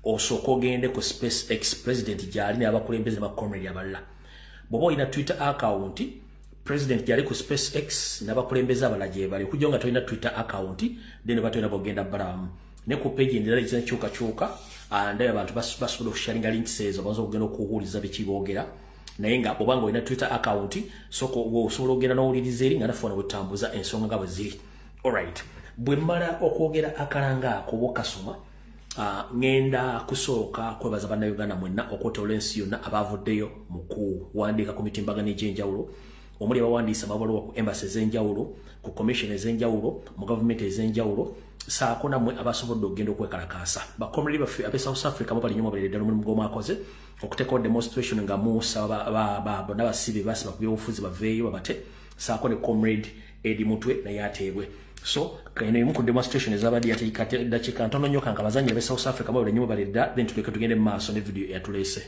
Osooka ogende ku Space X, president gyali n'abakulembeze ba comrade abalala. Bw'oba olina Twitter account, president gyali ku Space X n'abakulembeze abalala gye bali. Okujja nga tolina Twitter account, then batolina bw'ogenda balamu. Ne ku page endala ezikyukakyuka, ndaba abantu basobola okusharinga links ezo, basobola okugenda okuwuliza biki boogera. Naye nga obanga olina Twitter account, soko osobola okugenda n'owuliriza eri nga naffe wano bwe tutambuza ensonga nga bwe ziri. Alright, bwe mmala okwogera akalanga ako bw'okasoma, ngenda kusooka kwebaza bannayuganda mwenna okwetoloola ensi yonna abaavuddeyo mu kuwandiika ku mitimbagano egy'enjawulo, omuli abawandiisa amabaluwa ku embassy ez'enjawulo, ku commission ez'enjawulo, mu gavumenti ez'enjawulo, saako nammwe abasobodde okugenda okwekalakaasa. Bakomrade baffe ab'e South Africa mubali nnyo, mubalire ddala omulimu gw'omwakoze okuteekawo demonstration nga musaba bonna basibe basiba ku byobufuzi baveeyo babate, saako ne comrade Eddie Mutwe naye ateebwe. So eno emu ku demonstration ezabadde dakiika ntono nnyo, kanka abazannyi ab'e South Africa mubali nnyo mubalire ddala, then tuleke tugende mu maaso ne video eyatuleese.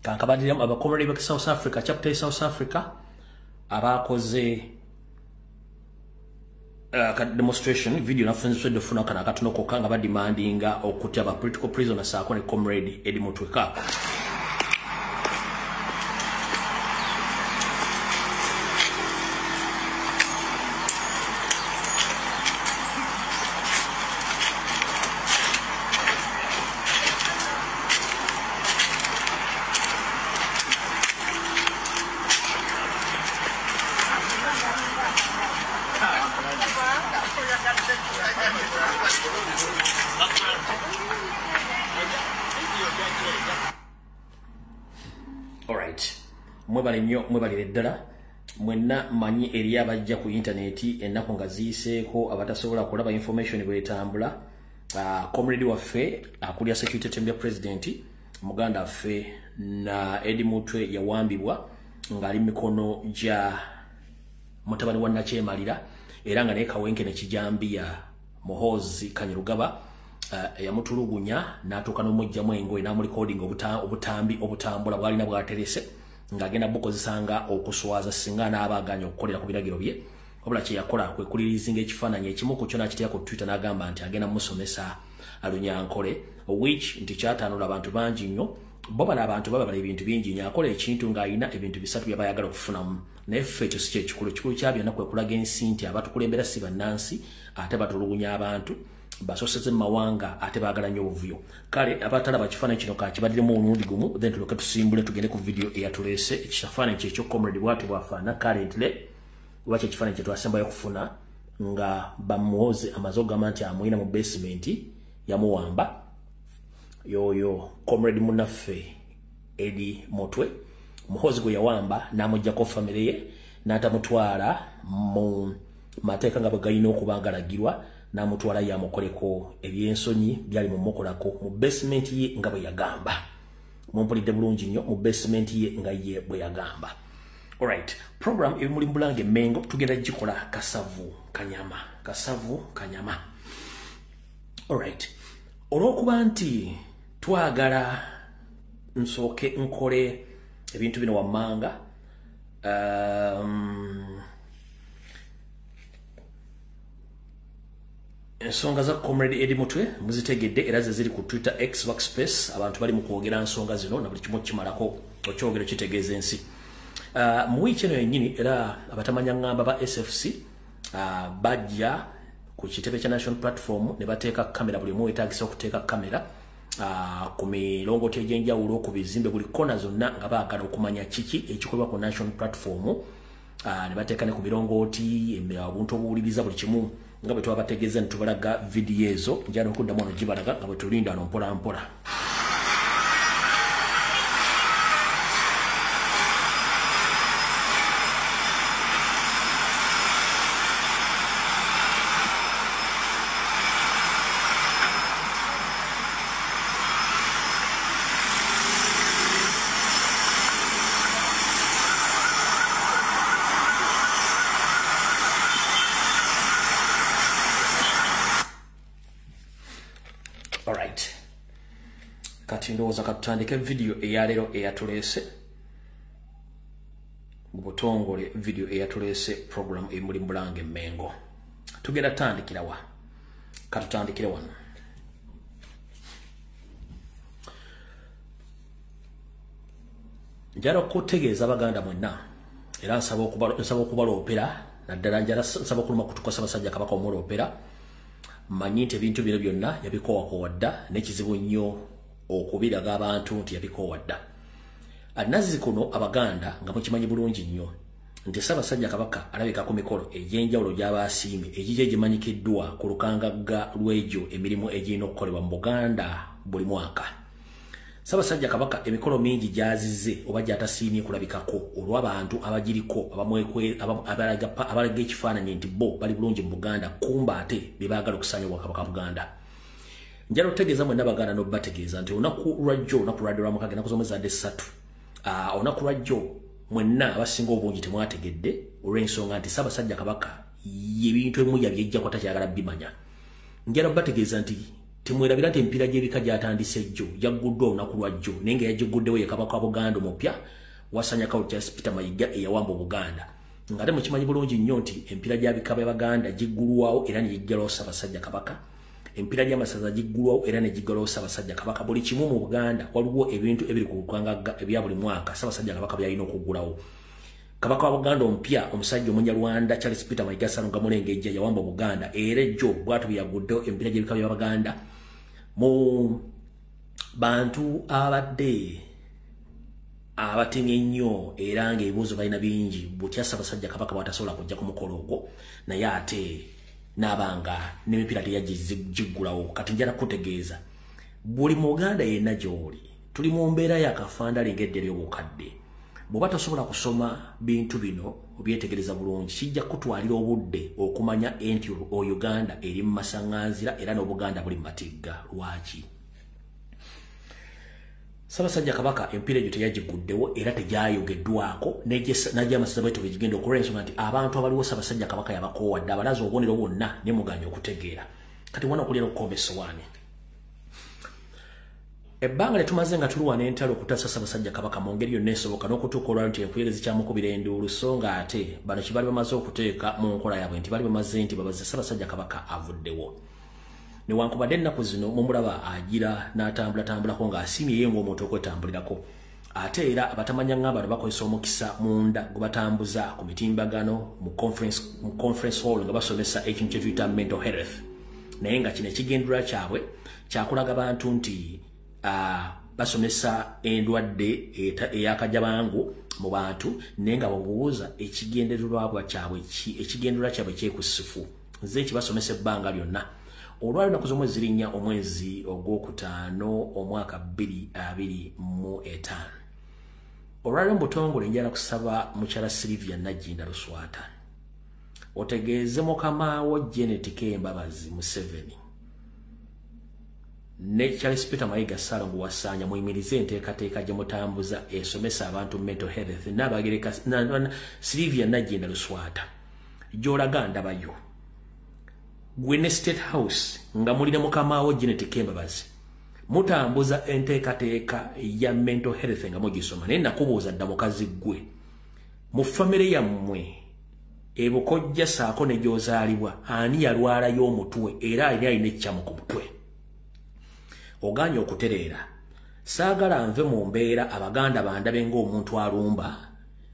Kankabadiramu abakomrade ba South Africa, chapter ya South Africa abakoze ka demonstration video nafunziswe funa kana akatono kokka nga bademandinga okutya ba political prisoners saako ne comrade Eddie Mutwe kaako. Alright, mwebale nnyo, mwebalire ddala mwenna. Mmanyi eri abajja ku intaneti ennaku nga ziyiseeko abatasobola kulaba information bwetambula. Comrade waffe akulya security team ya president, muganda waffe na Eddie Mutwe, yawambibwa ng'ali mikono gya mutabani wa Nakyemalira, era nga naye Kawenke ne Kijambiya Muhoozi Kainerugaba yamutulugunya n'atuuka n'omuggyamu engoye n'amulikodinga obutambi obutambula bw'alina bw'aterese ng'agenda bukozesanga okuswaza singa anaaba agaanye okukolera ku biragiro bye. Wabula kye yakola kwe kulirizinga ekifaananyi ekimu ku kyo n'akiteeka ku Twitter n'agamba nti agenda musomesa Alunyankole, which nti kyataanula abantu bangi nnyo. Bo bano abantu babala ebintu bingi nnyo, akola ekintu ng'alina ebintu bisatu by'aba ayagala okufunamu, naye ffe ekyo si kyekikulu. Ekikulu kya byonna kwe kulaga ensi nti abatukulembera si bannansi, ate batulugunya abantu basoseze mu mawanga, ate baagala nnyo obuvuyo. Kale abatalaba kifaananyi kino kakibaddiremu omulundi gumu, then tulyoke tusimbule tugende ku video eyatuleese. Ekifaananyi kyekyo comrade bw'atyo bw'afaanana currently, oba kyekifaananyi kye twasembayo okufuna nga bamuwoze amaze okugamba nti amuyina mu basement yamuwamba. Yoyo comrade munnaffe Eddie Mutwe, Muhoozi gwe yawamba n'amuggyako famire ye n'atamutwala mu mateeka nga bwe galina okuba ngalagirwa, n'amutwala yamukoleko ebyensonyi byali mu mukolako mu basement ye nga bwe yagamba. Mumpulidde bulungi nnyo, mu basement ye nga ye bwe yagamba. Alright, program ebimuli mbulange Mengo tugenda gikola kasavu kanyama, kasavu kanyama. Alright, olw'okuba nti twagala nsooke nkole ebintu bino wammanga, ensonga za comrade Eddie Mutwe muzitegedde, era ze ziri ku Twitter X workspace, abantu bali mu kwogera nsonga zino na buli kimu kimalako okyogero kitegeeza ensi. Mu wiiki eno yennyini era abatamanya ngamba ba SFC bajja ku kitebe kya National Platform ne bateeka kamera, buli omu weetaagisa okuteeka kamera ku mirongooti egy'enjawulo, ku bizimbe, buli kona zonna, nga baagala okumanya kiki ekikolebwa ku National Platform. Ne bateeka ne ku mirongooti obuntu obuwuliriza buli kimu, nga bwe twabategeeza ne tubalaga vidiyo ezo. Njala okuddamu wano gibalaga nga bwe tulinda wano mpola mpola. Alright, kati ndowooza katutandike video eyaleero eyatuleese mu butongole, video eyatuleese program emuli Bulange Mengo. Tugenda tandikira wa? Katutandikire wano. Njala okutegeeza Abaganda mwenna, era nsaba okubaloopera, naddala njala nsaba okuluma kutuka Ssaabasajja Kabaka omuloopera. Mmanyi nti ebintu bino byonna yabikoowakowa dda, n'ekizibu nnyo okubiraga abantu nti yabikoowa dda. Nazzi kuno Abaganda nga mukimanyi bulungi nnyo nti Ssaabasajja Kabaka alabika ku mikolo egy'enjawulo gy'aba asiimye, egijja egimanyikiddwa ku lukangagga lw'egyo emirimu egirina okukolebwa mu Buganda buli mwaka. Ssaabasajja Kabaka emikolo mingi gy'azizze oba gy'atasiimye kulabikako olw'abantu abagiriko abalaga ekifaananyi nti bo bali bulungi mu Buganda, kumba ate be baagala okusaanya Obwakabaka Buganda. Njala okutegeeza mwenna Abaganda n'obategeeza nti olunaku lwajjo, olunaku lwadde lwa mukaaga, ennaku z'omwezi adde 3, olunaku lwajjo mwenna abasinga obungi temwategedde olw'ensonga nti Ssaabasajja Kabaka ebintu ebimu yabyejjako takyagala bimanya. Njala okubategeeza nti temwerabira nti emipiira gy'ebika gyatandise jjo, gyagguddwa olunaku lwajjo, naye nga yagiguddewo ye Kabaka wa Buganda omupya Wasanya Charles Peter Mayiga eyawamba Obuganda. Ng'ate mukimanyi bulungi nnyo nti emipiira gy'abika by'Abaganda giggulwawo era ne giggalawo Ssaabasajja Kabaka. Emipiira gy'amasaza giggulwawo era ne giggalawo Ssaabasajja Kabaka. Buli kimu mu Buganda waliwo ebintu ebiri ku lukangagga ebya buli mwaka Ssaabasajja Kabaka by'alina okuggulawo. Kabaka wa Buganda omupya omusajja Omunyarwanda Charles Peter Mayiga Ssalonga Mulengejja yawamba Obuganda, era ejjo bw'atyo bwe yaguddewo emipiira gy'ebika by'Abaganda mu bantu abadde abatemye ennyo era ng'ebibuuzo balina bingi butya Ssaabasajja Kabaka bw'atasobola kujja ku mukolo ogwo, naye ate n'abanga n'emipiira teyagiggulawo. Kati njala kutegeeza buli Muganda yenna gy'oli, tuli mu mbeera y'akafandali ng'edda ery'obukadde. Bw'oba tosobola kusoma bintu bino obyetegereza bulungi, kijja kutwalira obudde okumanya nti Uganda eri mu masaŋŋanzira era n'Obuganda buli mu matigga. Lwaki? Ssaabasajja Kabaka emipiira egyo teyagiguddewo era tegyayogeddwako, n'egy'amasaza bwetyo bwe gigenda okulwa ensonga nti abantu abaliwo Ssaabasajja Kabaka yabakoowa dda, abalaze obubonero bwonna ne muganya okutegeera. Kati mwana okulira okukomba essowaani. Ebbanga lye tumaze nga tulwana entalo okutaasa Ssaabasajja Kabaka mu ngeri yonna esoboka n'okutuuka olwalo nti enkuyege zikyamukubira enduulu, so nga ate bano kye bali bamaze okuteeka mu nkola yaabwe nti bali bamaze nti babaze Ssaabasajja Kabaka avuddewo. Newankubadde ennaku zino mumulaba agira n'atambulatambulako ng'asiimye ye ng'omuntu okwetambulirako, ate era abatamanya nga bano bakozesa omukisa munda gwe batambuza ku mitimbagano mu conference hall nga basomesa ekintu kye tuyita mental health, naye nga kino ekigendererwa kyabwe kyakulaga bantu nti basomesa endwadde ey'akajabangu mu bantu, naye nga babuuza ekigendererwa kyabwe kyekusifu. Nze ekibasomesa ebbanga lyonna. Olwaleero ennaku z'omwezi ziri 4 omwezi ogwokutaano omwaka 2025. Olwaleero mu butongole njala kusaba mukyala Sylvia Nagginda Luswata otegeeze mukamaawo Janet Kembabazi Museveni ne Charles Peter Mayiga Ssalongo Wasanya muyimirize enteekateeka gye mutambuza esomesa abantu mental health. N'abagereka Sylvia Nagginda Luswata gy'olaga ndabayo gwe ne State House nga mulina mukamaawo Janet Kembabazi mutambuza enteekateeka ya mental health nga mugisoma, naye nakubuuza dda mukazi ggwe mu famire yammwe ebukojja saako ne gy'ozaalibwa ani yalwalayo omutwe era ani alina ekyamu ku mutwe? Ogaanye okutereera. Saagala nve mu mbeera Abaganda bandabe ng'omuntu alumba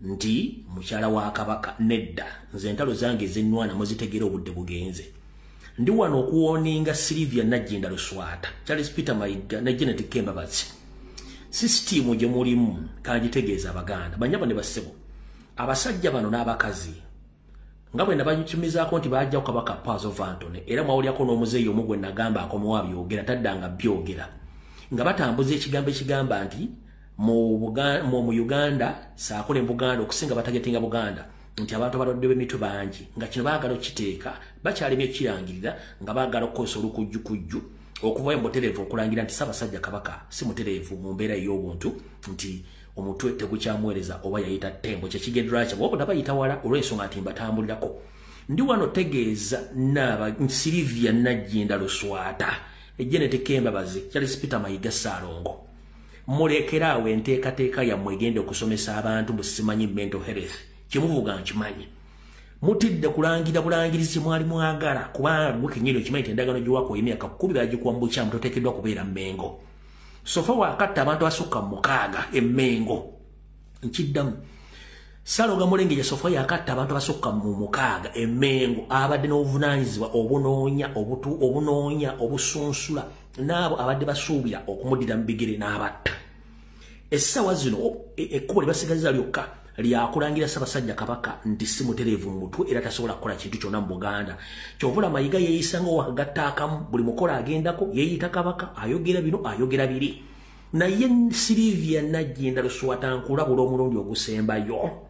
nti mukyala wa Kabaka. Nedda, nze entalo zange ezinnwana muzitegeera obudde bugenze. Ndi wano okuwoninga Sylvia Nagginda Luswata, Charles Peter Mayiga ne Janet Kembabazi. Sisitimu gye mulimu kangitegeeza Abaganda banyabo ne bassebo, abasajja bano n'abakazi nga bwe nabanyumizaako nti bajja Kabaka Pazo Vantone, era mwawulyako n'omuzeeyi omu gwe nagamba akomewo abyogera taddanga byogera, nga batambuza ekigambo ekigamba nti mu Uganda saako ne Buganda okusinga batagetinga Buganda nti abantu abalwadde b'emitwe bangi, nga kino baagala okukiteeka bakyalemye okukirangirira, nga baagala okukozesa olukujjukujju okuvayo mu butereevu okulangira nti Ssaabasajja Kabaka si mutereevu mu mbeera ey'obuntu, nti omutwe tegukyamuweereza oba yayita ttembo. Kyekigendererwa kyabwe oba bayita wala olw'ensonga nti mbatambulirako. Ndi wano tegeeza naaba Sylvia Nagginda Luswata Janet Kembabazi, Charles Peter Mayiga Ssalongo. Mulekeraawo enteekateeka yammwe egenda okusomesa abantu musimanyi mental health. Kimuvuga nkimanyi. Mutidde kulangira bulangirizi mwali mwagala kubanga gwe kennyini okimanyi nti endagaano gy'owakuwa emyaka 10 bagikuwa mu bukyamu, toteekeddwa kubeera Mmengo. Sofa wakatta abantu asukka mu 6 emmengo. Nkiddamu. Ssalongo Mulengeja Sofa yakatta abantu abasukka mu 6 emmengo, abadde n'obuvunaanyizibwa obunoonya obunoonya obusunsula n'abo abadde basuubira okumuddira mu bigere n'abatta. Essaawa zino ekkubo lye basigazza lyokka lyakulangira Ssaabasajja Kabaka nti si mutereevu mu mutwe era tasobola kukola kintu kyonna mu Buganda. Kyovula Mayiga yeeyisa ng'owakagatta akamu, buli mukola agendako yeeyita Kabaka, ayogera bino ayogera biri. Naye Sylvia Nagginda Luswata nkulabula omulundi ogusembayo.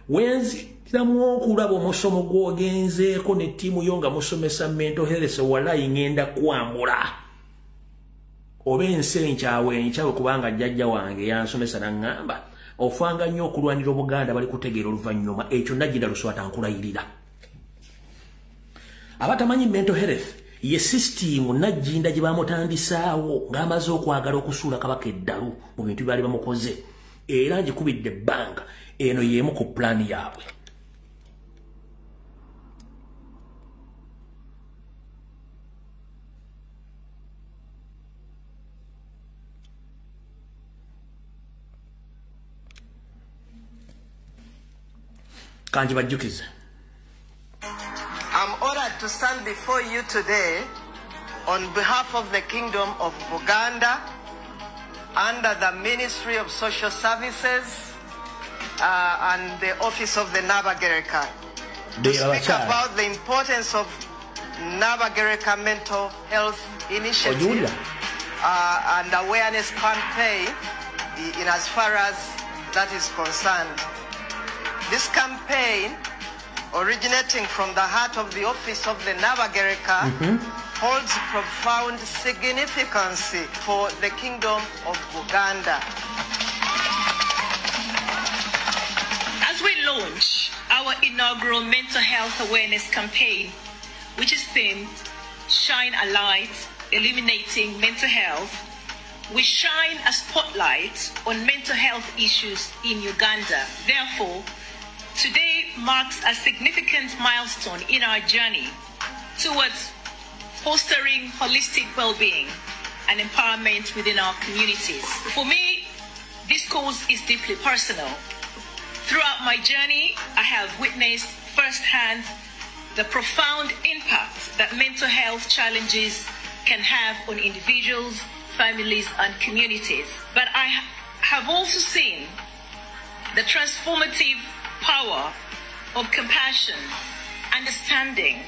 Wenziramu okulaba omusomo gw'ogenzeeko ne ttiimu yo nga musomesa mental health, walayi ngenda kwambula. Oba ensi enkyawe enkyawe kubanga jjajja wange yansomesa n'aŋŋamba ofanga nnyo okulwanira Obuganda bali kutegeera oluvannyuma. Ekyo Nagginda Luswata nkulayirira. Abatamanyi mental health ye system Nagginda gye bamutandisaawo ng'amaze okwagala okusuula Kabaka eddalu mu bintu byali bamukoze, era ngikubidde ebbanga. Eno y'emu ku pulaani yaabwe. Kanji bajjukize. I'm honored to stand before you today on behalf of the Kingdom of Buganda under the Ministry of Social Services and the Office of the Nabagereka to speak about the importance of Nabagereka Mental Health Initiative and awareness campaign in as far as that is concerned. This campaign, originating from the heart of the office of the Nabagereka, holds profound significance for the Kingdom of Buganda. As we launch our inaugural mental health awareness campaign, which is themed Shine a Light, Illuminating Mental Health, we shine a spotlight on mental health issues in Uganda. Therefore, today marks a significant milestone in our journey towards fostering holistic well-being and empowerment within our communities. For me, this cause is deeply personal. Throughout my journey, I have witnessed firsthand the profound impact that mental health challenges can have on individuals, families, and communities. But I have also seen the transformative power of compassion, understanding,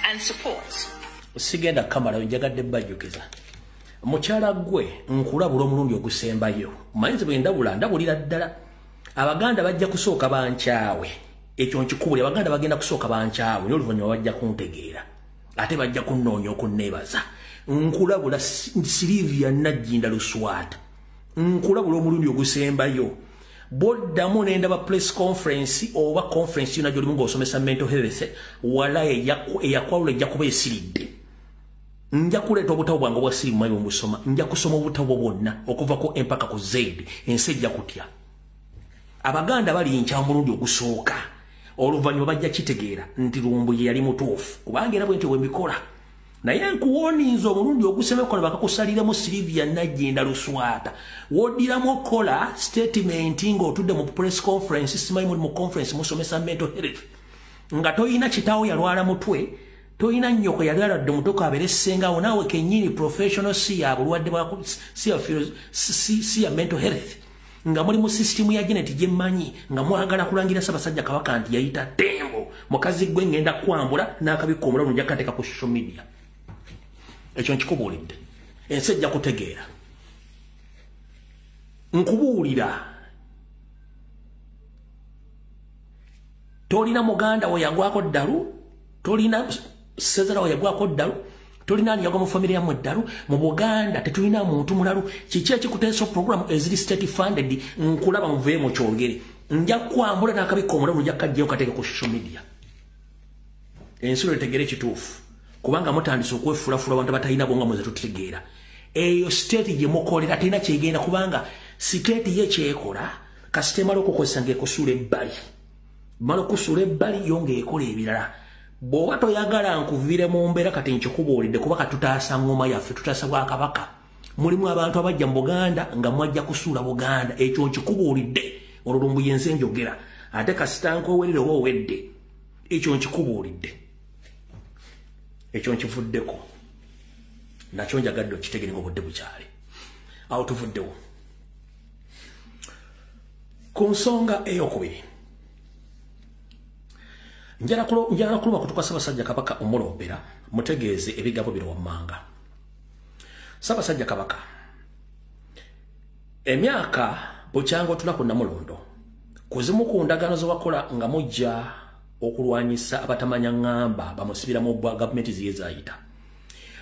and support. Sigenda kamala njagadde bajjukiza. Mukyala gwe nkulabula omulundi ogusembayo. Manyizi bwe ndabula ndabulira ddala. Abaganda bajja kusooka bankyawe. Ekyo nkikubulira, Abaganda bagenda kusooka bankyawe n'oluvannyuma bajja kuntegeera. Ate bajja kunnoonya okunneebaza. Nkulabula Sylvia Nagginda Luswata. Nkulabula omulundi ogusembayo. Boddamu nendaba press conference oba conference yonna gy'olimu ng'osomesa mental health, wala eyakwawula ejja kuba esiridde. Nja kuleeta obutabo bwange obwa sirimu mayi omusoma, nja kusoma obutabo bwonna okuva ku empaka ku Z, ensi ejja kutya. Abaganda bali nkya omulundi ogusooka, oluvannyuma bajja kitegeera nti Lumbuye yali mutuufu, kubanga era bwe ntyo bwe mbikola. Naye nkuwoninza omulundi ogusemeko ne bakakusaliramu Sylvia Nagginda Luswata. Woddiramu okola statement ng'otudde mu press conference, simanyi muli mu conference musomesa mental health, nga toyina kitaawo yalwala mutwe, toyina nnyoko yali alwadde mutwe kabeere ssengawo, naawe kennyini professional si ya bulwadde bwa si ya mental health, nga muli mu system ya Janet gye mmanyi, nga mwagala kulangira Ssaabasajja Kabaka nti yayita tembo. Mukazi gwe ngenda kwambula n'akabikka omulalu nja kateeka ku social media. Ekyo nkikubuulidde, ensi ejja kutegeera. Nkubuulira, tolina muganda we yagwako ddalu, tolina sezera we yagwako ddalu, tolina ani yagwa mu famire yammwe ddalu. Mu Buganda tetulina muntu mulalu. Kiki ekikuteesa program eziri state funded? Nkulaba muveemu kyogere. Nja kwambula n'akabikka omulalu nja kajjayo kateeke ku social media. Ensi lwetegere ekituufu. Kubanga mutandise okwefulafula abantu abatalina bwongo muze tutegeera. Eyo state gye mukolera terina kyegenda, kubanga state ye kyekola kasita emala okukozesa ng'ekusuula ebbali. Mala okusuula ebbali yo ng'ekola ebirala. Bw'oba toyagala nkuviire mu mbeera kati nkikubuulidde, kuba katutaasa ngoma yaffe, tutaasa bwakabaka. Mulimu abantu abajja mu Buganda nga mwajja kusuula Buganda, ekyo nkikubuulidde. Olwo lumbuye nze njogera, ate kasita nkowerere oba owedde, ekyo nkikubuulidde, ekyo nkivuddeko, nakyo njagadde okitegere ng'obudde bukyali. Awo tuvuddewo ku nsonga eyokubiri. Njala kuluma kutuka Ssaabasajja Kabaka omuloopera mutegeeze ebigambo bino wammanga. Ssaabasajja Kabaka, emyaka bukyanga otula ku Namulondo, kuzimu ku ndagaano ze wakola nga mujja okulwanyisa abatamanya ŋŋamba bamusibira mu bwa gavumenti ziye zaayita,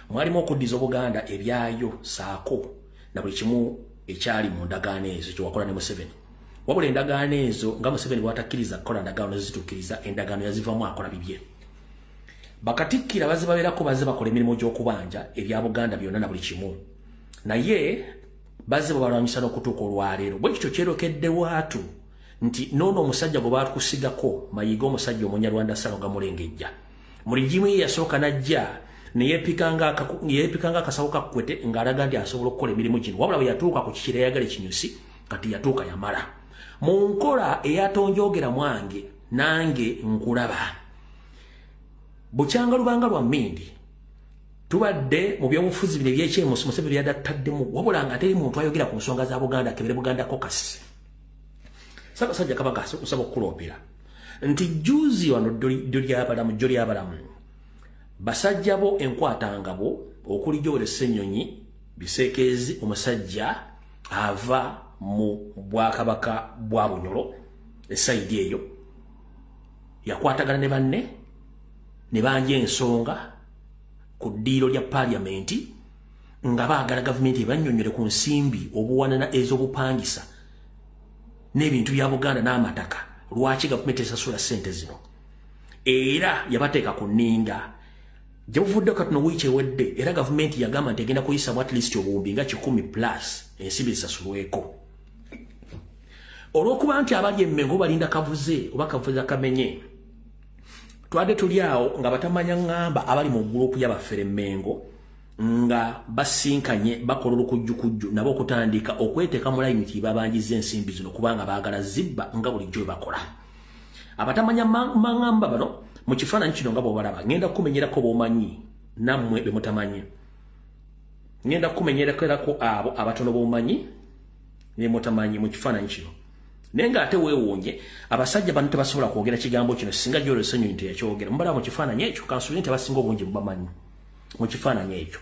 mwalimu okuddiza Obuganda ebyayo saako na buli kimu ekyali mu ndagaano ezo kye wakola ne Museveni. Wabula endagaano ezo nga Museveni bw'atakkiriza kukola ndagaano zituukiriza, endagaano yazivamu akola bibye. Bakatikkira bazze babeerako, bazze bakola emirimu gy'okubanja ebya Buganda byonna na buli kimu, naye bazze babalwanyisa n'okutuuka olwaleero. Bwe kityo kyerokedde waatu nti noono omusajja gwe baatukusigako Mayiga, omusajja Omunyarwanda Saloga Mulengejja, mu rigimu ye yasooka n'ajja ne yeepikanga akasawo ka Kikwete ng'alaga nti asobola okukola emirimu gino. Wabula bwe yatuuka ku kikira eyagala ekinyusi, kati yatuuka yamala. Mu nkola eyatonjogera mwange nange nkulaba, bukyanga lubanga lwa mmindi tubadde mu byobufuzi bino ebyekyemusi Museveni byadattaddemu, wabula nga teri muntu ayogera ku nsonga za Buganda kebere Buganda Caucus. Ssaabasajja Kabaka nsaba okukuloopera nti jjuuzi wano ddyo ly'abalamu basajja bo enkwatangabo okuli Joel Ssenyonyi Bisekeezi, omusajja ava mu bwakabaka bwa Bunyoro esayidi eyo, yakwatagana ne banne ne banja ensonga ku ddiiro lya paaliyamenti nga baagala gavumenti ebannyonnyole ku nsimbi obuwanana ez'obupangisa n'ebintu bya Buganda n'amataka, lwaki gavumenti esasula ssente zino. Era yabateeka ku nninga. Gye buvuddeko katono wiiki ewedde, era gavumenti yagamba nti egenda kuyisamu at least obuwumbi nga 100 plus ensimbi zisasulweko. Olw'okuba nti abali emmengo balinda kavuze oba kavuze kamenye, twadde tuli awo nga batamanya ŋŋamba abali mu gurupu y'abafere emmengo nga basinkanye bakola olukujjukujju nabo okutandika okweteeka mu layini nti babanjiza ensimbi zino kubanga baagala zibba nga bulijjo bwe bakola. Abatamanya maŋŋamba bano mu kifaananyi kino nga bw'obalaba, ŋŋenda kukumenyerako b'omanyi nammwe be mutamanyi. Ŋŋenda kukumenyerako abo abatono b'omanyi ne mutamanyi mu kifaananyi kino. Naye ng'ate weewuunye abasajja bano tebasobola kwogera kigambo kino singa Joel Ssenyonyi teyakyogera. Mubalaba mu kifaananyi ekyo, kansuubire nti abasinga obungi mubamanyi mu kifaananyi ekyo.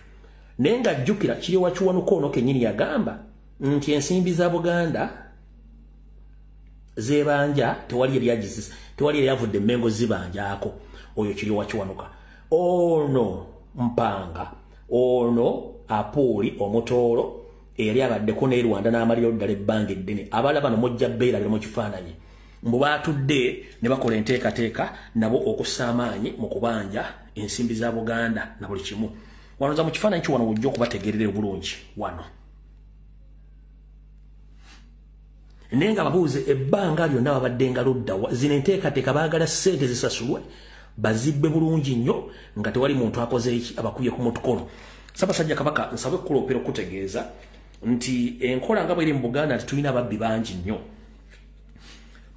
Naye nga jjukira kiri wa Kiwanuka ono kennyini yagamba nti ensimbi za Buganda zebanja tewali eryavudde Mmengo zibanjaako. Oyo kiri wa Kiwanuka. Ono Mpanga, ono Apuuli Omutoolo eyali abaddeko ne Rwanda n'amalira ddala ebbanga eddene. Abalala bano mujja beerabira mu kifaananyi. Mbu baatudde ne bakola enteekateeka nabo okussa amaanyi mu kubanja ensimbi za Buganda na buli kimu. Wano za mu kifaananyi ki wano wojja okubategeerera obulungi wano. Naye nga babuuze ebbanga lyonna babadde nga ludda zino enteekateeka baagala ssente zisasulwe bazibbe bulungi nnyo nga tewali muntu akoze eki abakubye ku mutukono. Ssaabasajja Kabaka nsabe okukuloopera okutegeeza nti enkola nga bw'eri mu Buganda nti tulina ababbi bangi nnyo.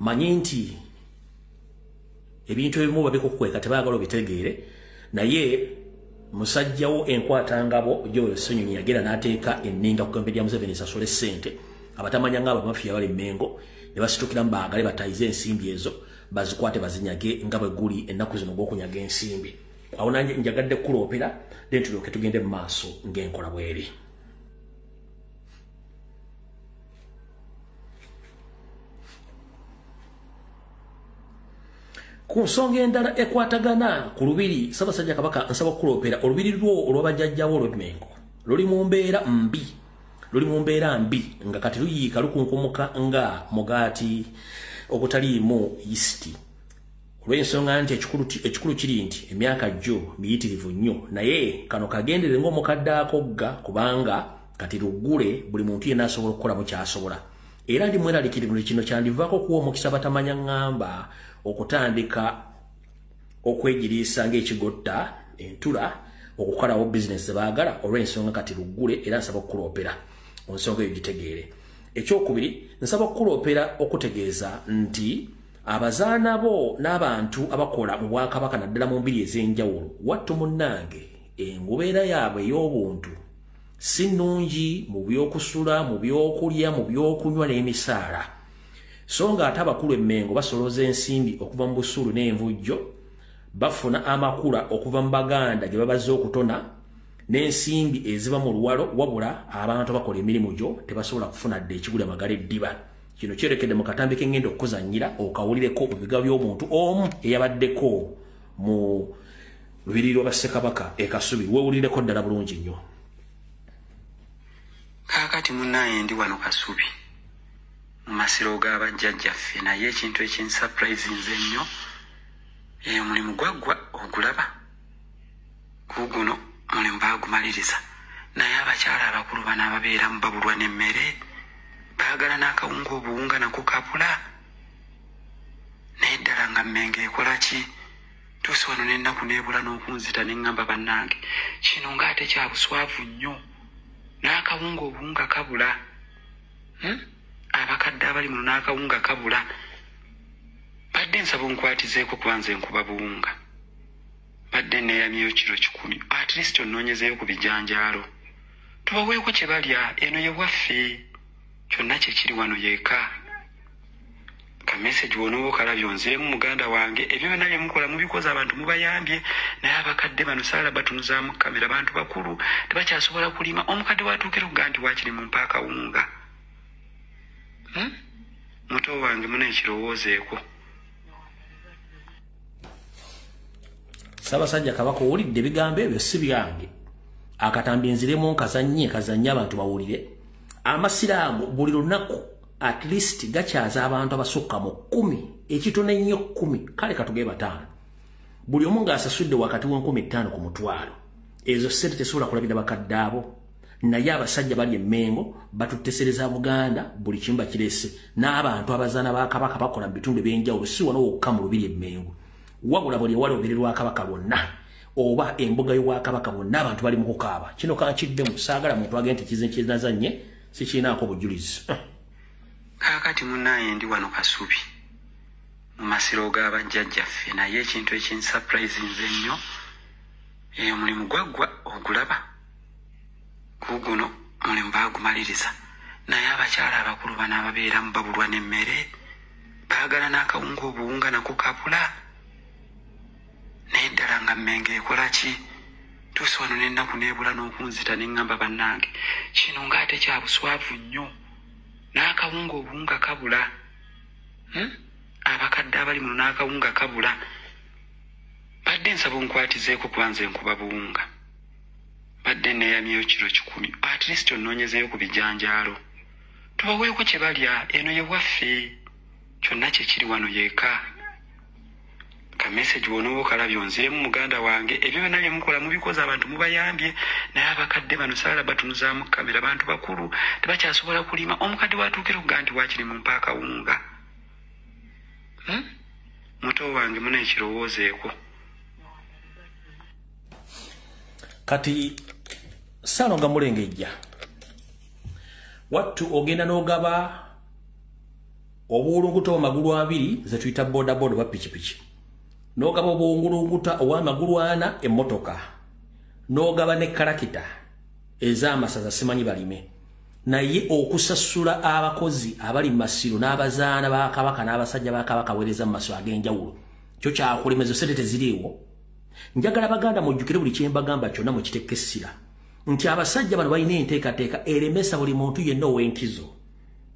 Manyi nti ebintu ebimu babikukweka tebaagala obitegeere, naye musajjawo enkwatangabo Joel Ssenyonyi yagenda n'ateeka enninga ku gavumenti ya Museveni esasule ssente. Abatamanya nga abamafiya bali Mmengo ne basitukiramu baagale batayize ensimbi ezo bazikwate bazinyage nga bwe guli ennaku zino gw'okunyaga ensimbi. Awo nange njagadde kukuloopera then tulyoke tugende mu maaso ng'enkola bw'eri. Ku nsonga endala ekwatagana ku lubiri, Ssaabasajja Kabaka nsaba okukuloopera olubiri lwo olw'abajjajjawo olw'Emmengo luli mu mbeera mbi, luli mu mbeera mbi nga kati luyiika lukunkumuka nga mugaati ogutaliimu yisiti. Olw'ensonga nti ekikulu kiri nti emyaka gyo miyitirivu nnyo, naye kano kagendere ng'omukadde akogga, kubanga kati luggule buli muntu yenna asobola okukolamu ky'asobola. Era ndi mweraliikirivu nti kino kyandivaako okuwa omukisa batamanya ŋŋamba okutandika okwegiriisa ng'ekigotta entula okukolawo bizinesi ze baagala, olw'ensonga kati luggule. Era nsaba okukuloopera ensonga eyo gitegeere. Ekyokubiri, nsaba okukuloopera okutegeeza nti abazaana bo n'abantu abakola mu bwakabaka naddala mu mbiri ez'enjawulo, wattu munnange, engobeera yaabwe ey'obuntu si nnungi mu by'okusula, mu by'okulya, mu by'okunywa n'emisaala. So nga ate abakulu emmengo basolooza ensimbi okuva mu busuulu n'envujjo, bafuna amakula okuva mu Baganda gye babazze okutona, n'ensimbi eziva mu luwalo, wabula abantu abakola emirimu gyo tebasobola kufuna dde ekigula magala eddiba. Kino kyerekedde mu katambi k'engenda okukuzannyira okawulireko mu bigambo by'omuntu omu eyabaddeko mu lubiri lwa Ssekabaka e Kasubi. Weewulireko ddala bulungi nnyo. Kaakati munnaye ndi wano Kasubi mu masiro g'abajjajjaffe, naye ekintu ekinsapurayizinze ennyo, omulimu gwaggwa ogulaba guguno mulimu baagumaliriza, naye abakyala abakulu bano ababeeramu babulwa n'emmere, baagala n'akawunga obuwunga nako kabula. Naye ddala nga Mmengo ekola ki? Tuusi wano n'ennaku n'ebula n'okunzita ne ŋŋamba bannange kino ng'ate kya buswavu nnyo, n'akawunga obuwunga kabula. Abakadde abali muno n'akawunga kabula. Badde nsaba onkwatizeeko kuba nze nkuba buwunga, badde neeyamyeyo kiro 100, at least onnoonyezeeyo ku bijanjaalo tubaweeko kye balya. Eno ye waffe, kyonna kye kiri wano yeeka. Ka message w'onooba okalabye onziremu muganda wange. Ebyo byonna bye mukola mubikoze, abantu mubayambye, naye abakadde bano saala batunuzaamu kamera, bantu bakulu tebakyasobola kulima. Omukadde watuukira okugaa nti waakiri mumpa akawunga. Muto wange muna ekirowoozeeko. Ssaabasajja Kabaka owulidde ebigambo ebyo si byange. Akatambi nziremu nkazannye kazannye abantu bawulire. Amasiraamu buli lunaku at least gakyaza abantu abasukka mu 10, ekitono ennyo 10, kale katuge 5. Buli omu ng'asasudde wakati wa 5,000 ku mutwalo. Ezo ssente tesobola kulabira bakadde abo. Naye abasajja bali emmengo batutesereza Buganda buli kimu bakirese, n'abantu abazaana ba Kabaka bakola mu bitundu eby'enjawulo, si wano wokka mu lubiri emmengo, wabula buli ewali olubiri lwa Kabaka lwonna oba embuga y'Obwakabaka bwonna abantu bali mu kukaaba. Kino kankiddemu, saagala muntu agende nti kize kinazannye sikirinaako bujulizi. Kaakati munnaye ndi wano Kasubi mu masiro g'abajjajjaffe, naye ekintu ekinsapurayizinze ennyo, omulimu gwaggwa ogulaba guguno mulimu baagumaliriza, naye abakyala abakulu bano ababeeramu babulwa n'emmere, baagala n'akawunga obuwunga nako kabula. Naye ddala nga Mmengo ekola ki? Tuusi wano n'ennaku n'ebula n'okunzita ne ŋŋamba bannange kino ng'ate kya buswavu nnyo, n'akawunga obuwunga kabula. Abakadde abali muno n'akawunga kabula. Badde nsaba onkwatizeeko kuba nze nkuba buwunga, badde neeyamyeyo kiro 100, at least onnoonyezeeyo ku bijanjaalo tubaweeko kye balya. Eno ye waffe, kyonna kye kiri wano yeeka. Ka message w'onooba okalabye onziremu muganda wange. Ebyo byonna bye mukola mubikoze, abantu mubayambye, naye abakadde bano saala batunuzaamu kamera, bantu bakulu tebakyasobola kulima. Omukadde watuukira okugaa nti waakiri mumpa akawunga. Muto wange muna ekirowoozeeko. Kati Ssalonga Mulengejja, wattu ogenda n'ogaba obuwulunguta obw'amagulu 2 ze tuyita bodaboda oba pikipiki, n'ogaba obuwungulunguta ow'amagulu 4 emmotoka, n'ogaba ne kalakita ez'amasaza simanyi balime. Naye okusasula abakozi abali mu masiro n'abazaana ba Kabaka n'abasajja ba Kabaka weereza mu masiro ag'enjawulo kyo kyakulema, ezo ssente teziriiwo. Njagala Baganda mujjukire buli kye mbagamba kyonna mukiteeke essira nti abasajja bano balina enteekateeka eremesa buli muntu yenna ow'enkizo.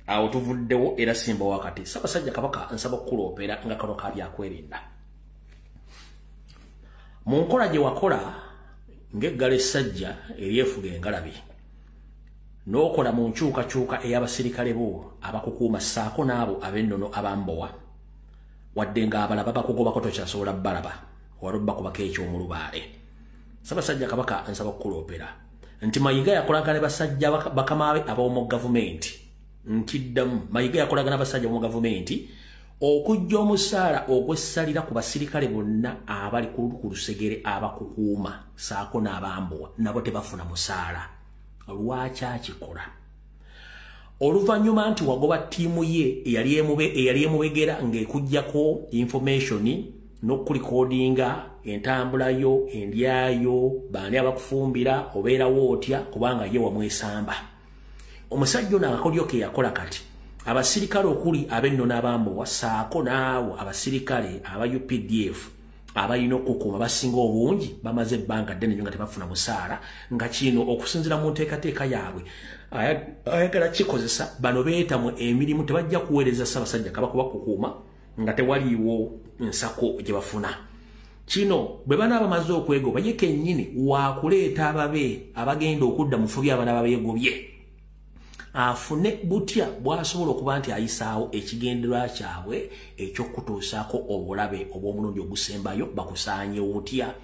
Awo tuvuddewo era simba wakati. Ssaabasajja Kabaka nsaba okukuloopera nga kano ka byakwerinda. Mu nkola gye wakola ng'eggalo essajja eryefuga engalabi, n'okola mu nkyukakyuka ey'abasirikale bo abakukuuma ssaako n'abo ab'ennono abambowa, Wadde nga abalaba bakugobako tokyasobola balaba wali bakubako ekyomulubaale. Ssaabasajja Kabaka nsaba okukuloopera nti Mayiga yakolagana ne basajja bakama be ab'omu gavumenti. Nkiddamu, Mayiga yakolagana n'abasajja mu gavumenti okujja omusaala ogwessalira ku basirikale bonna abali ku lusegere abakukuuma saako n'abambowa, nabo tebafuna musaala. Lwaki akikola? Oluvannyuma nti wagoba ttiimu ye eyali emubegera ng'ekuggyako information n'okulikodinga entambula yo, endyayo, baani abakufumbira, obeerawo otya, kubanga ye wamwesamba. Omusajja ono akakodyo ke yakola kati abasirikale okuli ab'ennono abambowa saako n'abo abasirikale aba UPDF abalina okukuuma basinga obungi bamaze ebbanga ddene nnyo nga tebafuna musaala, nga kino okusinziira mu nteekateeka yaabwe ayagala kikozesa bano beetamwe emirimu, tebajja kuweereza Ssaabasajja Kabaka bakukuuma nga tewaliiwo nsako gye bafuna. Kino bwe banaaba bamaze okwegoba, ye kennyini waakuleeta ababe abagenda okudda mu fubi abanaaba beegobye, afune butya bw'asobola okuba nti ayisaawo ekigendererwa kyabwe ekyokutuusaako obulabe obw'omulundi ogusembayo, bakusaanyewo butya.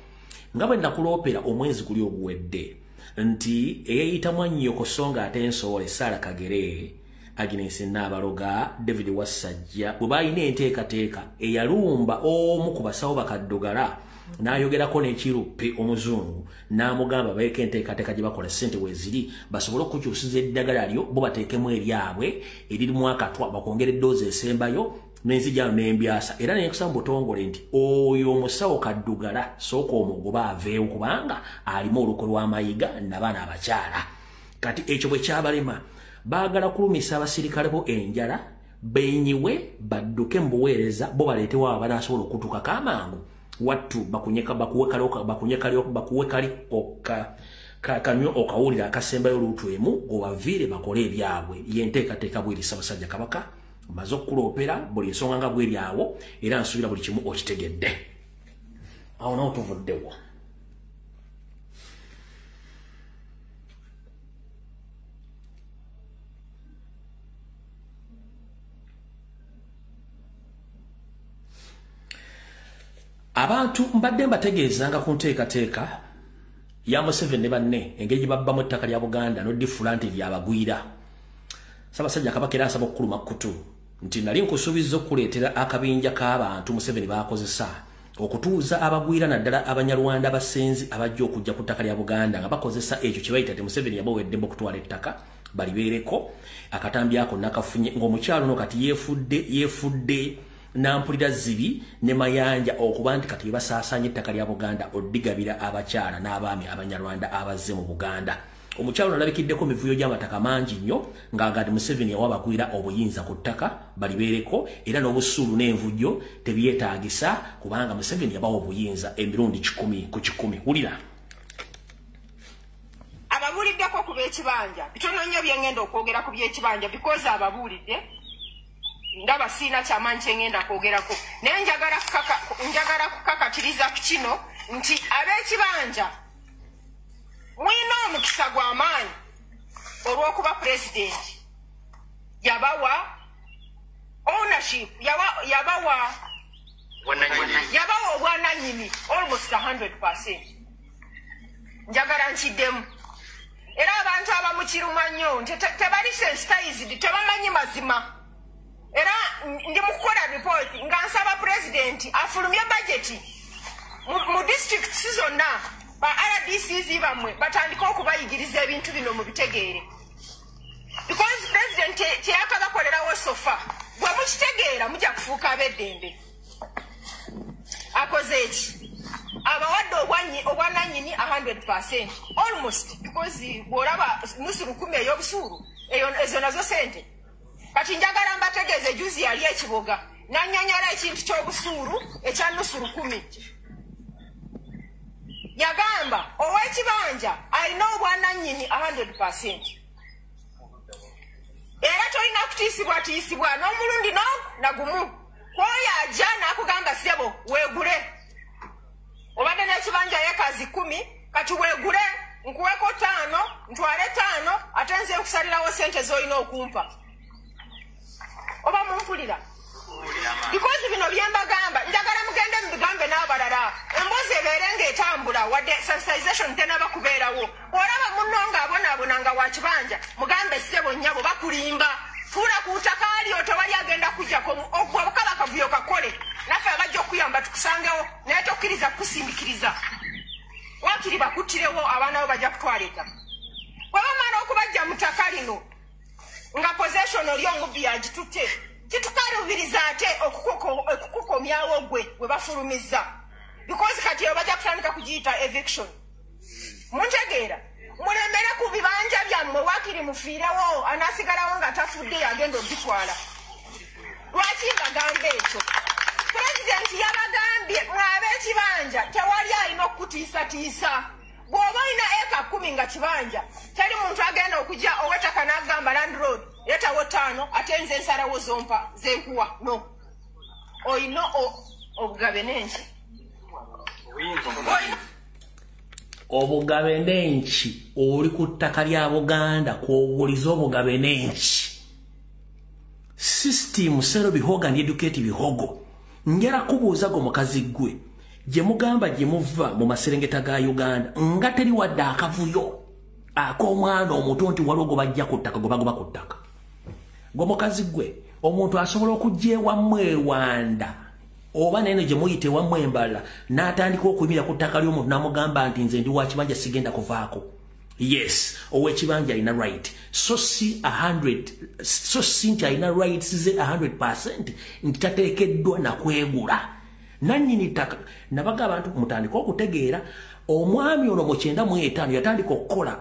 Nga bwe nakuloopera omwezi guli oguwedde nti eyeeyita mwannyoko so nga ate ensowole Sarah Kagere, Agnes Nnaabaloga, David Wassajja bwe baalina enteekateeka eyalumba omu ku basawo bakaddugala n'ayogerako n'ekiruppe omuzungu n'amugamba babeeko enteekateeka gye bakola ssente weeziri basobole okukyusiza eddagala lyo bo bateekemu eryabwe eririmu akatwa bakwongera eddoozi esembayo n'enzijano n'embyasa. Era nekusaba mu butongole nti oyo omusawo kaddugala sooka omugoba aveewo kubanga alimu olukwe lw'amayiga n'abaana abakyala. Kati ekyo bwe kyabalema baagala kulumisa abasirikale bo enjala benyiwe badduke mu buweereza bo baleetewo abanaasobola okutuukako amangu wattu bakuwe kanywe okawulira akasembayo oluutu emu gobaviire bakole ebyabwe. Ye nteekateeka bweri Ssaabasajja Kabaka maze okukuloopera buli nsonga nga bweri awo, era nsuubira buli kimu okitegedde. Awo nawo tuvuddewo. Abantu mbadde mbategeezanga ku nteekateeka ya Museveni ne banne engeri gye babbamu ettaka lya Buganda n'oddifuula nti lyabagwira. Ssaabasajja Kabaka era asaba okukuluma kkutu nti nali nkusuubizza okukuleetera akabinja k'abantu Museveni baakozesa okutuuza abagwira naddala Abanyarwanda abasenzi abajja okujja ku ttaka lya Buganda nga bakozesa ekyo kye bayita nti Museveni yabaweddemu okutwala ettaka balibeereko. Akatambi ako nakafunye ng'omukyalo ono kati yeefudde nampulira zibi ne Mayanja okuba nti kati basaasaanya ettaka lya Buganda oddigabira abakyala n'abaami Abanyarwanda abazze mu Buganda. Omukyalo nalabikiddeko mivuyo gy'amataka mangi nnyo ng'aga nti Museveni yawa abagwira obuyinza ku ttaka balibeereko, era n'obusuulu n'envujjo tebyetaagisa kubanga Museveni yabawa obuyinza emirundi 100 ku 100. Wulira. Ababuuliddeko ku b'ekibanja bitono nnyo bye ngenda okwogera ku by'ekibanja because ababuulidde ndaba siina kyamaanyi kye ngenda kwogerako, naye njagala kukakatiriza ku kino nti ab'ekibanja mulina omukisa gw'amaanyi olw'okuba pulezidenti yabawa ownership, yabawa obwanannyini almost 100%. Njagala nkiddemu. Era abantu abamu kiruma nnyo nti tebali sensitized, tebamanyi mazima. Era ndi mu kukola ripooti nga nsaba pulezidenti afulumye bajeti mu disitulikiti zonna ba RDCs bammwe batandike okubayigiriza ebintu bino mubitegeere. Because pulezidenti teyakabakolerawo sofa, bwe mukitegeera mujja kufuuka ab'eddembe. Akoze eki? Abawadde obwanannyini 100% almost, because bw'olaba nusu 1000 ey'obusuulu ezo nazo sente. Kati njagala mbategeeze juzi yali ekiboga nannyonnyola ekintu ky'obusuulu ekya nusu 1000. Yagamba ow'ekibanja alina obwanannyini 100%. Era tolina kutiisibwatiisibwa n'omulundi nagumu. Kwoyo ajja n'akugamba ssebo weegule. Obadde n'ekibanja yekazi 10 kati weegule nkuweko 5 ntwale 5 ate nze nkusalirawo ssente z'olina okumpa. Oba mumpulira? Because bino byembagamba njagala mugende mubigambe n'abalala, emboozi ebeere ng'etambula wadde sensitization tenaba kubeerawo. Olaba munno ng'abonaabona nga wa kibanja, mugambe ssebo nnyabo bakulimba, tuula ku ttaka lyo tewali agenda kujjako, okaba kavuyo kakole naffe abajja okuyamba tukusangewo, naye tokkiriza kukusindikiriza, waakiri bakuttirewo abaana bo bajja kutwala ettaka. Bwe bamala okubajja mu ttaka lino nga possession oli omubbi yagitutte, kitukalubiriza ate okukukomyawo gwe bwe bafulumizza, because kati eyo bajja kutandika kugiyita eviction. Muntegeera? Mulemere ku bibanja byammwe, waakiri mufiirewo, anaasigalawo nga tafudde yagenda obitwala. Lwaki mbagamba ekyo? Pulezidenti yabagambye mw'ab'ekibanja tewali alina okukutiisatiisa. Bw'oba olina eka 10 nga kibanja, teri muntu agenda okujja ow'ettaka n'agamba landlord leetawo 5 ate nze nsalawo zompa zenkuwa. No, olina obugabe n'enki, obugabe n'enki. Oli ku ttaka lya Buganda kw'obuuliza obugabe n'enki. System sero bihoga and educate bihogo. Njala kubuuza go mukazi gwe gye mugamba gye muva mu maserengeta ga Uganda nga teri wadde akavuyo ak'omwana omuto nti waliwo gwe bajja ku ttaka, gwe bagoba ku ttaka. Gwe mukazi gwe, omuntu asobola okujja ewammwe ewanda oba neno gye muyita ewammwe embalala n'atandika okuyimirira ku ttaka ly'omuntu n'amugamba nti nze ndi wa kibanja sigenda kuvaako. Yes, ow'ekibanja alina right, so si 100, so si nti alina rights ze 100% nti tateekeddwa nakwegula nannyini ttaka. Nabaga abantu mutandika okutegeera, omwami ono mu 95 yatandika okukola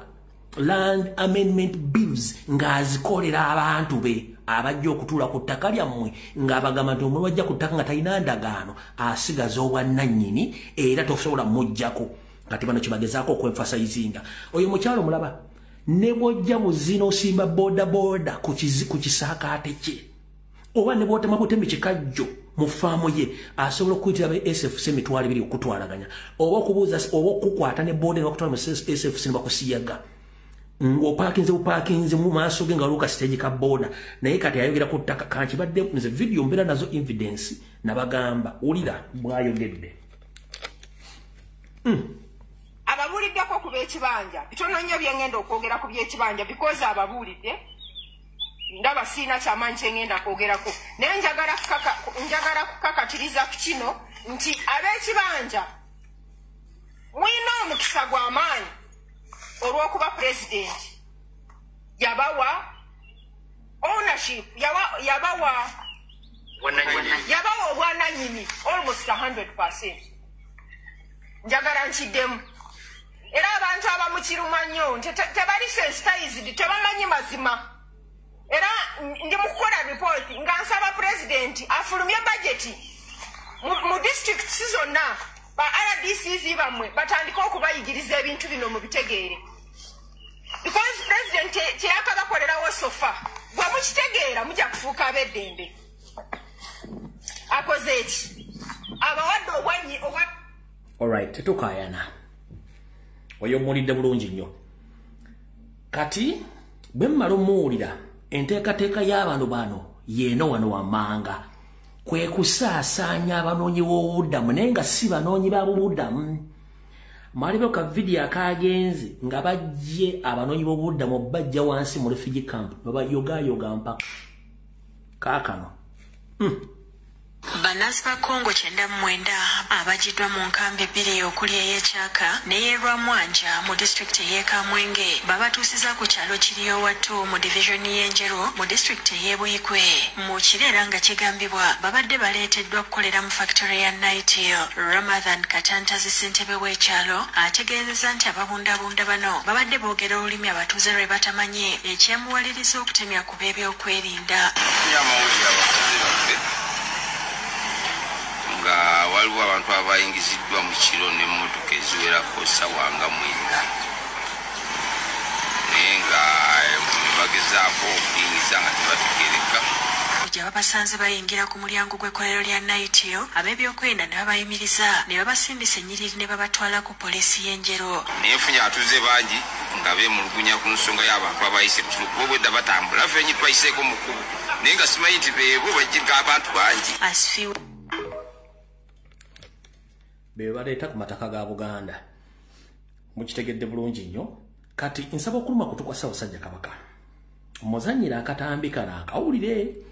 land amendment bills ng'azikolera abantu be abajja okutuula ku ttaka lyammwe, ng'abagamba nti omuntu wajja ku ttaka nga talina ndagaano asigaza obwannannyini era tosobola muggyako. Kati bano kyebagezaako okwemphasizinga. Oyo mukyalo mulaba ne bw'ojja buzina osimba boda boda ku kisaakaate kye, oba ne bw'otema butemi kikajjo mu faamu ye, asobola okuyitira ba SFC 20,000 okutwalaganya, oba okubuuza oba okukwata ne boda ne bakutwala mu SFC ne bakusiyaga ng'opaakinze bupaakinze mu maaso ge nga waliwo kasiteegi ka boda. Naye kati ayogera ku ttaka. Kankibadde nze vidiyo mbeera nazo evidence, nabagamba wulira bw'ayogedde. Ababuuliddeko ku b'ekibanja bitono nnyo byengenda okwogera ku by'ekibanja, because ababuulidde ndaba siina kyamaanyi kyengenda kwogerako, naye njagala kukakatiriza ku kino nti ab'ekibanja mulina omukisa gw'amaanyi olw'okuba pulezidenti yabawa ownership, yabawa obwannannyini almost 100%. Njagala nkiddemu, era abantu abamu kiruma nnyo nti tebali sensitized, tebamanyi mazima. Era ndi mu kukola ripooti nga nsaba pulezidenti afulumye bajeti mu disitulikiti zonna, ba RDCs bammwe batandike okubayigiriza ebintu bino mubitegeere, because pulezidenti kyeyakabakolerawo sofa bwe mukitegeera mujja kufuuka ab'eddembe. Akoze eki? Abawadde obwanyi obwa. Alright, tetukaayana, oyo muwulidde bulungi nnyo. Kati bwe mmala omuwulira, enteekateeka y'abantu bano yeeno wano wammanga kwe kusaasaanya abanoonyi b'obubuddamu, naye nga si banoonyi ba bubuddamu. Mwaliwo ka vidiyo akagenze nga bajje abanoonyi b'obubuddamu bajja wansi mu refugee camp babayogayoga mpaka kaakano. Bannansi ba Congo 99 abagiddwa mu nkambi 2 okuli ey'Ekyaka n'ey'Erwamwanja mu disitulikiti ey'e Kamwenge babatuusiza ku kyalo Kiryowato mu divizoni y'Enjeru mu disitulikiti ey'e Buikwe. Mu kiro era nga kigambibwa babadde baleeteddwa kukolera mu factory ya Nightill. Ramadhan Katantazi ssentebe w'ekyalo ategeezezza nti ababundabunda bano babadde boogera olulimi abatuuze lwe batamanyi, ekyamuwaliriza okutemya ku b'ebyokwerinda. Nga waliwo abantu abayingiziddwa mu kiro n'emmotoka eziwerako ssaawa nga 9, naye nga bagezaako okuyingiza nga tebategeereka. Ku Abasajja babasanze bayingira ku mulyango gw'ekkolero lya Naitio, ab'ebyokwerinda ne babayimiriza ne babasindisa ennyiriri ne babatwala ku poliisi y'Enjeru. Naye nfunye abatuuze bangi nga beemulugunya ku nsonga y'abantu abayise mu kiro, kuba obwedda batambula, ffenyi twayiseeko mu kkubo, naye nga simanyi nti beebo bajjirika abantu bangi. Asifiwe. Be baleeta ku mataka ga Buganda. Mukitegedde bulungi nnyo. Kati nsaba okuluma kutu kwa Ssaabasajja Kabaka. Muzannyira akatambi kano akawulire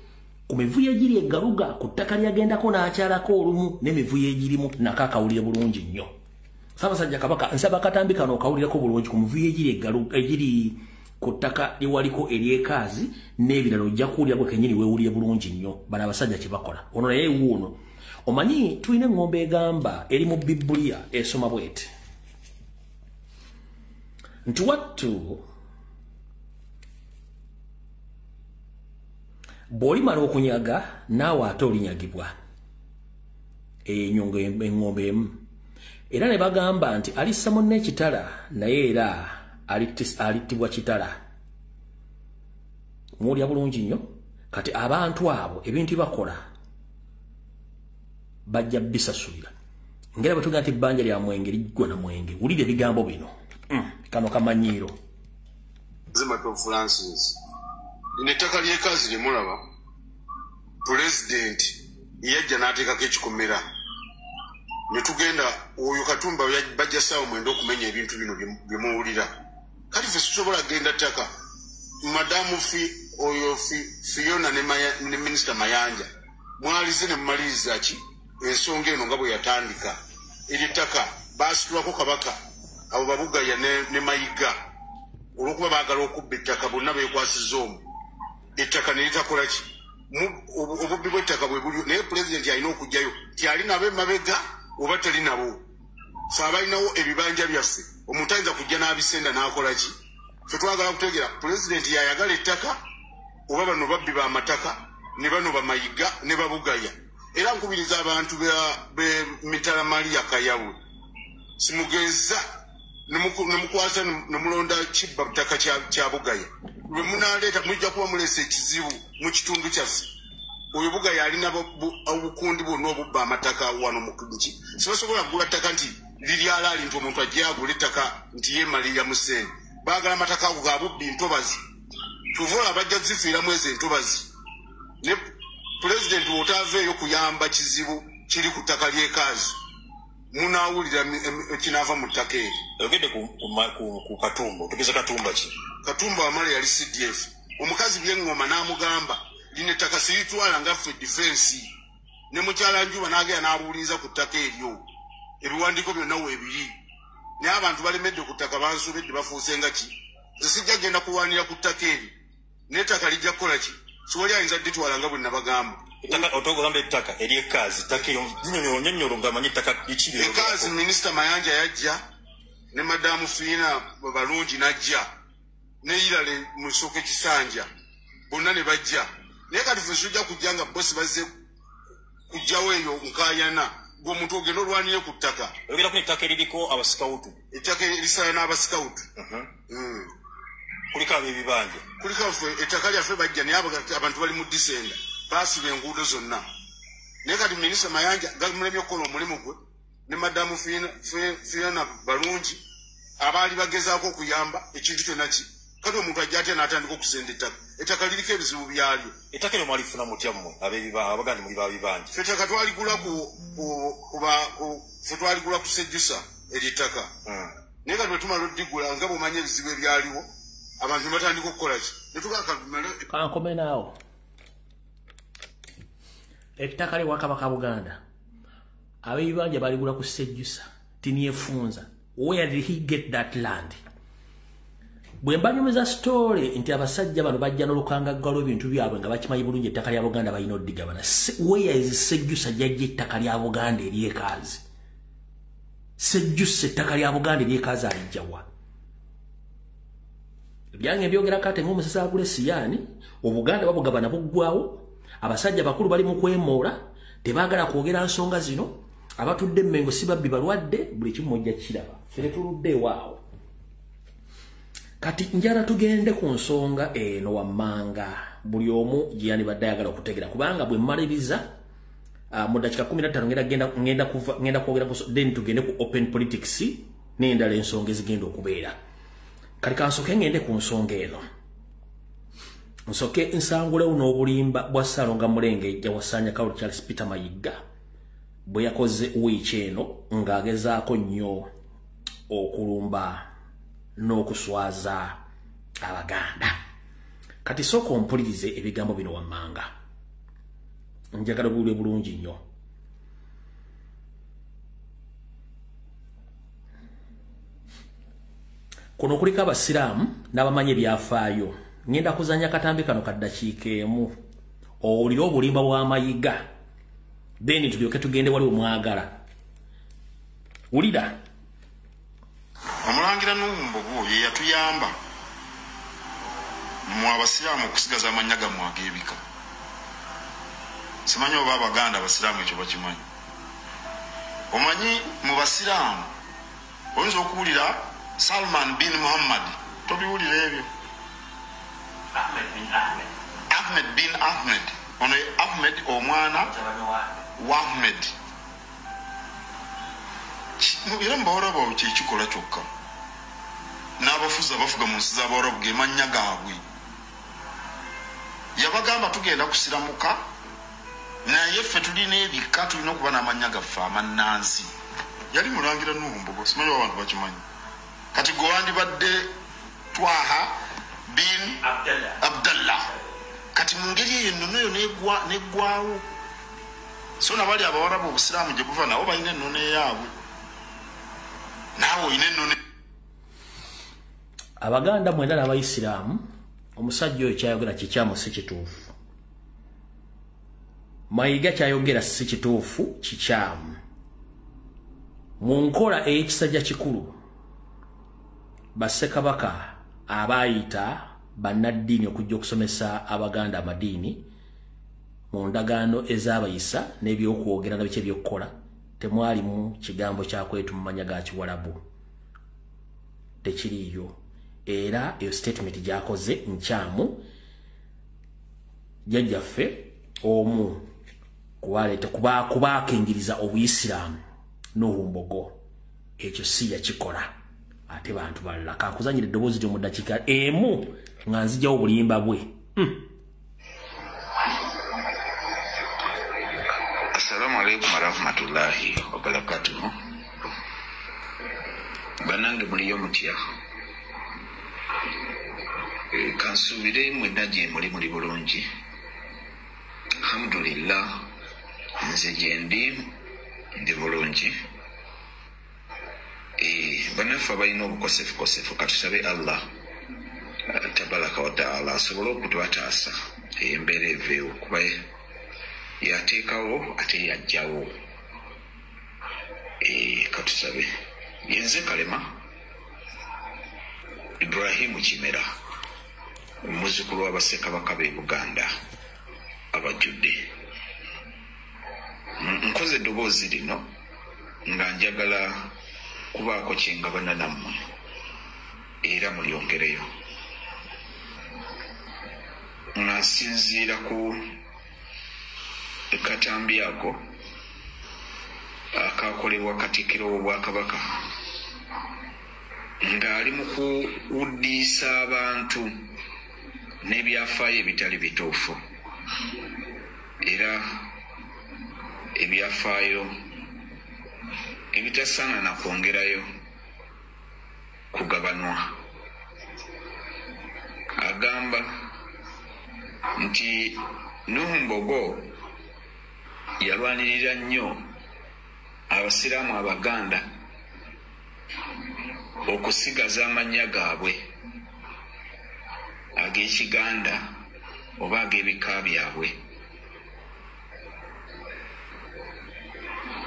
ku mivuyo egiri e Garuga ku ttaka lyagendako n'akyalako olumu n'emivuyo egirimu nako akawulire bulungi nnyo. Ssaabasajja Kabaka nsaba akatambi kano okawulireko bulungi ku mivuyo egiri e Garuga egiri ku ttaka liwaliko ery'Ekaazi n'ebirala, ojja kuwulira gwe kennyini weewulire bulungi nnyo bano abasajja kye bakola. Ono naye wuuno. Omanyi tulina eŋŋombe egamba eri mu Bibbuliya esoma bw'eti nti wattu bw'olimala okunyaga naawe ate olinyagibwa. Enyongo eŋŋombe emu. Era ne bagamba nti alissa munne ekitala naye era alittibwa kitala. Muwulira bulungi nnyo. Kati abantu abo ebintu bakola bajja bisasulira. Ngera bwe tugamba nti ebbanja lya mwenge liggwa na mwenge. Wulira ebigambo bino. Kano kamanyiiro. Zima Francis. Lino ettaka ly'Ekaazi lye mulaba, pulezidenti yajja n'ateekako ekikomera. Ne tugenda oyo Katumba bajja ssaawa 9 okumenya ebintu bino bye muwulira. Kati ffe situsobola kugenda ttaka. Madamu oyo Fiona ne Minisita Mayanja mwalize ne mumaliriza ki ensonga eno nga bwe yatandika. Eryo ettaka baasitulako Kabaka, abo Babugaya ne Mayiga, olw'okuba baagala okubba ettaka bonna beekwasizza omwo. Ettaka ne litakola ki? Obubbi bw'ettaka bwe buli, naye pulezidenti alina okuggyayo ti ali nabo emabega oba tali nabo. Ffe abalinawo ebibanja byaffe omuntu ayinza kujja n'abisenda n'akola ki? Ffe twagala kutegeera pulezidenti yayagala ettaka oba bano babbi b'amataka ne bano Bamayiga ne Babugaya. Era nkubiriza abantu be Mitala Maria Kayabwe, simugeza ne mukwasa ne mulonda kibba ttaka kya Bugaya. Lwe munaaleeta mujja kuba muleese ekizibu mu kitundu kyaffe. Oyo Bugaya alina obukundi bwonna obubba amataka wano mu ki. Sibasobola kugula ttaka nti liri alaali nti omuntu ajje agula ettaka nti yeemalirira mu ssente. Baagala amataka ago ga bubbi ntobazi. Kyova olaba bajja zifiiramu ezo entobazi. Ne pulezidenti bw'otaaveeyo kuyamba kizibu kiri ku ttaka ly'Ekaazi, munaawulira ekinaava mu ttaka eryo. Oyogedde ku Katumba, otegeeza Katumba ki? Katumba Wamala yali CDF. Omukazi by'eŋŋoma n'amugamba lino ettaka siritwala nga ffe defensi. Ne mukyala Njuba n'agenda n'abuuliriza ku ttaka eryo. Ebiwandiiko byonna weebiri. Naye abantu balemedde ku ttaka bansobedde bafuuse nga ki? Nze sijja kugenda kulwanira ku ttaka eryo. N'ettaka lijja kukola ki? Siwali ayinza dditwala nga bwe nabagamba. Otogamba ettaka ery'Ekaazi, ettaka eryo nnyonnyolo ng'amanyi ettaka liki lye. Ekaazi Minisita Mayanja yajja ne Madamu Fiina Balungi n'ajja ne Irale Musoke Kisanja bonna ne bajja. Naye kati ffe sijja kujja nga bosi bazze kujjawo eyo nkaayana gwe omuntu ogenda olwanire ku ttaka. Oyogera ku ettaka eririko abasikawutu. Ettaka erisala n'abasikawutu. Kuliko ab'ebibanja. Kuliko ffe ettaka lyaffe bajja naye abantu bali mu disenda baasiba enguudo zonna. Naye kati Minisita Mayanja gamulemye okukola omulimu gwe ne Madamu Fiona Balungi abaali bagezaako okuyamba ekintu kyonna ki. Kati omuntu ajja atya n'atandika okusenda ettaka. Ettaka liriko ebizibu byalyo. Ettaka eryo mwalifuna mutya mmwe abaganda muli b'abibanja? Ffe ettaka twaligula ffe twaligula ku Sejjusa eryo ettaka. Naye kati bwe tumala oddigula nga bw'omanyi ebizibu ebyaliwo abantu ne batandika okukola ki? Ne tugamba Kankome naawo. Ettaka lya Kabaka Buganda ab'ebibanja baligula ku Sejjusa tiniefunza. Where did he get that land? Bwe mbanyumiza story nti abasajja bano bajja n'olukangagga lw'ebintu byabwe nga bakimanyi bulungi ettaka lya Buganda balina oddigabana. Where is Sejjusa gy'aggya ettaka lya Buganda ery'Ekaazi? Sejjusa ettaka lya Buganda ery'Ekaazi aliggya wa? Ebyange mbyogera kate ng'omusasi agula esiyaani, Obuganda babugabana buggwawo, abasajja bakulu bali mu kwemoola, tebaagala kwogera nsonga zino, abatudde Mmengo si babbi balwadde, buli kimu mujja kukiraba. Ffe tetuludde ewaawo. Kati njala tugende ku nsonga eno wammanga buli omu gye yandibadde ayagala okutegera, kubanga bwe mmaliriza mu ddakiika 15 ngenda kwogera ku, then tugende ku open politics n'endala ensonga ezigenda okubeera. Kati kansooke ngende ku nsonga eno, nsooke nsangulewo n'obulimba bwa Ssaalongo Mulengejja Wasanya Carol Charles Peter Mayiga bwe yakoze wiiki eno ng'agezaako nnyo okulumba n'okuswaza Abaganda. Kati sooka ompulirize ebigambo bino wammanga, njagala buwulire bulungi nnyo. Kuno kuliko Abasiraamu n'abamanyi ebyafaayo. Ngenda kuzannya katambi kano ka ddakiika emu owulire obulimba bwa Mayiga, then tulyoke tugende wali omwagala. Wulira. Omulangira Nuhu Mbogo ye yatuyamba mu Abasiraamu okusigaza amannya gammwe ag'ebika. Simanyi oba Abaganda Abasiraamu ekyo bakimanyi. Omanyi mu Basiraamu oyinza okuwulira Salman bin Muhammad, tobiwulira ebyo. Ahmed bin Ahmed, ono ye Ahmed omwana wa Ahmed. Era mu Bawarabu kyekikola kyokka, n'abafuzi abafuga mu nsi z'Abawarabu ge mannya gaabwe. Yabagamba tugenda kusiramuka, naye ffe tulina ebika, tulina okuba n'amannya gaffe amannansi. Yali mulangira Nuhu Mbogo, simanyi oba abantu bakimanyi. Kati gwe wandibadde Twaha bin Abdallah. Kati mu ngeri eyo ennono eyo neggwawo. So nabali Abawarabu Obusiraamu gye buva nabo balina ennono eyaabwe, naawe olina ennono. Abaganda mwenda n'Abayisiraamu, omusajja oyo kyayogera kikyamu, si kituufu. Mayiga kyayogera si kituufu, kikyamu. Mu nkola ey'ekisajja kikulu, bassekabaka abaayita bannaddiini okujja okusomesa Abaganda amadiini mu ndagaano ez'abayisa n'ebyokwogera na biki ebyokukola, temwalimu kigambo kya kwetuma mannya ga Kiwalabu, tekiriiyo. Era eyo statement gy'akoze nkyamu. Jjajjaffe omu kubaleeta kubaakingiriza Obuyisiraamu Nuhu Mbogo ekyo si yakikola, ate bantu balala. Kankuzanyira eddoboozi lyo mu ddakiika emu nga nzigyawo obulimba bwe. Assalamu alaikum warahmatullahi wabarakatuhu. Banange muliyo mutya? Kansuubire mwenna gye muli muli bulungi. Alhamdulillah, nze gye ndi ndi bulungi. Bannaffe abalina obukosefukosefu, katusabe Allah tabaraka wa taala asobole okutubataasa embeera eveewo, kuba yateekawo ate yajjawo. Katusabe. Yenze Kalema Ibrahimu Kimera, omuzzukulu w'Abassekabaka b'e Buganda abajjudde. Nkoze eddoboozi lino nga njagala kubaako kye ngabana nammwe era mulyongereyo, nga nsinziira ku katambi ako akakolebwa Katikkiro w'Obwakabaka ng'ali mu kuwuddiisa abantu n'ebyafaayo ebitali bituufu, era ebyafaayo ebitasaana na kwongerayo kugabanwa. Agamba nti Nuhu Mbogo yalwanirira nnyo Abasiraamu Abaganda okusigaza amannya gaabwe ag'Ekiganda oba ag'ebika byabwe.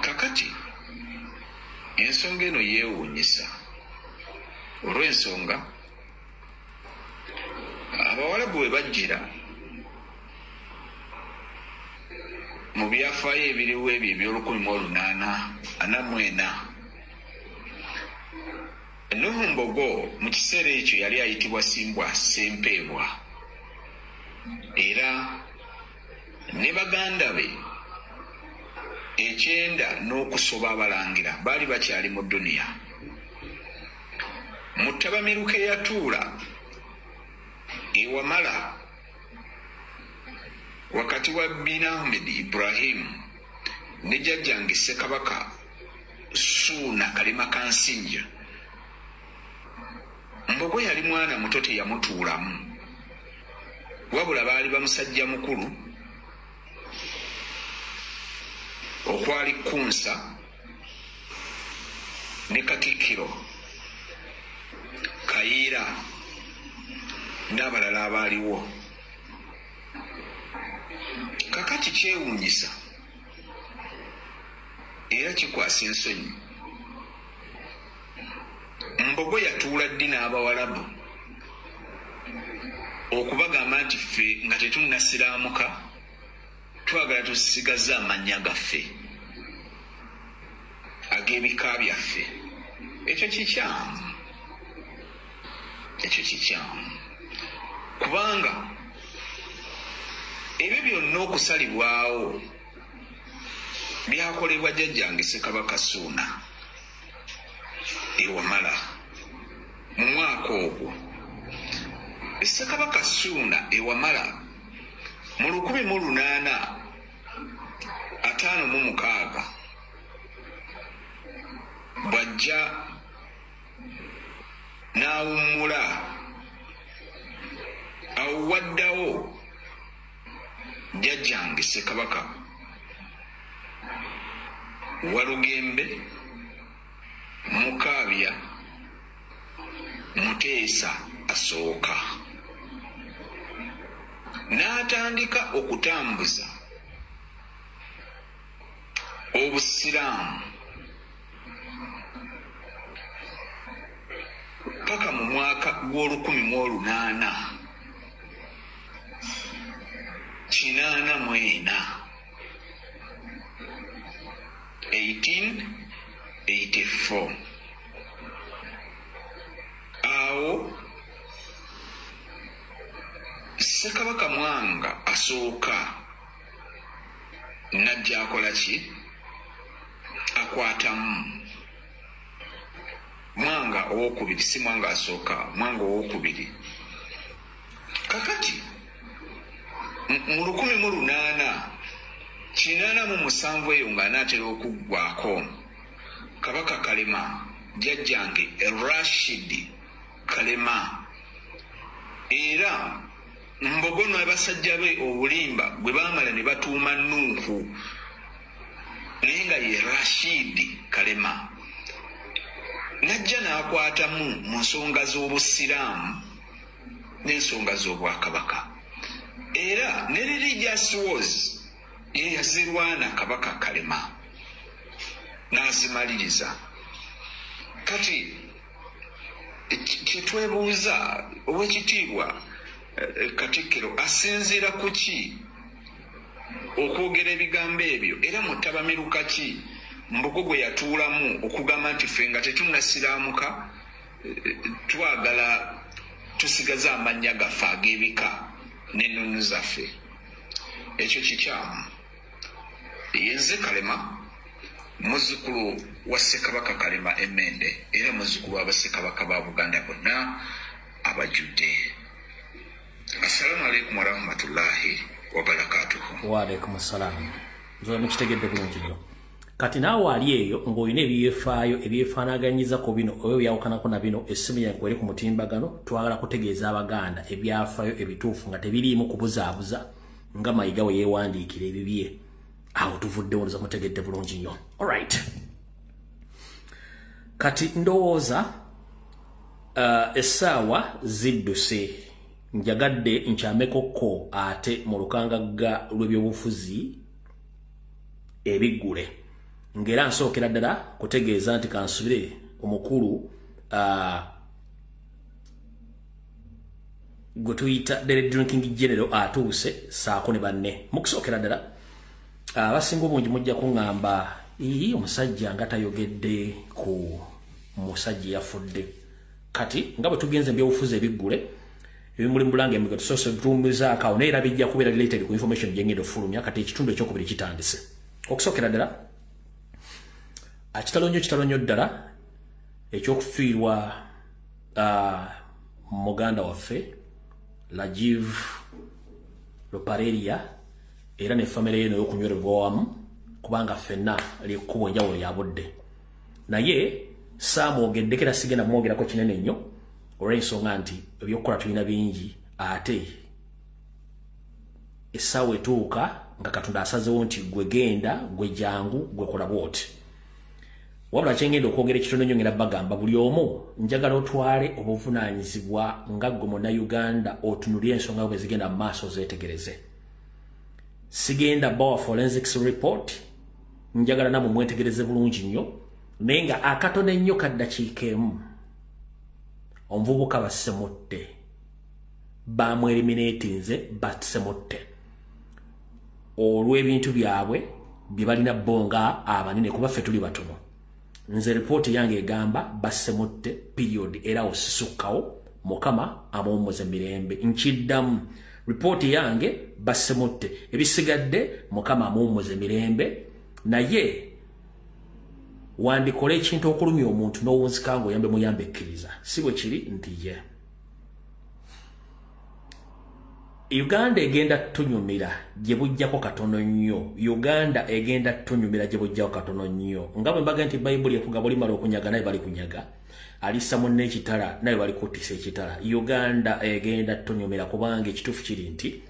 Kakati ensonga eno yeewuunyisa olw'ensonga Abawalabu bwe bajjira mu byafaayo ebiriwo ebyo eby'olukumi mu olunaana ana mu ena, Nuhu Mbogo mu kiseera ekyo yali ayitibwa Simbwa Ssempeebwa, era ne baganda be ekyenda n'okusoba abalangira baali bakyali mu duniya. Mu ttabamiruka eyatuula ewamala wakati wa Bin Ahmed Ibrahim ne jjajjange Ssekabaka Ssuuna Kalema Kansinja, Mbogo yali mwana muto teyamutuulamu, wabula baali bamusajja mukulu okwali Kunsa ne Katikkiro Kayiira n'abalala abaaliwo. Kakati kyewuunyisa era kikwasa ensonyi, Mbogo yatuula ddi n'Abawalabu okubagamba nti ffe nga tetunnasiraamuka twagala tusigaze amannya gaffe ag'ebika byaffe. Ekyo kikyamu, ekyo kikyamu, kubanga ebyo byonna okusalibwawo byakolebwa jjajjange Ssekabaka Ssuuna ewamala mu mwaka ogwo. Ssekabaka Ssuuna ewamala mu 1856 bw'ajja n'awummula, awo waddawo jjajjange Ssekabaka Walugembe Mukaabya Muteesa asooka, n'atandika okutambuza obusiraamu paka mu mwaka gw'olukumi mu olunaana kinaana mu ena, 1884. Awo Ssekabaka Mwanga asooka najja akola ki? Akwatamu. Mwanga owokubiri, si Mwanga asooka, Mwanga owokubiri. Kakati mu 1887 eyo ng'anaatera okuggwako, Kabaka Kalema, jjajjange Rashid Kalema, era Mbogo n'abasajja be obulimba bwe baamala ne batuuma Nuuhu, naye nga ye Rashid Kalema, najja n'akwatamu mu nsonga z'obusiraamu n'ensonga z'obwakabaka, era ne religious wars ye yazirwana Kabaka Kalema n'azimaliriza. Kati kyetwebuuza, owekitiibwa Katikkiro asinziira ku ki okwogera ebigambo ebyo? Era mu ttabamiruka ki Mbogo gwe yatuulamu okugamba nti ffe nga tetunnasiraamuka twagala tusigaze amannya gaffe ag'ebika n'ennono zaffe? Ekyo kikyamu. Yenze Kalema, muzzukulu wa Ssekabaka Kalema Emmende, era muzzukulu w'abassekabaka ba Buganda bonna abajjudde. Assalamu alaikum warahmatullahi wabarakatuhu. Waalaikum assalaamu. Nzola mukitegedde bulungi nnyo. Kati naawe ali eyo ng'olina ebyefaayo ebyefaanaganyiza ku bino oba ebyawukanako na bino, essimu yange eri ku mutimbagano. Twagala kutegeeza Abaganda ebyafaayo ebituufu nga tebiriimu kubuzaabuza nga Mayiga we yeewandiikira ebibye. Awo tuvuddewo, nza mutegedde bulungi nnyo. Alright, kati ndowooza essaawa zidduse. Njagadde nkyamekokko ate mu lukangagga lw'ebyobufuzi ebiggule, ng'era nsookera ddala kutegeeza nti kansubire omukulu gwe tuyita the drinking general atuuse saako ne banne. Mukusookera ddala, abasinga obungi mujja kuŋŋamba, ii, omusajja nga tayogedde ku musajja yafudde. Kati nga bwe tugenze ebyobufuzi ebiggule ebimuli mbulanga emigo tusoose tuwummuzaako awo, naye era bijja kubeera related ku information gye ngenda ofulumya. Kati ekitundu ekyokubiri kitandise. Okusookera ddala, kitalo nnyo, kitalo nnyo ddala ekyokufiirwa muganda waffe Rajiv Ruparelia era ne famire ye n'okunywererwa wamu, kubanga ffenna likkubo enjawulo ya budde. Naye saamwogeddeko era sigenda mwogerako kinene nnyo olw'ensonga nti ebyokukola tulina bingi, ate essaawa etuuka nga Katonda asazeewo nti gwe genda, gwe jangu, gwe kola bw'oti. Wabula kyengenda okwogera ekitono nnyo, ngenda bagamba buli omu njagala otwale obuvunaanyizibwa nga ggwe Munnayuganda, otunulye ensonga bwe zigenda mu maaso, zeetegereze. Sigenda bawa forensics report, njagala nammwe mwetegereze bulungi nnyo, naye nga akatono ennyo ka ddakiika emu. Omuvubuka bassemutte, bamweliminatinze, bassemutte olw'ebintu byabwe bye balina bo nga abanene, kuba ffe tuli batono. Nze ripooti yange egamba bassemutte, period, era awo sisukkawo. Mukama amuwummuze mirembe. Nkiddamu, ripooti yange bassemutte, ebisigadde Mukama amuwummuze mirembe. Naye wandikola ekintu okulumya omuntu n'owunzika ng'oyambe muyambe ekkiriza, si bwe kiri nti ye Uganda egenda tunyumira gye bujjako katono nnyo. Uganda egenda tunyumira gye bujjako katono nnyo. Nga bwe mbaga nti Bayibuli ekugaba olimala okunyaga naye bali kunyaga, alissa munne ekitala naye bali kuttisa ekitala. Uganda egenda tunyumira, kubanga ekituufu kiri nti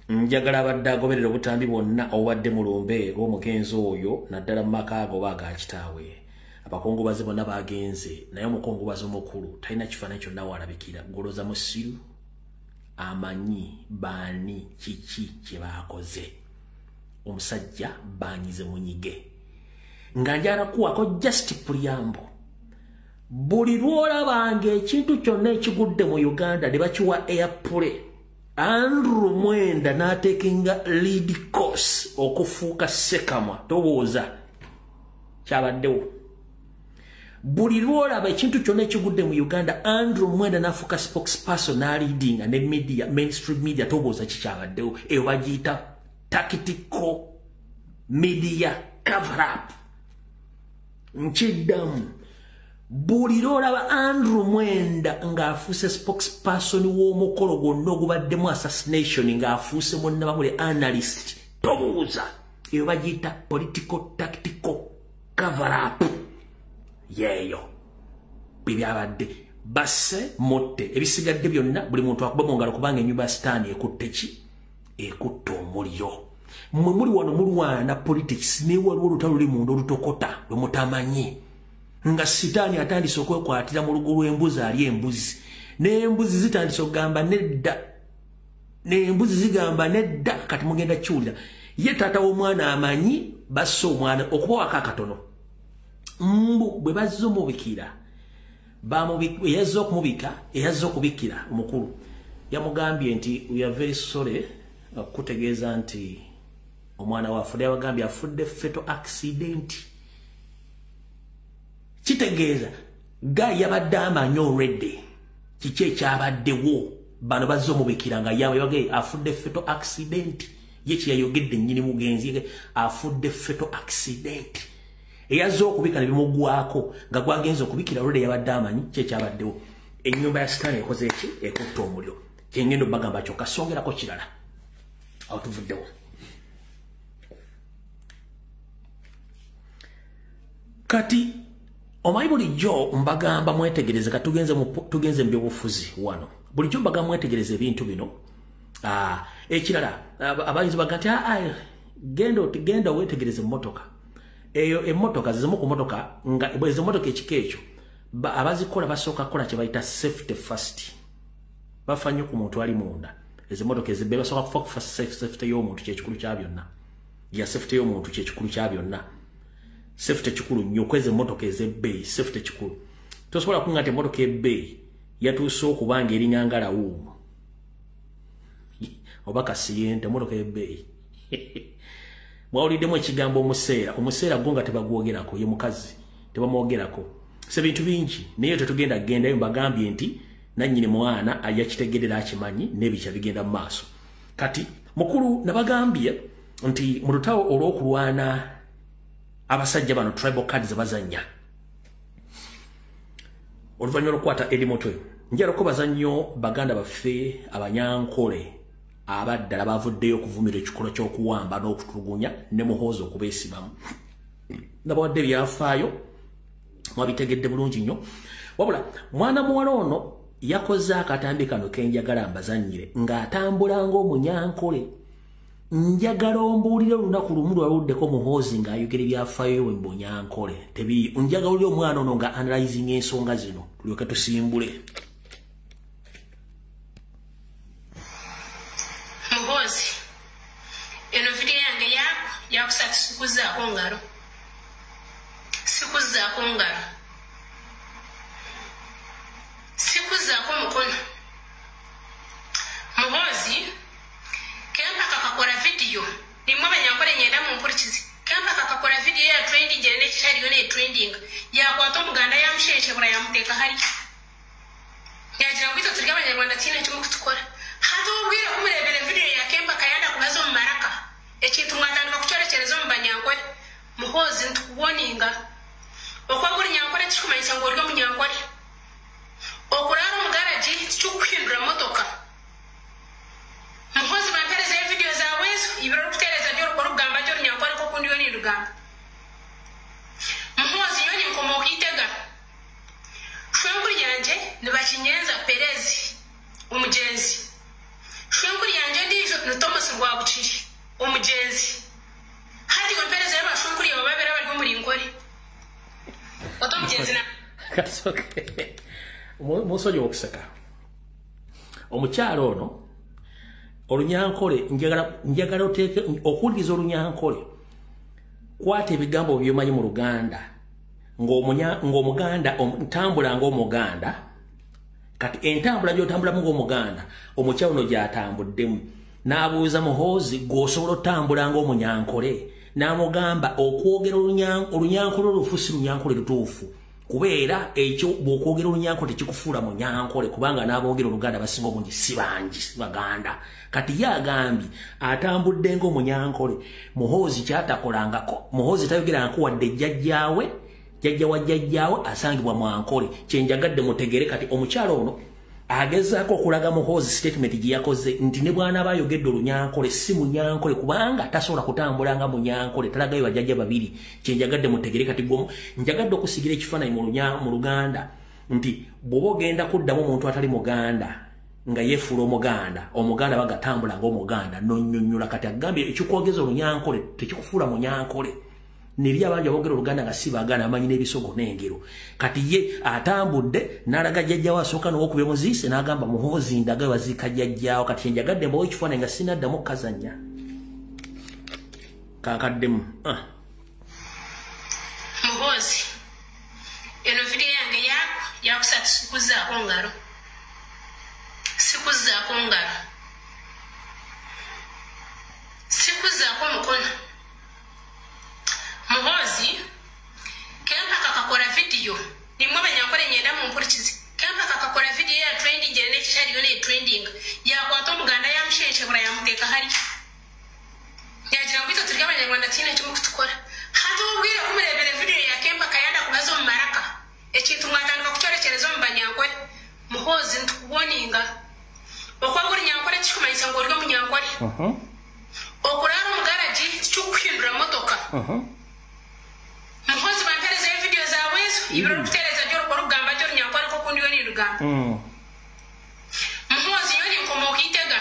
njagala abadde agoberera obutambi bwonna obubadde mu lumbe lw'omugenzi oyo, naddala mu maka ago oba aga kitaawe. Abakungubazi bonna bagenze, naye omukungubazi omukulu talina kifaananyi kyonna w'alabikira. Goloza musiru amanyi baani kiki kye baakoze. Omusajja banyize munyige. Nga njala kuwako just preamble. Buli lw'olabanga ekintu kyonna ekigudde mu Uganda ne bakiwa airplay, Andrew Mwenda n'atekinga lead course okufuuka Ssekamwa, tobuuza kyabaddewo. Buli lw'olaba ekintu kyonna ekigudde mu Uganda, Andrew Mwenda n'afuuka spokesperson n'aleadinga ne media, mainstream media, tobuuza kikyabaddewo. Eyo bagiyita tactical media cover up. Nkiddamu, buli lw'olaba Andrew Mwenda ng'afuuse spokesperson w'omukolo gwonna ogubaddemu assassination, ng'afuuse munnamawulire analyst, tobuuza, eyo bagiyita political tactical cover up. Yeeyo byebyabadde, basse mutte, ebisigadde byonna buli muntu akuba mu ngalo, kubanga ennyumba ya Sitaani ekutte ki? Ekutte omuliro. Mmwe muli wano mulwana politics, naye waliwo olutalo luli munda olutokota lwe mutamanyi, nga Sitaani atandise okwekwatira mu lugo lw'embuzi ali embuzi, n'embuzi zitandise okugamba nedda, n'embuzi zigamba nedda. Kati mugenda kiwulira. Ye taata w'omwana amanyi basse omwana. Okubawako akatono, mbu bwe bazze omubikira, eyazze okumubika, eyazze okubikira omukulu yamugambye nti we are very sorry okutegeeza nti omwana we afudde. Yabagambye afudde fatal accident. Kitegeeza ga yabadde amanyi already kiki ekyabaddewo. Bano bazze omubikira nga yabagambye afudde fatal accident. Ye kyeyayogedde nnyini mugenzi, afudde fatal accident. Eyazze okubika ne bimugwako nga gwagenze okubikira already yabadde amanyi ki ekyabaddewo. Ennyumba ya Sitaani ekoze eki? Ekutta omuliro. Kyengenda obbagamba kyokka, songerako kirala, awo tuvuddewo. Kati omanyi bulijjo mbagamba mwetegereze. Kati tugenze mu byobufuzi wano, bulijjo mbagamba mwetegereze ebintu bino. Ekirala, abayinza baga nti genda weetegereze emmotoka eyo. Emmotoka zimu ku motoka nga ezo motoka ekika ekyo, abazikola basooka kukola kye bayita safety first. Bafa nnyo ku muntu ali munda. Ezo motoka ezibbe basooka kufa kufa safety y'omuntu, kyekikulu kya byonna. Ya safety y'omuntu kyekikulu kya byonna. Safety kikulu nnyo kweza emmotoka ez'ebbeeyi. Safety kikulu. Tosobola kunga nti emmotoka ebbeeyi yatuuse okuba nga eringa nga lawuumu oba kasiyente. Emmotoka ebbeeyi, mwawuliddemu ekigambo omuseera. Omuseera gwo nga tebagwogerako, ye mukazi tebamwogerako. Se bintu bingi naye tetugenda kugendayo, mbagambye nti nannyini mwana ajakitegerera akimanyi n'ebikya bigenda mu maaso. Kati mukulu nabagambye nti mu lutalo olw'okulwana abasajja bano tribal cards bazannya oluvannyuma lw'okukwata Eddie Mutwe, njagala okubaza nnyo baganda baffe Abanyankole abaddala bavuddeyo okuvumira ekikolwa ky'okuwamba n'okutulugunya ne Muhoozi okubeesibamu. Nabawadde ebyafaayo mwabitegedde bulungi nnyo. Wabula mwana muwala ono yakoze akatambi kano ke njagala mbazannyire ng'atambula ng'Omunyankole. Njagala ombuulire olunaku lumu lwaluddeko Muhoozi ng'ayogera ebyafaayo we mu Bunyankole. Njagala oli omwana ono nga analyzing ensonga zino tulyoke tusimbule. Muhoozi, eno vidiyo yange yakusatu sikuzaako ngalo. Sikuzaako ngalo. Sikuzaako mukono. Muhoozi, Kempaka kakora video. Nimwe Abanyankole nyenda mumpurikize. Kempaka kakora video ya trending ere n'ekishariyo ne trending. Yakwata Omuganda yamushenshebura yamuteeka hari. Yagira ngu itwe turi Abanyarwanda tiine kimwe kutukora. Hati obwire kumurebera video ya Kempaka yanda kubaza omu maraka. Ekintu mwatandika kucyorekyereza omu Banyankole. Muhoozi nitukuwoninga. Okwagura Nyankole tikikumanyisa ngu ori Omunyankole. Okurara omu garagi tikikuhindura motoka. Muhoozi bamperezayo vidiyo zawe ezo ibiro orikuteereza orikugamba gye Orunyankole nk'oku ndiyo nindugamba. Muhoozi nyowe ninkomooka Itega. Shwenkuru yangye nibakinyenza Perezi omugyenzi. Shwenkuru yangye endiijo ni Thomas Rwabukiri omugyenzi. Hati iwe mperezayo bashwenkuru yawe babiri abari omuri Nkore. Oti omugyenzi na Kasoke. Musonyiwe okuseka. Omukyala ono Olunyankole njagala oteeke okuwuliriza Olunyankole, kwata ebigambo by'omanyi mu Luganda ng'Omuganda ntambula ng'Omuganda. Kati entambula gy'otambulamu ng'Omuganda omukyala ono gy'atambuddemu n'abuuza Muhoozi gw'osobola otambula ng'Omunyankole, n'amugamba okwogera Olunyankole olufu si Lunyankole lutuufu, kubeera ekyo bw'okwogera Olunyankole tekikufuula Munyankole, kubanga n'aboogera Oluganda basinga obungi si bangi, si Baganda. Kati ye agambye atambudde ng'Omunyankole. Muhoozi kyatakolangako, Muhoozi tayogerangako wadde jjajjaawe, jjajja wa jjajjaawe asangibwa Mwankole. Kyenjagadde mutegere kati omukyala ono agezaako okulaga Muhoozi statement gye yakoze nti ne bw'anaaba ayogedde Olunyankole si Munyankole, kubanga tasobola kutambula nga Munyankole, talagayo bajjajja babiri. Kyenjagadde mutegere kati gwomu njagadde okusigira ekifaananyi mu Luganda nti bw'oba ogenda kuddamu omuntu atali Muganda nga yeefuula Omuganda, Omuganda bagatambula ng'Omuganda nonnyonnyola. Kati agambye ekikwogeza Olunyankole tekikufuula Munyankole. Neri abangi aboogera Oluganda nga si Baganda amanyi n'ebisogo n'engero. Kati ye atambudde n'alaga jjajjaawe asooka n'owokubira muziise n'agamba Muhoozi ndagayo baziika jjajjaawo. Kati njagadde mbawe ekifaananyi nga sinaddamu kukazannya. Kaakaddemu. Muhoozi, eno vidiyo yange yakusatu sikuzaako ngalo. Sikuzaako ngalo. Sikuzaako mukono. Muhoozi, Kempaka kakora vidiyo. Nimwe Abanyankole nyenda mumpurikize. Kempaka kakora vidiyo ya trending ere n'ekishariyo ne trending. Yakwata Omuganda yamushenshebura yamuteeka hari. Yagira ngu itwe turi Abanyarwanda tiine kimwe kutukora. Hati obwire kumurebera vidiyo ya Kempaka yanda kubaza omu maraka. Ekintu mwatandika kucyorekyereza omu Banyankole. Muhoozi nitukuwoninga. Okwagura Nyankole tikikumanyisa ngu ori Omunyankole. Okurara omu garagi tikikuhindura motoka. Muhoozi bamperezayo vidiyo zawe ezo ibiro orikuteereza orikugamba gye Orunyankole nk'oku ndiyo nindugamba. Muhoozi nyowe ninkomooka Itega.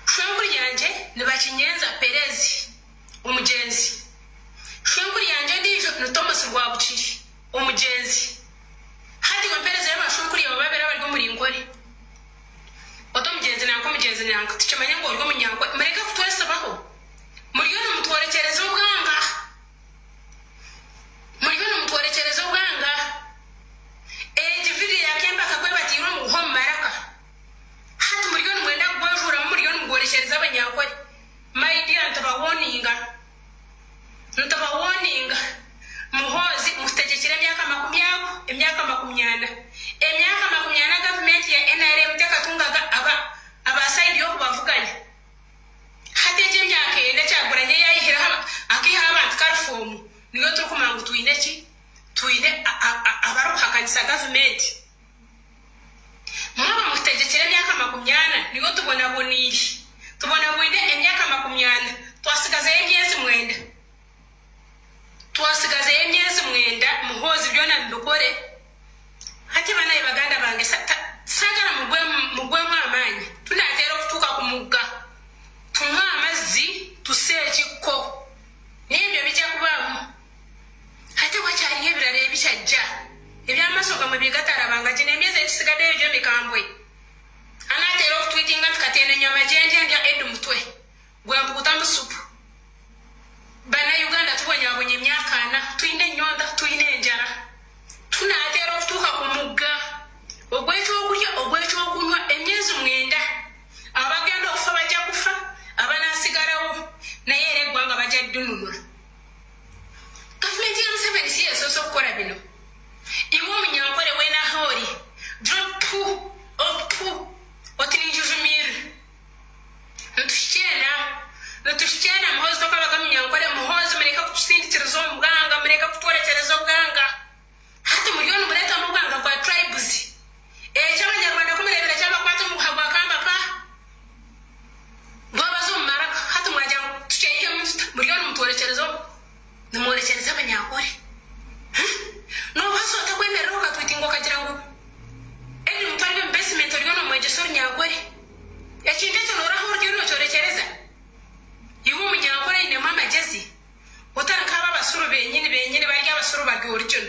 Shwenkuru yangye nibakinyenza Perezi omugyenzi. Shwenkuru yangye endiijo ni Thomas Rwabukiri omugyenzi. Hati iwe mperezayo bashwenkuru yawe babiri abari omuri Nkore. Oti omugyenzi nanka omugyenzi nanka tukimanya ngu ori Omunyankole. Mureke kutwesibaho. Muriyo nimutworekyereza obwanga. Muriyo nimutworekyereza obwanga. Egi vidiyo ya Kempaka kwebatiire omuguha omu maraka. Hati muriyo nimwenda kugwejuramu, muriyo nimugworekyereza Abanyankole. My dear, ntabawoninga. Ntabawoninga. Muhoozi mutegekire emyaka 20. gavumenti. Mwaba mutegekera emyaka 40 nigo tubonabonire. Tubonabwine emyaka 40 twasigazeyo emyezi 9. Twasigazeyo emyezi 9 Muhoozi byona mbikore. Hati banaye baganda bange sagala mugwemu amaanyi. Tunaatera okutuuka ku mugga. Tunywe amazzi tusse ekikko. N'ebyo bijja kubaamu. Ate wakyaliyo ebirala ebikyajja. Ebyamaaso gammwe bye gatalabanga gino emyezi egisigaddeyo gyo mikambwe. Anaatera okutwitinga nti kati eno ennyama gye ndya ndya Eddy Mutwe. Gwe mpukuta mu supu. Bannayuganda tubonyabonya emyaka 4, tulina ennyonta, tulina enjala. Tunaatera okutuuka ku mugga. Ogw'ekyokulya, ogw'ekyokunywa emyezi 9. Abagenda okufa bajja kufa, abanaasigalawo naye era eggwanga bajja ddununula. Gavumenti ya Museveni si yeesoose okukola bino. Iwe omunyankole wenahoori drop opu otininjujumire. Nitushikena Muhoozi tokabaga munyankole. Muhoozi mureke kutusindikiriza omuganga, mureke kutworekyereza obuganga. Hati muriyo nimureetamu obuganga bwa tribes. Ekyo abanyarwanda kumureebera kyabakwata omuguha gwa kamba pa. Gwabaza omu maraka. Hati mwagira ngu tukyehemu tuta. Muriyo nimworekyereza abanyankole. Nobaasa otakwemerera okatwitinga okagira ngu Eddy Mutwe ari omu basement oriyo nomwegyesa orunyankole. Ekintu ekyo nooraho oriyo nokyorekyereza. Iwe omunyankole ainemu amagezi. Otari nk'abo abasuru benyini bari abasuru bari original.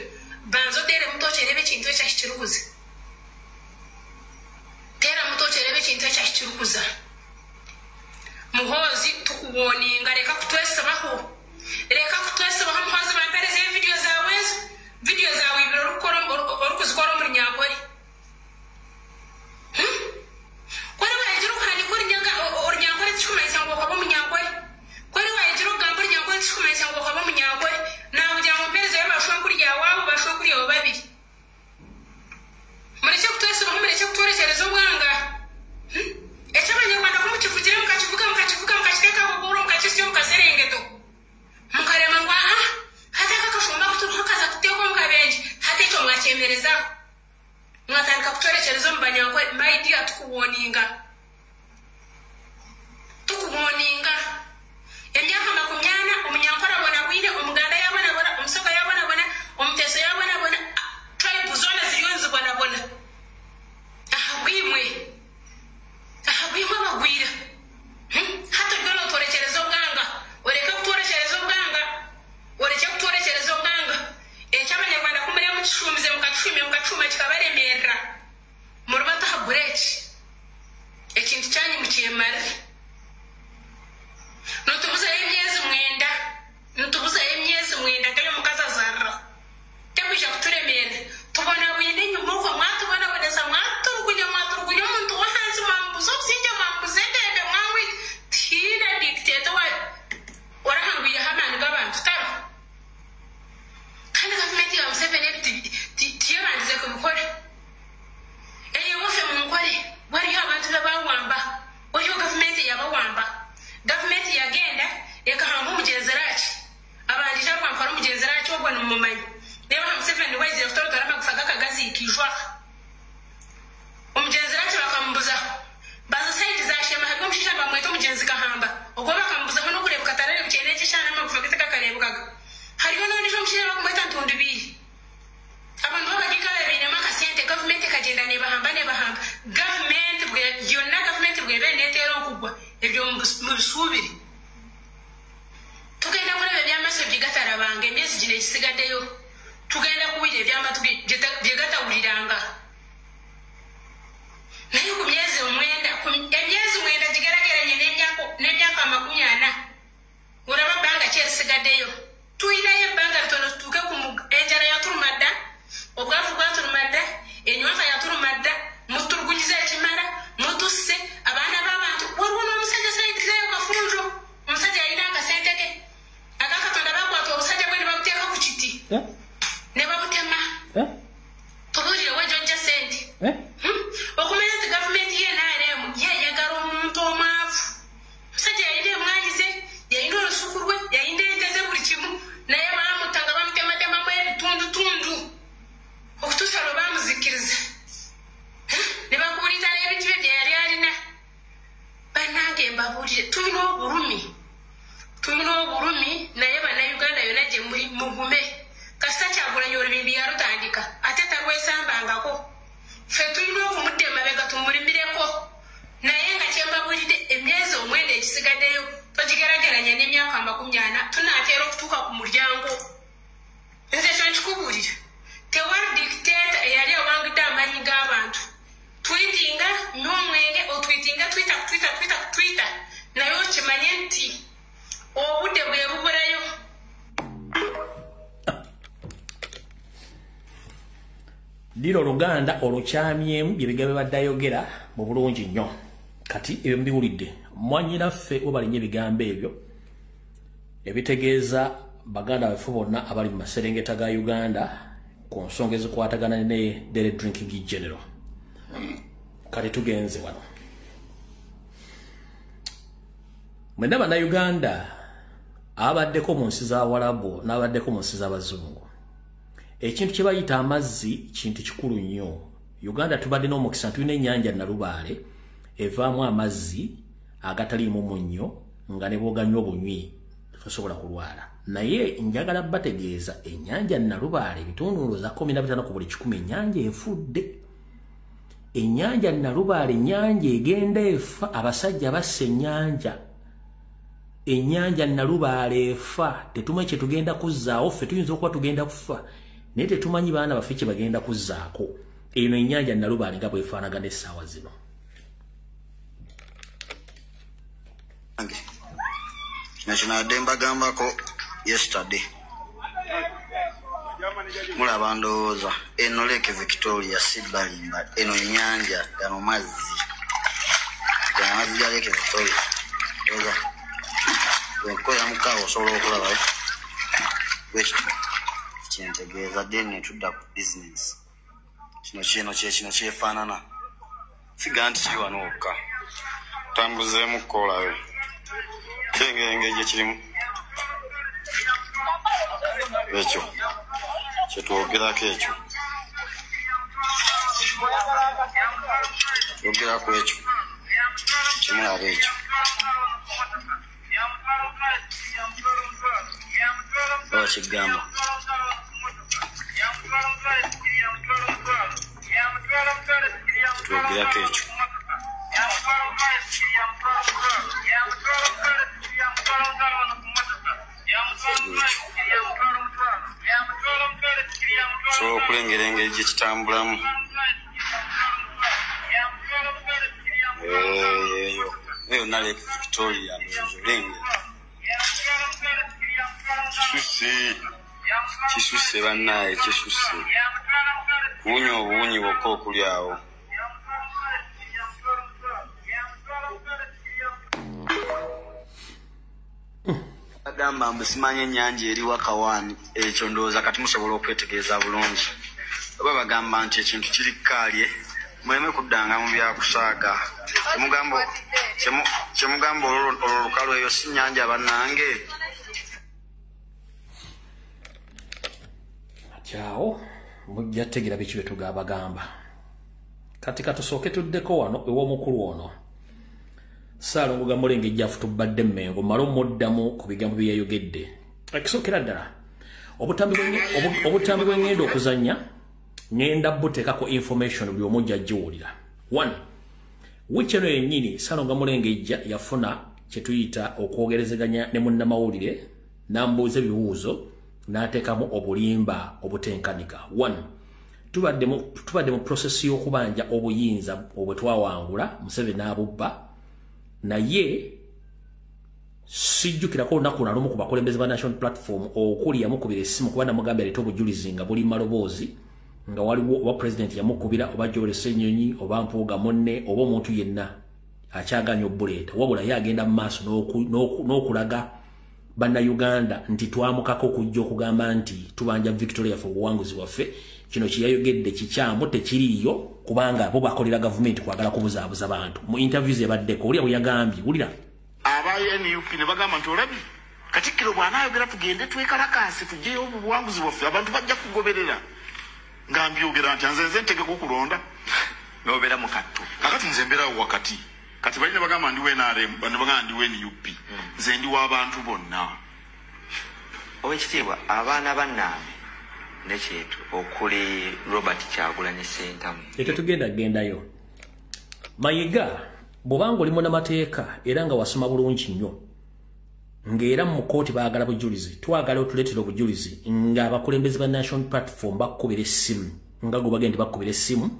Banza oteere muto okyerebe ekintu ekyo ahikirikuza. Teera muto okyerebe ekintu ekyo ahikirikuza. Muhoozi tukuwoninga reka kutwesibaho. Reka kutwesibaho Muhoozi bamperezeyo vidiyo zaawe ezo. Vidiyo zaawe ibiri orikuzikora omuri nyankole. Kori wayigira okuhandika orunyankole tikikumanyisa ngu okaba omunyankole. Kori wayigira okugamba orunyankole tikikumanyisa ngu okaba omunyankole. Nakugira ngu mperezeyo bashwenkuru yawaabo bashwenkuru yawe babiri. Mureke kutwesibaho, mureke kutworekyereza obwanga. Ekyo abanyarwanda kumukivugire mukakivuga mukakivuga mukakiteeka buguru mukakisya omukaserengeto. Mukarema ngu aha hati aka akashumba kuturuho kaza kuteekwa omu kabenje. Hati ekyo mwakyemerezaho. Mwatandika kutworekyereza omu banyankole. My dear, tukuwoninga. Tukuwoninga. Emyaka 40 omunyankole abonabwine, omuganda yabonabona, omusoga yabonabona, omuteso yabonabona, tribe zoona ziriyo nizibonabona. Ahabwimwe. Ahabwimwe abagwira. Hati oriyo notworekyereza obwanga. Oreke kutworekyereza obwanga. Oreke kutworekyereza obwanga. Ekyo abanyarwanda kumureba mukishuumize mukakishumya mukakishuma kikabaremeerera. Murubata aha bureki. Ekintu kyanyu mukyemarire. Nitubuzayo emyezi 9. Nitubuzayo emyezi 9 nkayo omukazi azarira. Tekwija kuturemeera. Tubonabwine enyuma okwo mwatubonabonesa mwaturugunya mwaturugunya omuntu w'ahansi mwambuza obusingye mwambuza endembe mwamwita. Tihaine dictator orahangwireho amaani g'abantu tariho. Kandi gavumenti ya Museveni ebi tiyebandize kubikora. Eyobofe munkore wariho abantu babawamba. Oriho gavumenti yabawamba. Gavumenti yagenda ekahamba omugyenzi raki. Abandije arwampara omugyenzi raki ogwo nimumumanyi. Reeba Museveni waizire kutorotara amagufa gakagaziikijwa. Omugyenzi raki bakamubuzaho. Baza sayidi zashema hariho omushaija bamweta omugyenzi kahamba. Ogwo bakamubuzaho n'okureebeka tarareebukire n'ekyeshana amagufa ge tikakareebekaga. Hariho n'ondiijo omushaija bakumweta Ntundubiire. Abantu b'abagiga bainemu akasente gavumenti ekagyenda nebahamba nebahamba. Gavumenti yonna gavumenti bw'eba neeteera okugwa ebyo mubisuubire. Tugenda kuraba ebyamaaso bye gatarabanga emyezi gino egisigaddeyo. Tugenda kuwulira ebyamatu bye gatawuliranga. Naye ku myezi 9, emyezi 9 gigerageranye n'emyaka 40. Oraba ebbanga ki erisigaddeyo. Tuyinayo ebbanga litono tutuuke ku enjala yaturuma dda, obwavu bwaturuma dda, ennyonta yaturuma dda, muturugunyiza ekimala, mutusse abaana b'abantu. Waliwo n'omusajja sayidizeeyo kafunjo. Omusajja yalina akasente ke. Akakatonda bakwata obusajja bwe ne babuteeka ku kiti. Ne babutema. Tubuulire wa gy'ojja ssente. Okumanya nti gavumenti ye NRM yeyagala omuntu Kembabuulire, tulina obulumi, tulina obulumi, naye Bannayuganda yonna gye muli mugume. Kasita Kyagulanyi olubimbi yalutandika ate talwesambangako. Ffe tulina okumudda emabega tumulimireko, naye nga kyembabuulidde, emyezi 9 egisigaddeyo togigeraageranya n'emyaka 40, tunaatera okutuuka ku mulyango. Nze kyo nkikubuulira, tewali dictator eyali awangudde amaanyi g'abantu. Tweetinga n'omwenge, otweetinga Twitter, Twitter, Twitter, Twitter, naye okimanye nti obudde bwe bubulayo. Diro Oluganda olukyamyemu bye bigambo badde ayogera mu bulungi nnyo. Kati ebyo mbiwulidde, mwannyinaffe webalinye ebigambo ebyo ebitegeeza baganda baffe bonna abali mu maserengeta ga Uganda ku nsonga ezikwatagana ne daily drinking general. Kati tugenze wano. Mwenna Bannayuganda abaddeko mu nsi za Warabu n'abaddeko mu nsi z'Abazungu, ekintu kye bayita amazzi kintu kikulu nnyo. Uganda tubadde n'omukisa, tulina ennyanja Nalubaale evaamu amazzi agataliimu munnyo, nga ne bw'oganywa obunywi tosobola kulwala. Naye njagala bategeeza, ennyanja Nalubaale ebitundu za 15 ku buli 100 ennyanja efudde. Ennyanja Nalubaale ennyanja egenda efa, abasajja bassa ennyanja. Ennyanja Nalubaale efa, tetumanyi kye tugenda kuzzaawo. Ffe tuyinza okuba tugenda kufa, naye tetumanyi baana baffe kye bagenda kuzzaako. Eno ennyanja Nalubaale nga bwefaanagana essaawa zino. Kino kinadde mbagambako yesterday. Mulaba ndowooza eno Lake Victoria si balimba, eno nnyanja, gano mazzi, gano amazzi ga Lake Victoria. Ndowooza bwenkukolera mukaawa osobola okulabayo bwekityo kyentegeeza. Then ne tudda ku business. Kino kino kyekino kyefaanana, siga nti kiri wano wokka, tambuzeemu kukolayo kyengeri engeri gye kirimu. Ekyo kyetwogerako, ekyo twogerako, ekyo kimulaba, ekyo oba kigamba twogerako ekyo. Osobola okulengera engeri gye kitambulamu. Eyo yonna Lake Victoria, ndowooza olengera kisuse, kisuse bannaaye, kisuse kuwunya obuwunyi bwokka okuli awo. Agamba mbu simanyi ennyanja eri wakawaani, ekyo ndowooza kati musobola okwetegereza bulungi. Oba bagamba nti ekintu kiri kaalye, muleme kuddanga mu byakusaaga. Kyemugamba olwo lukalu, eyo si nnyanja bannange. Kyawo mujja tegeera biki bye tugabagamba. Kati katusooke tuddeko wano ew'omukulu ono Ssaalongo Gamulengejja afutubadde Mmengo, mmale omuddamu ku bigambo bye yayogedde. Ekisookera ddala, obutambi bwe ŋŋenda okuzannya ŋŋenda buteekako information buli omu ojja giwulira. One, wiiki eno yennyini Ssaalongo Gamulengejja yafuna kye tuyita okwogerezeganya ne munnamawulire, n'ambuuza ebibuuzo n'ateekamu obulimba obutenkanika. One, tubadde mu process y'okubanja obuyinza obwe twawangula Museveni n'abubba, naye sijjukirako olunaku nalumu ku bakulembeze ba National Platform okuli yamukubira essimu kuba namugamba aleete obujulizi nga buli maloboozi, nga waliwo oba president yamukubira oba Joel Ssenyonyi oba Mpuuga munne oba omuntu yenna akyaganya obbuleeta. Wabula ye agenda mu maaso n'okulaga Bannayuganda nti twamukako okujja okugamba nti tubanja Victoria ffe obuwanguzi bwaffe. Kino kye yayogedde kikyamu, tekiriiyo, kubanga bo bakolera gavumenti kwagala kubuzaabuza bantu. Mu interviews ebaddeko wulira bwe yagambye, wulira. Aba NUP ne bagamba nti olabye Katikkiro bw'anaayogera tugende twekalakaase tuggyeyo obuwanguzi bwaffe, abantu bajja kugoberera. Nga mbyogera nti nze ntegeka okulonda n'obeera mu kattu. Kakati nze mbeerawo wakati. Kati balina bagamba ndi NRM, bano bagamba ndi NUP. Nze ndi w'abantu bonna. Owekitiibwa, abaana bannambe nekintu okuli Robert Kyagulanyi Ssentamu. Ekyo tugenda gendayo. Mayiga, bw'obanga oli munnamateeka era nga wasoma bulungi nnyo, ng'era mu kkooti baagala bujulizi, twagala otuleetera obujulizi ng'abakulembeze ba National Platform bakukubira essimu, nga gwe bagenda bakukubira essimu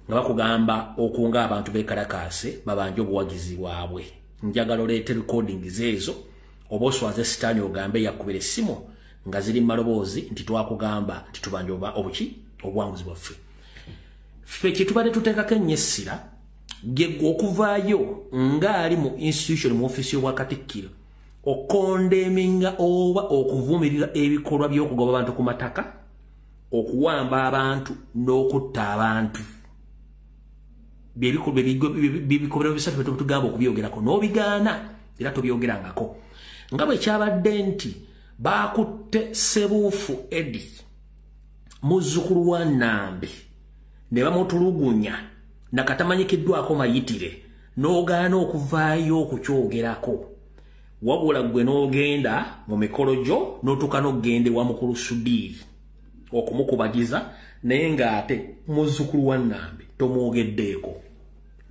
nga bakugamba okunga abantu beekalakaase babanje obuwagizi bwabwe. Njagala oleete recordings ezo oba oswaze sitaani ogambe yakubira essimu nga ziri mu maloboozi nti twakugamba nti tubanje oba obuki obuwanguzi bwaffe. Ffe kye tubadde tuteekako ennyo essira gye okuvaayo ng'ali mu institution mu ofiisi y'obwakatikkiro okondeminga oba okuvumirira ebikolwa by'okugoba abantu ku mataka, okuwamba abantu n'okutta abantu. Byebikolwa bisatu bye tugamba okubyogerako n'obigaana era tobyogerangako. Nga bwe kyabadde nti bakutte Sebuufu Eddie muzzukulu wa Nambi ne bamutulugunya nakatamanyikiddwako mayitire n'ogaana okuvaayo okukyogerako, wabula ggwe n'ogenda mu mikolo gyo n'otuuka n'okugenda ewa mukulu Sudiiri okumukubagiza, naye ng'ate muzzukulu wa Nambi tomwogeddeeko.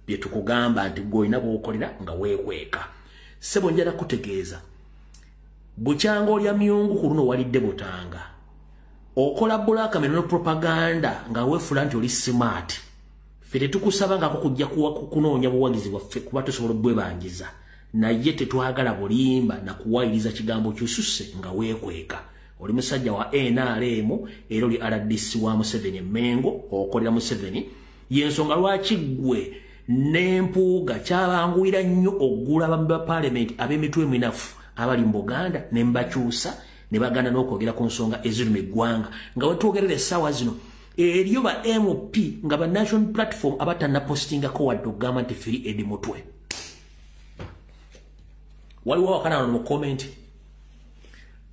Bye tukugamba nti ggwe olina bw'okolera nga weekweka. Ssebo njala kutegeeza, bukyanga olya myungu ku luno walidde butanga. Okola blackmail ne propaganda nga weefuula nti oli smart. Ffe tetukusaba ngako kujja kunoonya buwagizi bwaffe kuba tusobola obwebangiza, naye tetwagala bulimba na kuwayiriza kigambo kyususse nga weekweka. Oli musajja wa NRM era oli RDC wa Museveni Mengo, okolera Museveni. Y'ensonga lwaki ggwe n'empuuga kyabanguyira nnyo oggula abambi ba paalamenti ab'emitwe eminafu abali mu Buganda ne mbakyusa ne baganda n'okwogera ku nsonga eziruma eggwanga. Nga wetwogerera essaawa zino eriyo ba MP nga ba National Platform abatannapostingako wadde okugamba nti free Eddie Mutwe. Waliwo wakana mu comment,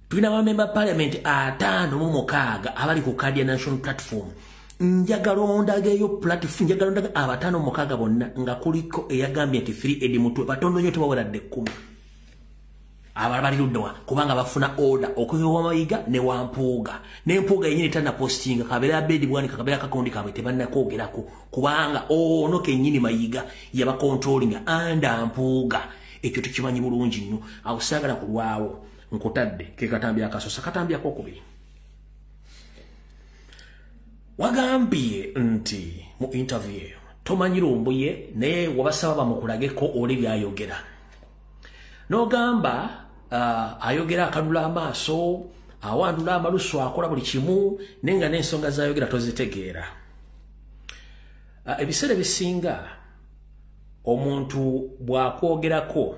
tulina ba member parliament 56 abali ku kadi ya National Platform. Njagala ondageyo platform, njagala ondage abataano mukaaga bonna nga kuliko eyagambye nti free Eddie Mutwe. Batono nnyo, tebaweradde 10. Abalala bali ludda kubanga bafuna order okuva wa Mayiga ne wa Mpuuga. Ne Mpuuga yennyini tannapostinga, kabeera Abedi Bwanika, kabeera Kakondi kaabwe tebannakwogerako kubanga ono kennyini Mayiga yabakontrolinga anda Mpuuga. Ekyo tukimanyi bulungi nnyo. Awo saagala kulwawo, nkutadde ke katambi akasosa katambi akokubiri. Wagambye nti mu interview eyo tomanyi Lumbuye naye wabasaba bamukulageko oli byayogera. N'ogamba ayogera akanula amaaso, awandula amalusu, akola buli kimu, naye nga n'ensonga z'ayogera tozitegeera. Ebiseera ebisinga omuntu bw'akwogerako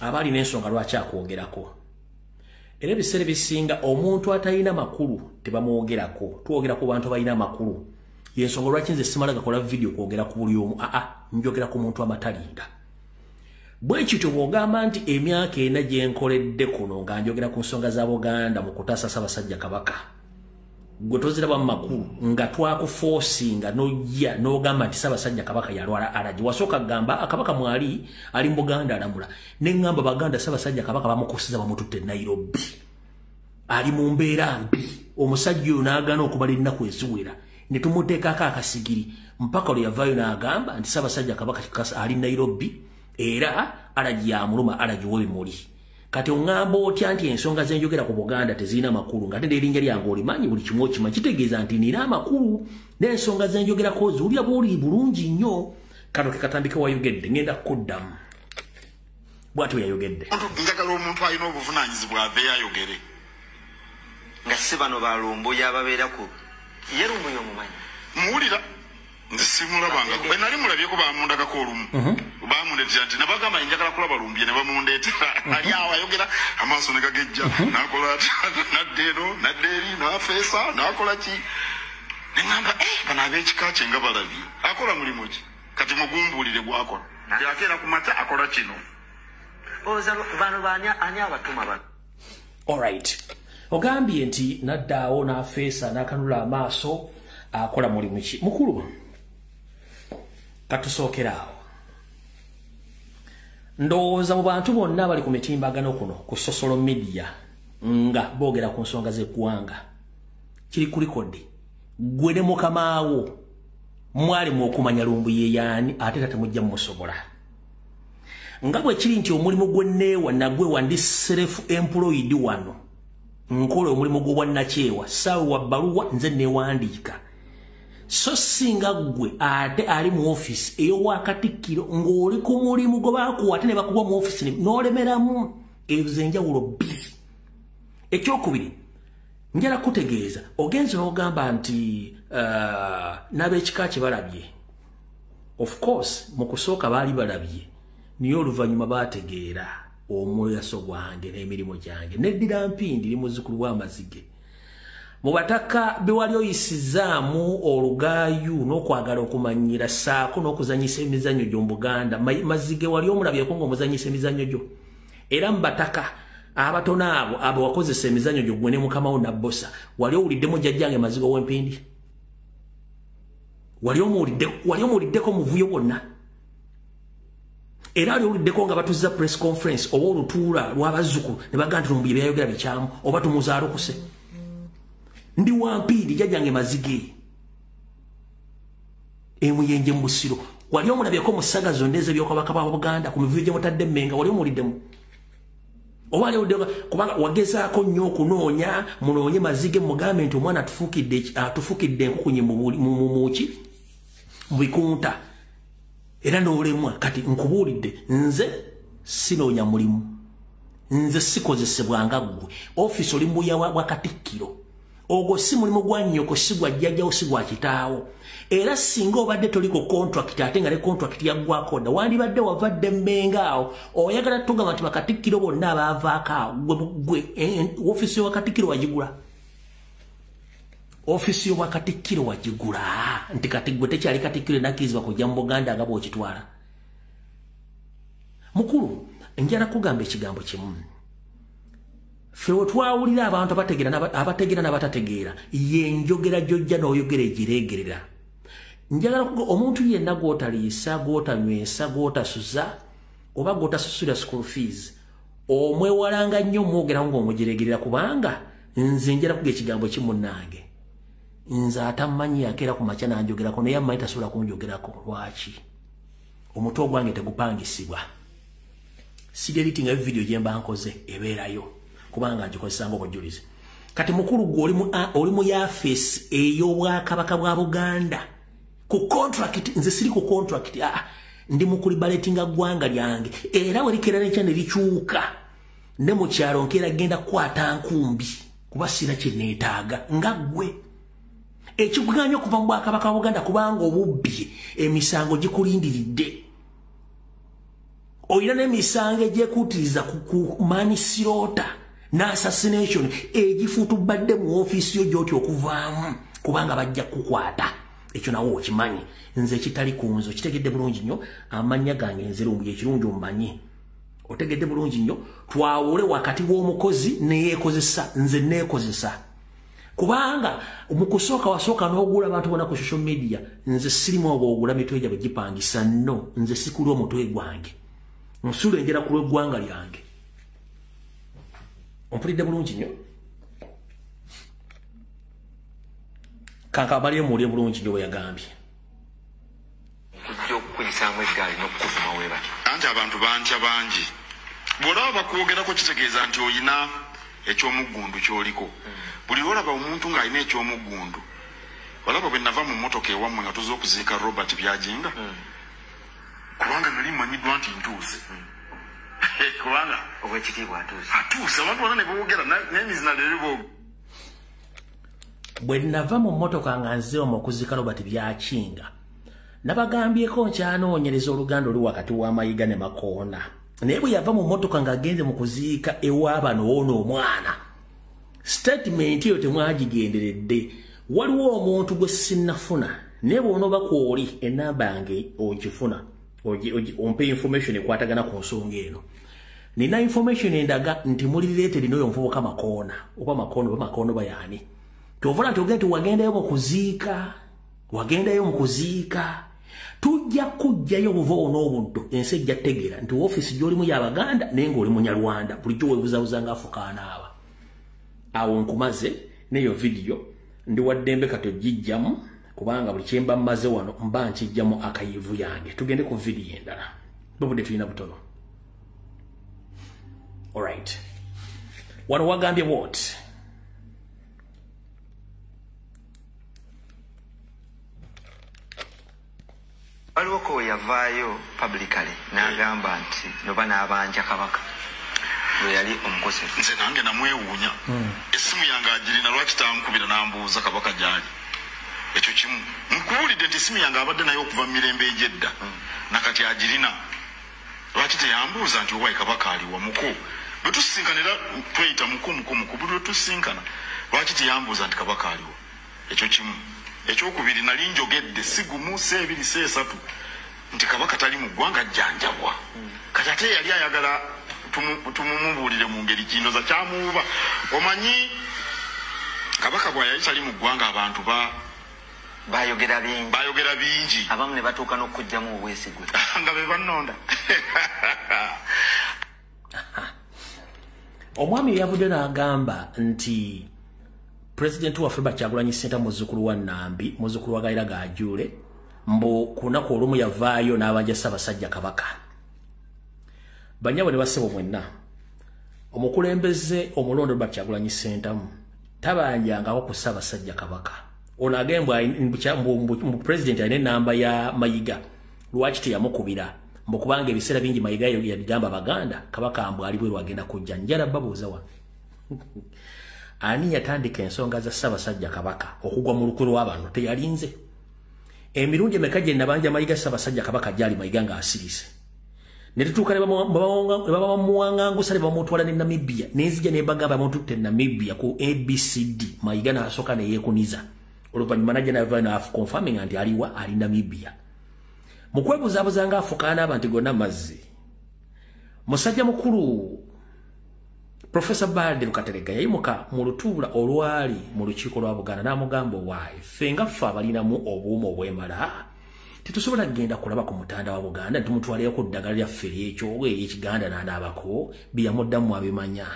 aba alina ensonga lwaki akwogerako. Era ebiseera ebisinga omuntu atalina makulu tebamwogerako. Twogera ku bantu abalina amakulu. Y'ensonga lwaki nze simala gakola vidiyo kwogera ku buli omu, njogera ku muntu amatalinda. Bwe kityo bw'ogamba nti emyaka 4 gye nkoledde kuno nga njogera ku nsonga za Buganda mu kutaasa Ssaabasajja Kabaka, gwe toziraba mu makulu nga twakufoosinga n'ojja n'ogamba nti Ssaabasajja Kabaka yalwala alaji. Wasooka kugamba Kabaka mwali ali mu Buganda alamula, ne ŋŋamba Baganda Ssaabasajja Kabaka bamukusiza bamututte Nairobi, ali mu mbeera mbi. Omusajja oyo n'agaana okubala ennaku eziwera ne tumuteekako akasigiri mpaka lwe yavaayo n'agamba nti Ssaabasajja Kabaka ali Nairobi era alaji yamuluma, alaji w'ebimuli. Kati oŋŋamba otya nti ensonga ze njogera ku Buganda tezirina makulu, ng'ate n'erinnya lyange olimanyi buli kimu okimanyi? Kitegeeza nti nina amakulu n'ensonga ze njogerako oziwulira buwuliri bulungi nnyo. Kano ke katambike wayogedde, ngenda kuddamu. Bw'atyo yayogedde. Njagala omuntu alina obuvunaanyizibwa aveeyo ayogere. Nga si bano ba Lumbuye ababeera ku ye Lumbuye omumanyi? Muwulira nze simulabangako. Bwe nali mulabyeko bamundagako olumu. Bamundeetera nti nabagamba njagala kulaba Lumbuye ne bamundeetera. Ali awo ayogera amaaso ne gagejja, n'akola atya, n'adda eno, n'adda eri, n'afeesa, n'akola ki. Ne ŋŋamba, bano ab'ekika kye nga balabye. Akola mulimu ki? Kati mugumbuulire gw'akola. Yakeera ku makya akola kino. Olowooza bano baani, ani abatuma bano? Alright. Ogambye nti n'addaawo n'afeesa n'akanula amaaso akola mulimu ki? Mukulu, katusookera awo. Ndowooza mu bantu bonna abali ku mitimbagano kuno ku social media nga boogera ku nsonga z'eggwanga, kiri ku record, ggwe ne mukamaawo mwalimu okumanya Lumbuye yaani, ate era temujja mumusobola. Nga bwe kiri nti omulimu gwe neewa nagwe wandi self employed wano, nkola omulimu gw'obwannakyewa, saawa wa bbaluwa nze neewandiika. So singa ggwe ate ali mu ofiisi ey'obwakatikkiro ng'oli ku mulimu gwe baakuwa ate ne bakuwa mu ofiisi n'olemeramu, ezo enjawulo bbiri. Ekyokubiri, njala kutegeeza ogenze n'ogamba nti n'ab'ekika kye balabye. Of course mu kusooka baali balabye, naye oluvannyuma baategeera omugaso gwange n'emirimu gyange. Neddira mpindi eri muzzukulu w'amazige. Mu bataka be wali oyisizaamu olugaayu n'okwagala okumanyira ssaako n'okuzannyisa emizannyo gyo mu Buganda, Mazige wali omulabyeko ng'omuzannyisa emizannyo gyo. Era mu bataka abatono abo abo wakozesa emizannyo gyo gwe ne mukama wo Nabbosa, wali owuliddemu jjajjange Mazige ow'empindi? Wali omuwuliddeko muvuyo bwonna? Era wali owuliddeko nga batuzza press conference oba olutuula lw'abazzukulu ne bagamba nti Lumbuye byayogera bikyamu oba tumuzaalukuse? Ndi wampindi jjajjange Mazige emuyenje mu Busiro. Wali omulabyeko mu ssaga zonna ez'ebyokabaka bwa Buganda ku mivuyo gye mutadde Mmenga, wali omuwuliddemu? Oba ali owuliddeko? Kubanga wagezaako nnyo okunoonya, munoonye Mazige mugambe nti omwana atufukidde enkukunyi mu bikunta, era n'olemwa. Kati nkubuulidde, nze sinoonya mulimu, nze sikozesebwanga ggwe. Ofiisi oli mbuya wa Katikkiro, ogwo si mulimu gwa nnyoko, si gwa jjajjawo, si gwa kitaawo. Era singa obadde toli ku contract ate nga ne contract yaggwako dda, wandibadde wavadde Mmenga awo. Oyagala tugamba nti bakatikkiro bonna abaavaako awo, gwe ofiisi y'obwakatikkiro wagigula? Ofiisi y'obwakatikkiro wagigula nti kati gwe tekyali katikkiro enakkirizibwa kujja mu Buganda nga bw'okitwala? Mukulu, njala kugamba ekigambo kimu. Ffe we twawulira abantu abategeera n'abatategeera, yenjogera gy'ojja n'oyogera egireegerera. Njagala omuntu yenna gw'otaliisa, gw'otanywesa, gw'otasuza oba gw'otasusulira school fees, omwewalanga nnyo omwogeramu ng'omugireegerera, kubanga nze njala kuga ekigambo kimu munnange. Nze atammanyi yakeera ku makya n'anjogerako, naye ammanyi tasobola kunjogerako. Lwaki? Omutwe ogwange tegupangisibwa. Sidelitinga vidiyo gye mba nkoze ebeerayo, kubanga ngikozesa ng'obujulizi. Kati mukulu gwe oli mu yafeesi ey'obwakabaka bwa Buganda ku contract, nze siri ku contract, ndi mu kulibaletinga ggwanga lyange. Era we likeera n'enkya ne likyuka ne mu kyalo nkeera genda kukwata nkumbi, kuba sira kye neetaaga nga ggwe. Ekikuganya okuva mu bwakabaka bwa Buganda kubanga obubbi, emisango gikulindiridde. Olina n'emisango egyekuutiriza ku manslaughter n'assassination egifutubadde mu ofiisi yo gy'oti okuvaamu, kubanga bajja kukwata. Ekyo nawo okimanyi. Nze ekitali ku nze okitegedde bulungi nnyo. Amannya gange nze Lumbuye, ekirungi omumanyi, otegedde bulungi nnyo. Twawule wakati w'omukozi neyeekozesa. Nze neekozesa kubanga mu kusooka wasooka n'ogula abantu bonna ku social media. Nze sirimu obwo ogula mitwe gyabwe gipangisa, nno nze sikulwa omutwe gwange, nsula enjera ku lw'eggwanga lyange. Ompulidde bulungi nnyo? Kankabalye muwulire bulungi nnyo bwe yagambye. Okujja okukuyisaamu eggaali n'okukuvuma weebati. Anti abantu bantya bangi. Bw'olaba bakwogerako kitegeeza nti oyina ekyomuggundu ky'oliko. Buli lw'olaba omuntu ng'alina ekyomuggundu, olaba bwe nava mu mmotoka ewammwe nga tuzze okuziika Robert Byajinga, kubanga nali mmanyiddwa nti ntuuse. Kubanga owekitiibwa atuuse. Atuuse, abantu bonna ne boogera n'emizina leero boogera. Bwe nava mu mmotoka nga nze omwo okuziika Robert Byakinga, nabagambyeko nkyanoonyereza oluganda oli wakati w'Amayiga ne Makoona. Naye bwe yava mu mmotoka ng'agenze mu kuziika ewa bano ono omwana, statement eyo temwagigenderedde. Waliwo omuntu gwe sinnafuna, naye bw'onooba kw'oli ennamba yange ogifuna, ompe information ekwatagana ku nsonga eno. Nina information endaga nti muli related n'oyo omuvubuka Makoona, oba Makoona oba Makoona oba yaani. Kyovula nti ogenda nti wagendayo mu kuziika, wagendayo mu kuziika. Tujja kujjayo obuva n'obuddo, ensi ejja tegeera nti ofiisi gy'olimu y'Abaganda naye ng'oli Munyarwanda, bulijjo weebuzaabuza ng'afukaanaaba. Awo nkumaze n'eyo vidiyo, ndi wa ddembe kati ogijjamu kubanga buli kye mba mmaze wano mba nkijjamu akayivu yange. Tugende ku vidiyo endala, bobudde tulina butono. Alright, wano wagambye what? Waliwo ko yavaayo publicly n'agamba nti noba n'abanja Kabaka lwe yali omukosefu. Nze nange namwewuunya. Essimu yange agirina, lwaki tankubira n'ambuuza Kabaka gy'ali? Ekyo kimu. Nkubuulidde nti essimu yange abadde nayo okuva mu mirembe egy'edda, nakati agirina. Lwaki teyambuuza nti owaye Kabaka aliwa muko? Bwe tusisinkana era tweyita muko muko muko, buli lwe tusisinkana lwaki teyambuuza nti Kabaka aliwa? Ekyo kimu. Ekyokubiri, nali njogedde si gumu, si ebiri, si esatu nti Kabaka tali mu ggwanga, ajjanjabwa. Kati ate yali ayagala tumumubuulire mu ngeri kindoza kyamuwuba. Omanyi Kabaka bwe yali tali mu ggwanga abantu bayogera bingi, bayogera bingi, abamu ne batuuka n'okugyamu obwesigwe nga be bannonda. Omwami yavudde n'agamba nti President waffe Kyagulanyi Ssentamu muzzukulu wa Nambi, muzzukulu wa Gayira Gaajule, mbu ku lunaku olumu yavaayo n'abanja Ssaabasajja Kabaka. Bannyabo ne bassebo mwenna, omukulembeze omulondo Robert Kyagulanyi Ssentamu tabanjangako ku Ssaabasajja Kabaka. Ono agembwa mbu president alina ennamba ya Mayiga, lwaki teyamukubira? Mbu kubanga ebiseera bingi Mayiga yabigamba Baganda, Kabaka mbu ali bweru agenda kujja. Njala babuuza wano, ani yatandika ensonga za Ssaabasajja Kabaka okugwa mu lukwe lw'abano? Teyalinze. Emirundi emeka gye nabanja Mayiga Ssaabasajja Kabaka gyali Mayiga ng'asirise, ne tutuuka ne bamuwangangusa ne bamutwala ne Namibia, nenzija ne bagamba bamututte Namibia ku ABCD. Mayiga n'asooka ne yeekuniza, oluvannyuma najja nava n'aconfirming nti aliwa, ali Namibia. Mu kwebuzaabuza ng'afukaana abantu gonna mazzi, musajja mukulu Professor Badru Katerega yayimuka mu lutuula olwali mu lukiiko lwa Buganda n'amugamba, owaayi ffe nga ffe abalinamu obuuma obwemala tetusobola kugenda kulaba ku mutanda wa Buganda tumutwaleyo ku ddagala lyaffe ery'ekyogo ery'Ekiganda n'anaabako. Bye yamuddamu abimanya,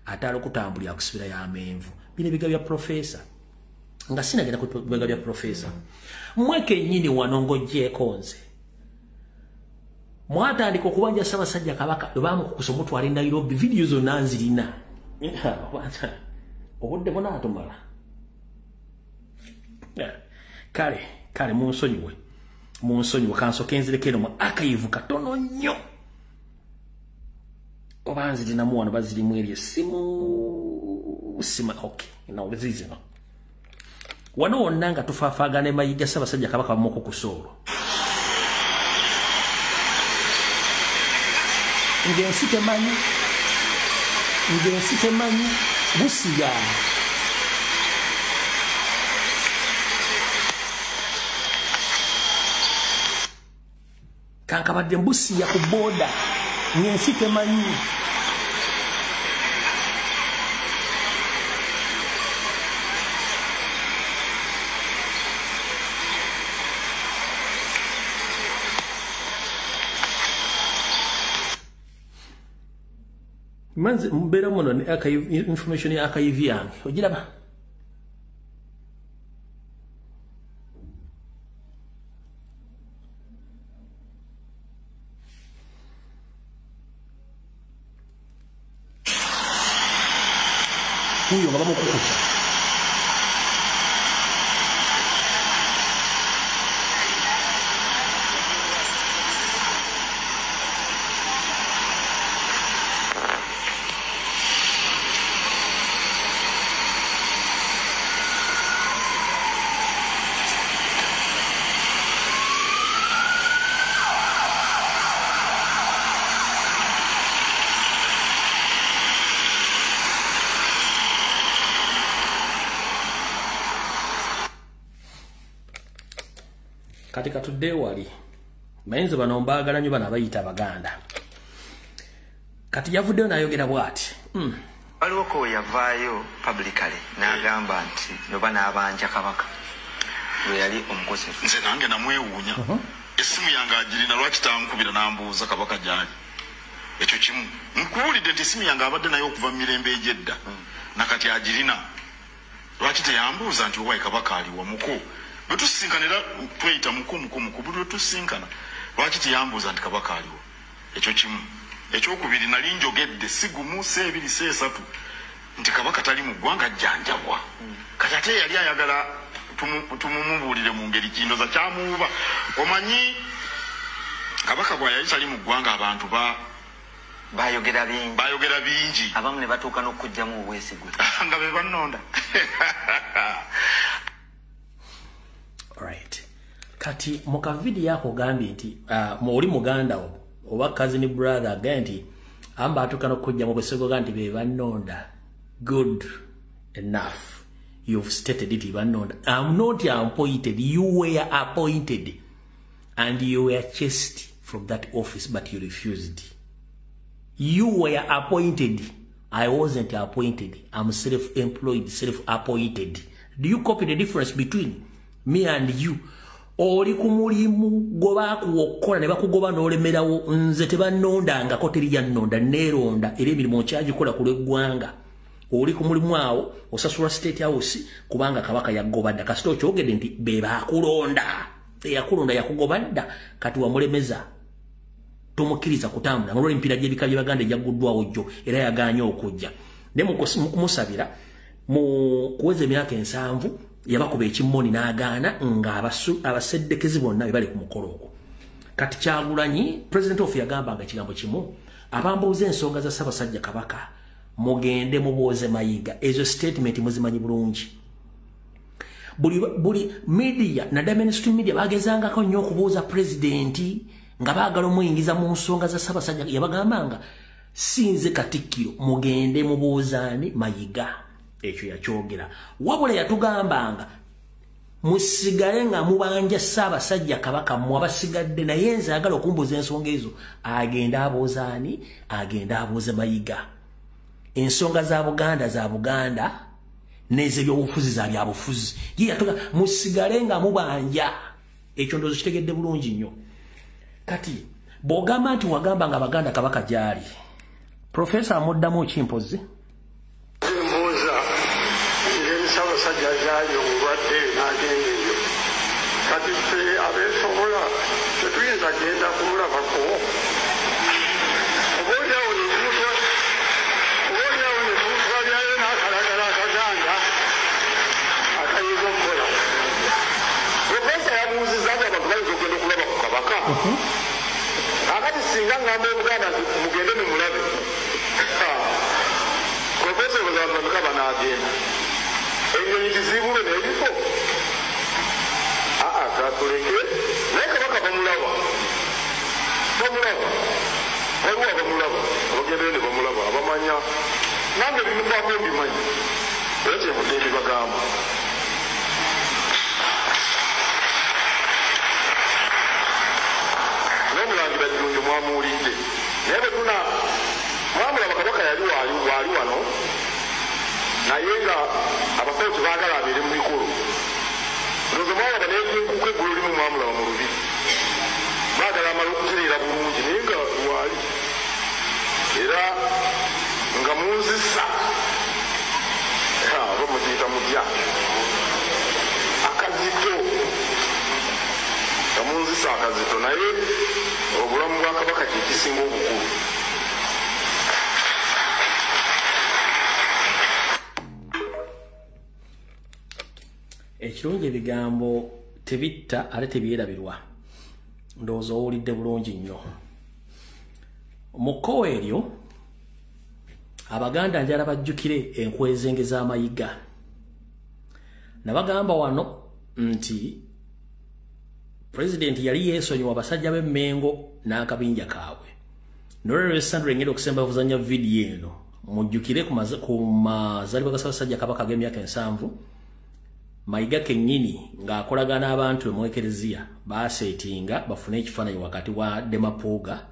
ate alokutambulira akusibira y'amenvu. Bino ebiga bya Professor, nga sinagenda ku biga bya Professor, mmwe kennyini wano ng'oggyeeko nze mwatandika okubanja Ssaabasajja Kabaka lwe baamukukusa omutwala e Nairobi. Vidiyo zonna nzirina, obudde bunaatumala. Kale kale, munsonyiwe, munsonyiwe, kansooke nzireko eno mu archive katono nnyo, oba nzirinamu wano, bazirimu eri essimu sima. Okay, no zizino wano wonna nga tufaafaagana Mayiga Ssaabasajja Kabaka bamukukusa olwo ng'ensi temanyi, ng'ensi temanyi Busiya. Kankabadde Mbusiya ku boda ng'ensi temanyi. Manze mbeera muno ne archive information ya archive yange ogiraba. Huyo nga bamukukusa. Kati katudde wali mayinza bano mbaagala nnyo, bano abayita Abaganda. Kati yavuddeyo n'ayogera bw'ati. Waliwo ko yavaayo publicly n'agamba nti noba n'abanja Kabaka lwe yali omukosefu. Nze nange namwewuunya. Essimu yange agirina, lwaki tankubira n'ambuuza Kabaka gy'ali? Ekyo kimu. Nkuwulidde nti essimu yange abadde nayo okuva mu mirembe egy'edda, nakati agirina. Lwaki teyambuuza nti owaye Kabaka aliwa muko? Bwe tusisinkana era tweyita muko muko muko, buli lwe tusisinkana lwaki teyambuuza nti Kabaka aliwa? Ekyo kimu. Ekyokubiri, nali njogedde si gumu, si ebiri, si esatu nti Kabaka tali mu ggwanga, ajjanjabwa. Kati ate yali ayagala tumumubuulire mu ngeri kindoza kyamuwuba. Omanyi Kabaka bwe yali tali mu ggwanga abantu bayogera bingi, bayogera bingi, abamu ne batuuka n'okugyamu obwesigwe nga be bannonda. Right. Kati mu kavidiyo ako gambye nti oli muganda wo oba cousin brother agambye nti amba atuuka n'okugyamu obwesigwe nti be bannonda. Good enough. You've stated it, bannonda. I'm not appointed. You were appointed and you were chased from that office, but you refused. You were appointed. I wasn't appointed. I'm self-employed, self-appointed. Do you copy the difference between me and you? Oli ku mulimu gwe baakuwa okukola ne bakugoba n'olemerawo. Nze tebannondangako, teri yannonda, neeronda, era emirimu nkyagikola ku lw'eggwanga. Oli ku mulimu awo osasula State House kubanga Kabaka yagoba dda. Kasita okyogedde nti be baakulonda, eyakulonda yakugoba dda, kati wamulemeza, tomukkiriza kutambula. Olwo emipiira gy'ebika by'Abaganda egyaguddwawo jjo era yagaanye okujja. Naye mu kumusabira mu kuweza emyaka 70 yabakuba ekimmoni n'agaana nga abaseddekezi bonna be bali ku mukolo ogwo. Kati Kyagulanyi President of yagambanga ekigambo kimu, abambuuza ensonga za Ssaabasajja Kabaka mugende mubuuze Mayiga. Ezo statement muzimanyi bulungi. Buli media naddala mainstream media bagezangako nnyo okubuuza pulezidenti nga baagala omuyingiza mu nsonga za Ssaabasajja. Yabagambanga sinze Katikkiro, mugende mubuuzaani Mayiga. Ekyo yakyogera. Wabula yatugambanga musigale nga mubanja Ssaabasajja Kabaka mmwe abasigadde, naye nze ayagala okumbuuza ensonga ezo agende abuuzaani, agende abuuze Mayiga. Ensonga za Buganda za Buganda n'ez'ebyobufuzi za byabufuzi. Ye yatugamba musigale nga mubanja. Ekyo ndowooza kitegedde bulungi nnyo. Kati bw'ogamba nti wagamba nga Abaganda Kabaka gy'ali, Profesa amuddamu ki mpozzi? Mbuuza engeri Ssaabasajja gy'ali omulwadde n'agenda eyo. Kati ffe abeesobola tetuyinza genda kumulabako. Oboolyawo ne tumutwalirayo n'akalagala akaganda akayinza okukola. Profesa yabuuzizza nti abantu bayinza okugenda okulaba ku Kabaka. Kakati singa ngamba Obuganda nti mugende mumulabe, Profesa bw'azamika banaagenda. Ennyonyi tizibule n'ebifo. Aa, katuleke naye Kabaka bamulaba, bamulaba, waliwo abamulaba, abagendayo ne bamulaba, abamanya. Nange bimukwako mbimanyi, era kyenvudde mbibagamba. N'omulangira Jjunju mwamuwulidde, naye bwe tuna mwamulaba Kabaka yali waali wano, naye nga abasawo tebaagala abeere mu mikolo. Ndowooza mwalaba n'ekunkuku eggulo limu mwamulaba mu lubiri, baagala amala okutereera bulungi, naye nga waali era nga munzisa oba mukiyita mutya akazito, nga munzisa akazito, naye obulamu bwa Kabaka kye kisinga obukulu. Ekirungi ebigambo tebitta ate tebyerabirwa. Ndowooza owulidde bulungi nnyo. Mu kkowe eryo Abaganda njala bajjukire enkwezenge z'amayiga. Nabagamba wano nti President yali yeesonyiwa abasajja b'Emmengo n'akabinja kaabwe. Nolwekyo Sandra engeri okusemba okuzannya vidiyo eno, mujjukire ku mazaalibwa ga Ssaabasajja Kabaka ag'emyaka 70, Mayiga kennyini ng'akolagana n'abantu mu Ekereziya baaseetinga bafune ekifaananyi wakati wa Demapuuga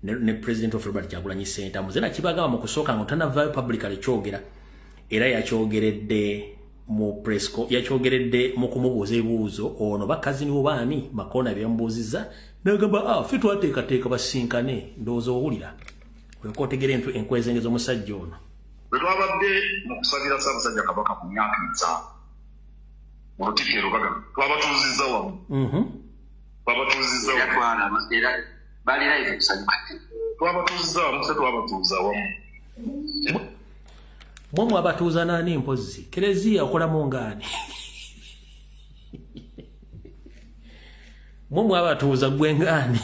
ne President of Robert Kyagulanyi Ssentamu. Nze nakibagamba mu kusooka nga tannavaayo publicly kyogera, era yakyogeredde mu press, yakyogeredde mu kumubuuza ebibuuzo ono bakazini bo baani Makona bye yamubuuzizza Nagamba ffe twateekateeka basinkane. Ndowooza owulira olyoka otegere enkwezenge z'omusajja ono. Bwe twabadde mu kusabira Ssaabasajja Kabaka ku myaka 5 mu Lutikko e Lubaga, twabatuuzizza wamu. Twabatuuzizza wamu. Twabatuuzizza wamu, se twabatuuza wamu. Mwe mwabatuuza naani mpozzi? Kereziya okolamu ngaani? Mwe mwabatuuza gwe ngaani?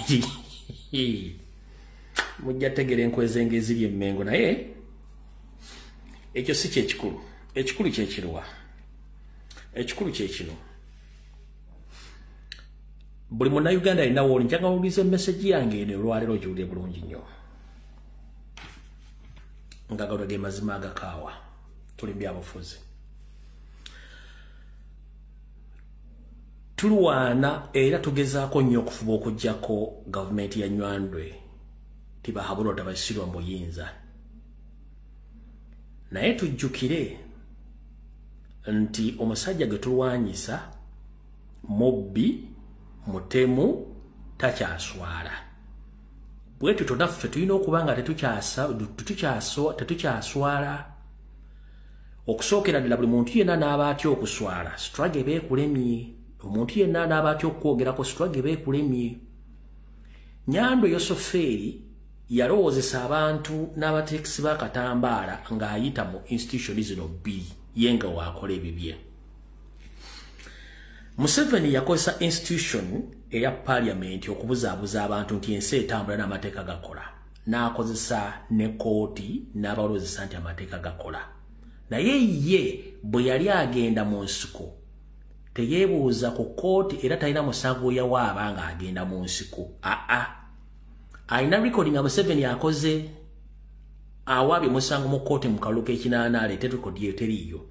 Mujja tegera enkwezenge eziri emmengo, naye ekyo si kyekikulu. Ekikulu kyekiruwa? Ekikulu kyekino. Buli munnayuganda alina wooli, njagala owulirize message yange eno olwaleero ogiwulire bulungi nnyo. Nga gano ge mazima agakaawa, tuli mu byabufuzi. Tulwana era tugezaako nnyo okufuba okuggyako gavumenti ya Nywandwe tibahabulwa tabasirwa mu buyinza. Naye tujjukire nti omusajja gwe tulwanyisa mubbi, mutemu, takyaswala. Bwe tutyo naffe tulina okuba nga tetukyaswala. Okusookera ddala buli muntu yenna n'aba atya okuswala, struggle eba ekulemye. Omuntu yenna n'aba atya okwogerako, struggle eba ekulemye. Nyandwe Yosofeeri yalowoozesa abantu n'abateekisi b'akatambaala ng'ayita mu institution zino bbiri, ye nga waakola ebibye. Museveni yakozesa institution eya parliament okubuzaabuza abantu nti ensi etambula n'amateeka gakola. N'akozesa ne kooti n'abalowoozesa nti amateeka gakola. Naye ye bwe yali agenda mu nsiko teyeebuuza ku kooti, era talina musango yawaaba ng'agenda mu nsiko. Aa, alina recording nga Museveni akoze awaabye musango mu kooti mu kalulu k'ekinaana, aleete record eyo teriiyo.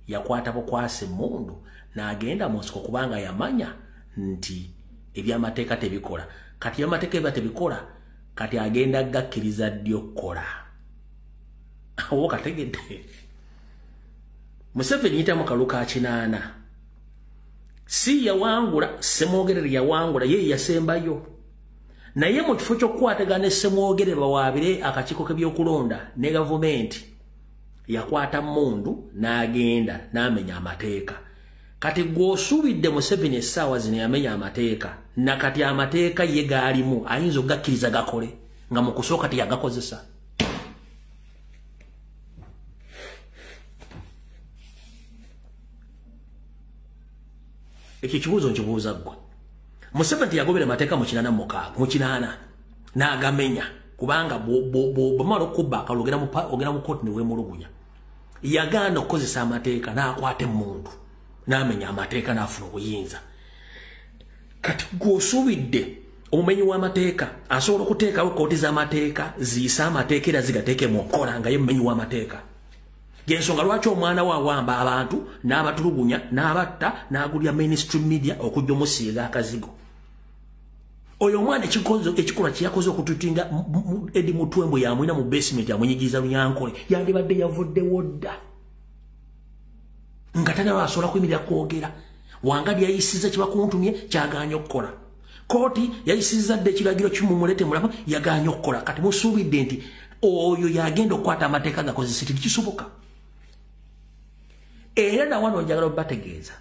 Yakwata bukwasa emmundu n'agenda mu nsiko kubanga yamanya nti ebyamateeka tebikola. Kati ebyamateeka biba tebikola, kati agenda gakkiriza ddi okukola? Awo kategedde. Museveni yita mu kalulu ka kinaana, si yawangula, Ssemwogerere yawangula, ye yasembayo. Naye mu kifo ky'okukwatagana ne Ssemwogerere bawaabire akakiiko k'ebyokulonda ne gavumenti, yakwata mmundu n'agenda n'amenya amateeka. Kati gw'osuubidde Museveni essaawa zino yamenya amateeka, na kati amateeka ye gaalimu ayinza okugakkiriza gakole nga mu kusooka teyagakozesa. Ekyo ekibuuzo nkibuuza ggwe. Museveni teyagobera amateeka mu 86, mu 80 n'agamenya, kubanga bw'omala okubba akalulu ogenda mu kooti ne weemulugunya. Yagaana okukozesa amateeka n'akwata emmundu n'amenya amateeka n'afuna obuyinza. Kati gw'osuubidde omumenyi w'amateeka asobola okuteekawo kooti z'amateeka ziyise amateeka era zigateeke mu nkola nga ye mumenyi w'amateeka. Gensonga lwaki omwana we awamba abantu n'abatulugunya n'abatta n'agulya mainstream media okujja omusiiga akazigo. Oyo omwana ekikolwa kye yakoze okututinga Eddie Mutwe mbu yamulina mu basement amunyigiriza Lunyankole, yandibadde yavuddewo dda nga talina asobola kuyimirira kwogera. Wangali yayisizza kibakuntumye kyagaanye okukola. Kooti yayisizza dda ekiragiro kimumulete mulaba yagaanye okukola. Kati musuubidde nti oyo yagenda okukwata amateeka gakozesa, tekisoboka. Era na wano njagala obategeeza,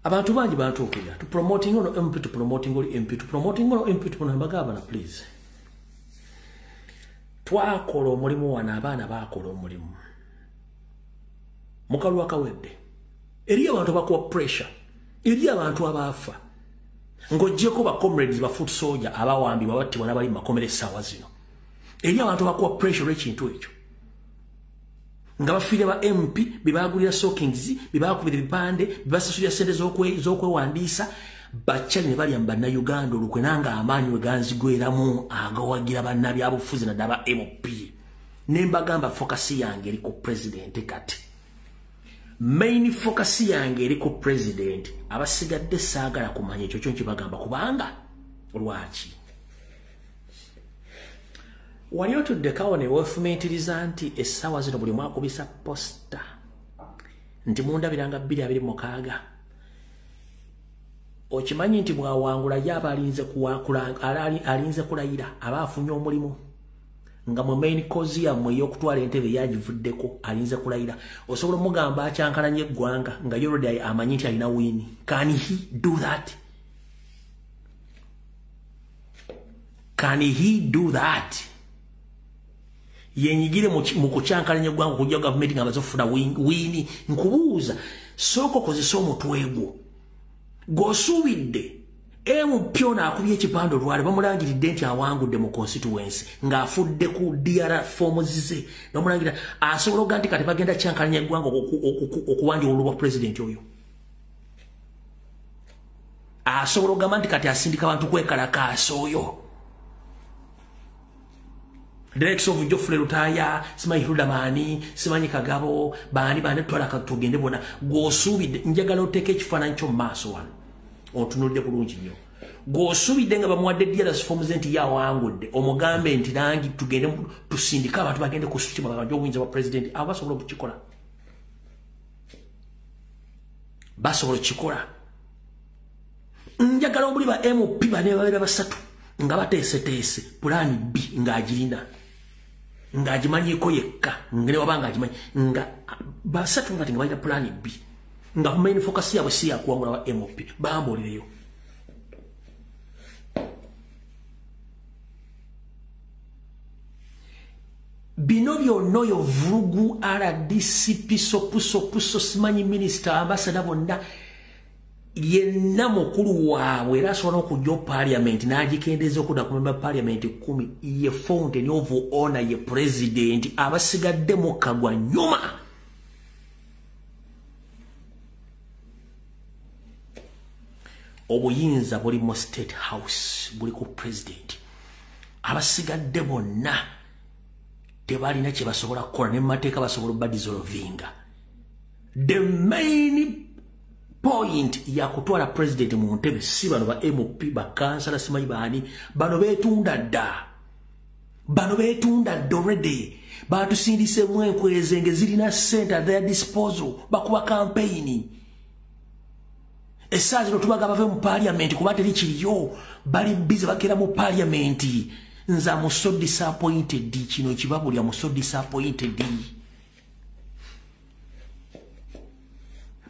abantu bangi bantuukirira tu promoting ono MP, tu promoting oli MP, tu promoting ono MP, tu mbagamba please. Twakola omulimu wano, abaana baakola omulimu mukalu akawedde. Eri abantu bakuwa pressure, eri abantu abaafa ng'oggyeko ba comrades ba foot soldier abawambibwa battibwa n'abali mu makomera essaawa zino. Eri abantu bakuwa pressure olw'ekintu ekyo, nga bafiire ba MP be baagulira sockings, be baakubira ebipande, be basasulira ssente z'okwewandiisa, bakyali ne balya mu bannayuganda olukwe, nange amaanyi we ganzigweramu agawagira bannabyabufuzi naddala ba MP. Ne mbagamba focus yange eri ku president kati. Main focus yange eri ku president. Abasigadde saagala kumanya ekyo kyo nkibagamba, kubanga lwaki? Wali otuddekawo ne weefumiitiriza nti essaawa zino buli mwakubisa posta nti mundabiranga 2026 Okimanyi nti bw'awangula yaba alinze kulayira, aba afunye omulimu nga mu main cause yammwe ey'okutwala entebe yagivuddeko, alinze kulayira. Osobola omugamba akyankalanye eggwanga nga already amanyi nti alina win? Can he do that? Can he do that? Yenyigire mu kukyankalanya eggwanga okujja gavumenti nga bazofuna win. Nkubuuza, sooka okozesa omutwe gwo. Gw'osuubidde MP ono akubye ekipande olwale bamulangiridde nti awangudde mu constituency ng'afudde ku DR forms ze, bamulangira asobola okuga nti kati bagenda kyankalanya eggwanga okuwanja obululu bwa pulezidenti oyo? Asobola okugamba nti kati asindika abantu kwekalakaasa oyo? The likes of Geoffrey Lutaya, simanyi Hilderman, simanyi Kagabo, baani baani, twala tugende bona. Gw'osuubidde, njagala oteeke ekifaananyi kyo mu maaso wano, otunuulire bulungi nnyo. Gw'osuubidde nga bamuwadde DRS forms nti yawangudde, omugambe nti nange tugende tusindike abantu bagende ku street babanje obuyinza bwa pulezidenti. Abo basobola okukikola, basobola okukikola. Njagala omuli ba MP bane babeera basatu nga bateeseteese pulaani B ng'agirina, ng'agimanyiiko yekka, nga ne waba ng'agimanyi nga basatu bati nga balina pulaani B, nga main focus yaabwe si yakuwangula ba MP. Bambuulireyo. Bino byonna oyo vulugu RDC piso simanyi minisita ambasada bonna yenna mukulu waabwe, era asobola n'okujja parliament n'agikendeeza okudda ku member parliament 10. Ye fountain of honor, ye president. Abasigadde mukka gwa nyuma. Obuyinza buli mu State House, buli ku president. Abasigadde bonna tebalina kye basobola kukola, ne mu mateeka basobola obadissolvinga. The main point ya kutwala president mu ntebe si bano ba MP, bakansala, simanyi baani. Bano beetunda dda, bano beetunda dda already. Batusindisemu enkwezenge zirina ssente at their disposal, bakuba campaign. Essaawa zino tubaga bave mu parliament kuba teri kiriyo, bali busy bakera mu parliament. Nze am so disappointed, kino kibabuli, am so disappointed.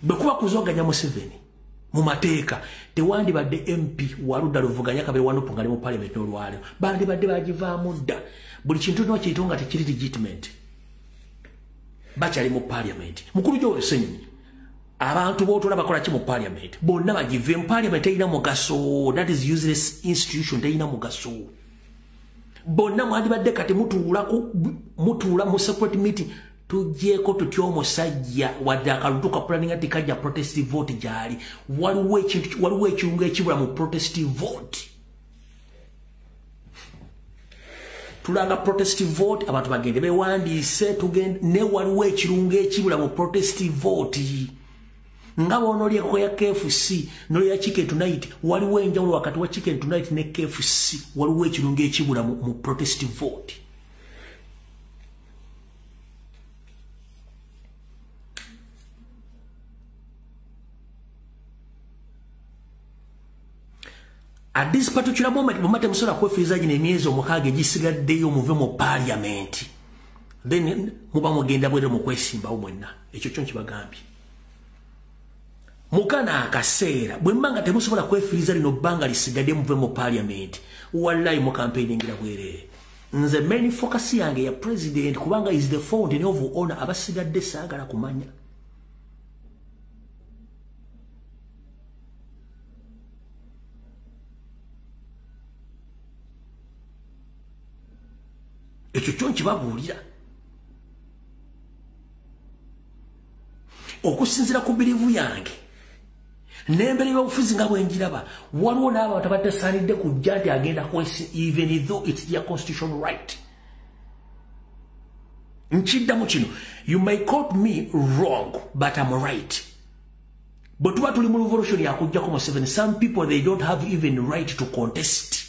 Bwe kuba kuzoganya Museveni mu mateeka, tewandibadde MP waludda luvuganya kabere wanupu nga ali mu parliament n'olwaleero, bandibadde bagivaamu dda. Buli kintu no kiyito nga tekiri legitimate, bakyali mu parliament. Mukulu Joel Ssenyonyi, abantu b'otulaba bakola ki mu parliament? Bonna bagive mu parliament, terina mugaso. That is useless institution, terina mugaso. Bonna mwandibadde kati mutuula mu separate meeting, tugyeko tutya omusajja wadde akalulu ka planning ati kajja protest vote gyali. Waliwo ekintu, waliwo ekirungo ekibula mu protest vote. Tulanga protest vote, abantu bagende bewandiise, tugende ne waliwo ekirungo ekibula mu protest vote. Nga bw'onoolyako ya KFC n'olya Chicken Tonight, waliwo enjawulo wakati wa Chicken Tonight ne KFC. Waliwo ekirungo ekibula mu protest vote. At this particular moment, bwe musobola kwefiiriza gino emyezi 6 egisigaddeyo muve mu parliament, then muba mugenda bwere mu kwesimbawo mwenna. Ekyo kyo nkibagambye. Mukana akaseera bwe mba nga temusobola kwefiiriza lino bbanga lisigadde muve mu parliament, wallahi mu campaigningira bwereere. Nze main focus yange ya president, kubanga is the fountain of honor. Abasigadde saagala kumanya. Ekyo kyo nkibabuulira. Okusinziira ku birivu yange n'embeera y'obufuzi nga bwe njiraba, waliwo n'abantu abatasaanidde kujja nti agenda kwesi, even though it's their constitutional right. Nkiddamu kino, you may quote me wrong, but I'm right. Bwe tuba tuli mu revolution yakujjako Museveni, some people they don't have even right to contest.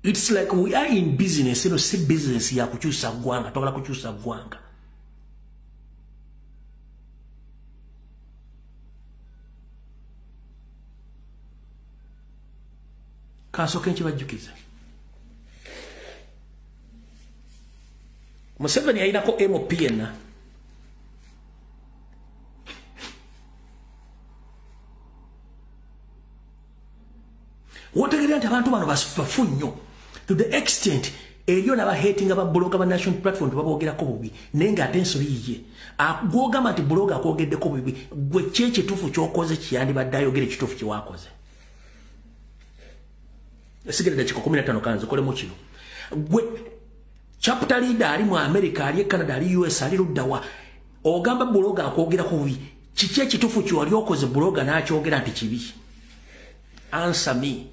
It's like we are in business, eno si business ya kukyusa ggwanga, twagala kukyusa ggwanga. Kansooke nkibajjukize. Museveni yalinako MP yenna. Wotegeera nti abantu bano bafu nnyo to the extent eriyo n'abahatinga ba blogger ba National Platform tebaboogerako bubi, naye ng'ate ensobi yiye. Gw'ogamba nti blogger akwogeddeko bubi, gwe ki ekituufu ky'okoze kiyandibadde ayogera ekituufu kye waakoze? Esigala dakiika 15 kanzikolemu kino. Gwe chapter leader ali mu America, ali e Canada, ali US, ali ludda wa, ogamba blogger akwogerako bubi, kiki ekituufu kye wali okoze blogger n'akyogera nti kibi? Answer me.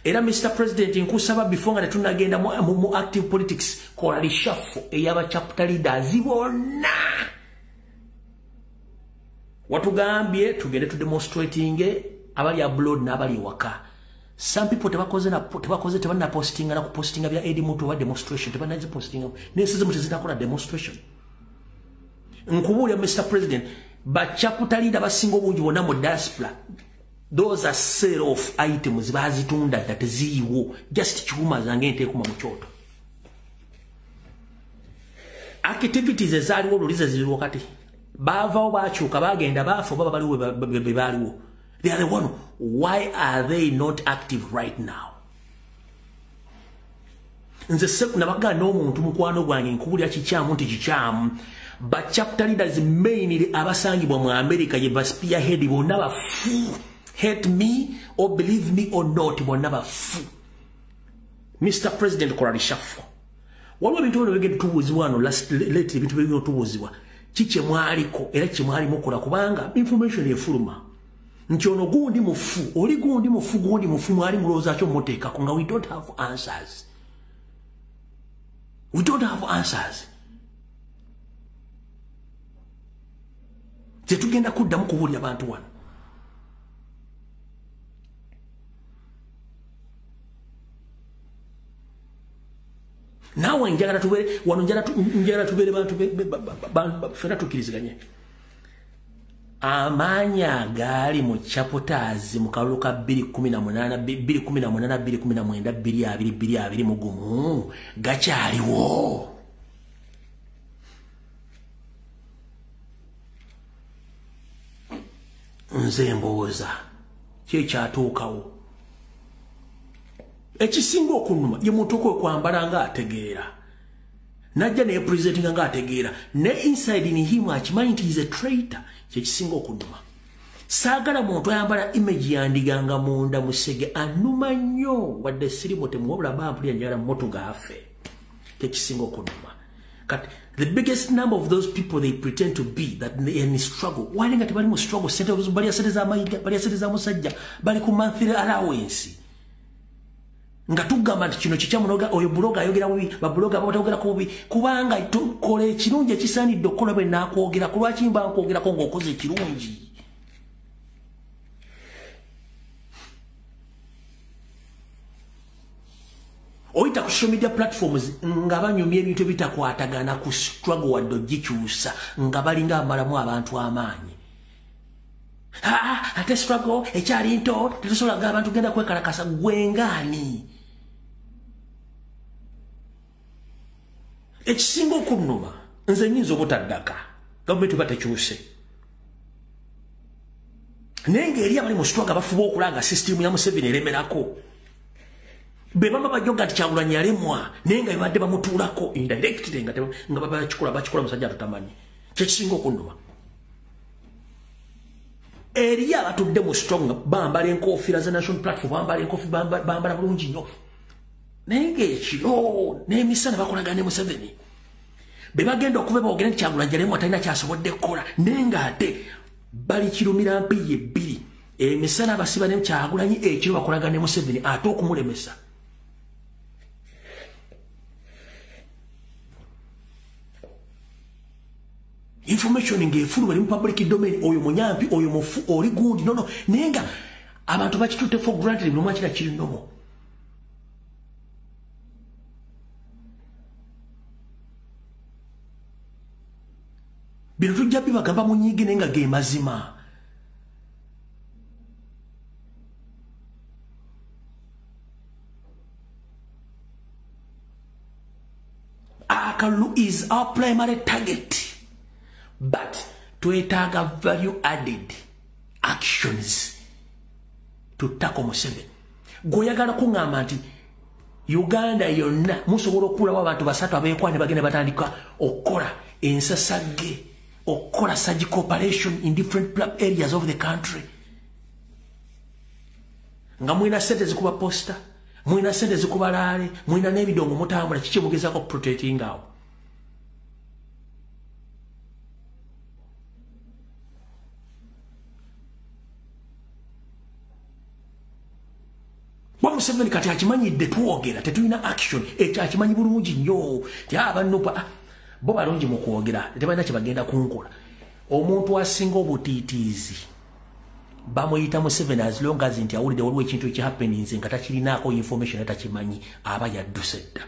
Era Mr. President, nkusaba before nga tetunnagenda mu active politics, kola reshuffle ey'aba chapter leaders bonna. Watugambye tugende tu demonstrating abali abroad n'abali waka. Some people tebakoze tebanna postinga na kupostinga bya Eddie Mutwe wa demonstration, tebanna postinga. N'ensi zimu tezinakola demonstration. Nkubuulira Mr. President, ba chapter leader basinga obungi bonna mu diaspora, those are sell off items bazitunda dda teziiwo, just kiwuma zange nteekuma mu kyoto. Activities ezaaliwo lulize ziriwo kati baavaawo, bakyuka, bagenda, baafa oba baliwo be baaliwo. They are the one. Why are they not active right now? Nze nabagaa n'omuntu mukwano gwange nkubulira kikyamu nti kikyamu. Ba chapter leaders mainly abasangibwa mu America ye ba spearhead bonna bafu. Hate me or believe me or not, bonna bafu. Mr. President, kola reshuffle. Waliwo ebintu bino bigenda tubuuzibwa wano last late, ebintu bigenda tubuuzibwa. Ki kye mwaliko era kye mwali mukola, kubanga information efuluma nti ono gundi mufu, oli gundi mufu, gundi mufu, mwali mulowooza kyo muteekako nga we don't have answers. We don't have answers. Tetugenda kuddamu kubuulira bantu wano. Naawe njagala tubeere wano, njagala tubeere bantu ffenna tukkiriziganye. Amaanyi agaali mu chapters mu kalulu ka 2018, 2019, 2019, 2022 mugumu gakyaliwo. Nze mbooza ki ekyatuukawo? Ekisinga okunnuma ye muntu okwe kwambala ng'ategeera, najja ne presentinga ng'ategeera, ne inside in him akimanyi nti is a traitor. Kyekisinga okunnuma. Saagala muntu ayambala image yandiganga munda musege, anuma nnyo, wadde siri mutemu, wabula bampulira njagala mutu gaafe. Kyekisinga okunnuma. Kati the biggest number of those people they pretend to be that they in struggle, wali nga tebali mu struggle, sente balya sente za mayiga, balya sente za musajja, bali ku monthly allowance. Nga tugamba nti kino kikyamu, noga oyo blogger ayogera bubi, ba blogger abatayogera ku bubi, kubanga tukola ekirungi ekisaanidde okukola bwe naakwogera. Ku lwaki mba nkwogerako ng'okoze ekirungi? Oyita ku social media platforms nga banyumya ebintu ebitakwatagana ku struggle wadde ogikyusa, nga balinga abamalamu abantu amaanyi. Ate struggle ekyali nto, tetusobola gamba abantu genda kwekalakasa. Gwengaani? Ekisinga okunnuma, nze nnyinza obutaddaka gavumenti oba tekyuse, naye ng'eri abali mu struggle bafuba okulanga sisitimu ya Museveni eremerako. Be bama bajoga nti Kyagulanyi yalemwa, naye nga bibadde bamutuulako indirectly, nga bakikola bakikola musajja tutamanyi. Kyekisinga okunnuma, eri abatudde mu strong bambala enkofiira za National Platform, bambala enkofi, bambala bulungi nnyo, naye ng'ekiro n'emisana bakolagana ne Museveni. Be bagenda okuva boogera nti Kyagulanyi yalemwa, talina kyasobodde kukola, naye ng'ate bali kirumira mpiyi ebbiri. Emisana basiba ne Kyagulanyi, ekiro bakolagana ne Museveni ate okumulemesa. Information ng'efuluma eri mu public domain, oyo munyampi, oyo mufu, oli gundi nono, naye nga abantu bakitutte for granted, buli omu akira kiri normal. Bino tujja bibagamba munyiige, naye nga ge mazima. Akalulu is our primary target, but twetaaga value added actions to tackle Museveni. Gweoyagala kuŋŋamba nti Uganda yonna musobola okulawo abantu basatu abeekwa ne bagenda batandika okukola ensasagge, okukola surgical operation in different areas of the country, nga mulina sente zikuba posta, mulina sente zikuba laale, mulina n'ebidongo mutambula, kiki mugezaako protecting awo? Museveni kati akimanyidde twogera tetulina action, ekyo akimanyi bulungi nnyo ti abanupa bo balungi mu kwogera, tebalina kye bagenda kunkola. Omuntu asinga obutiitiizi bamuyita Museveni, as long as nti awulidde waliwo ekintu ekihappeninze nga takirinaako information atakimanyi, aba yadduse dda.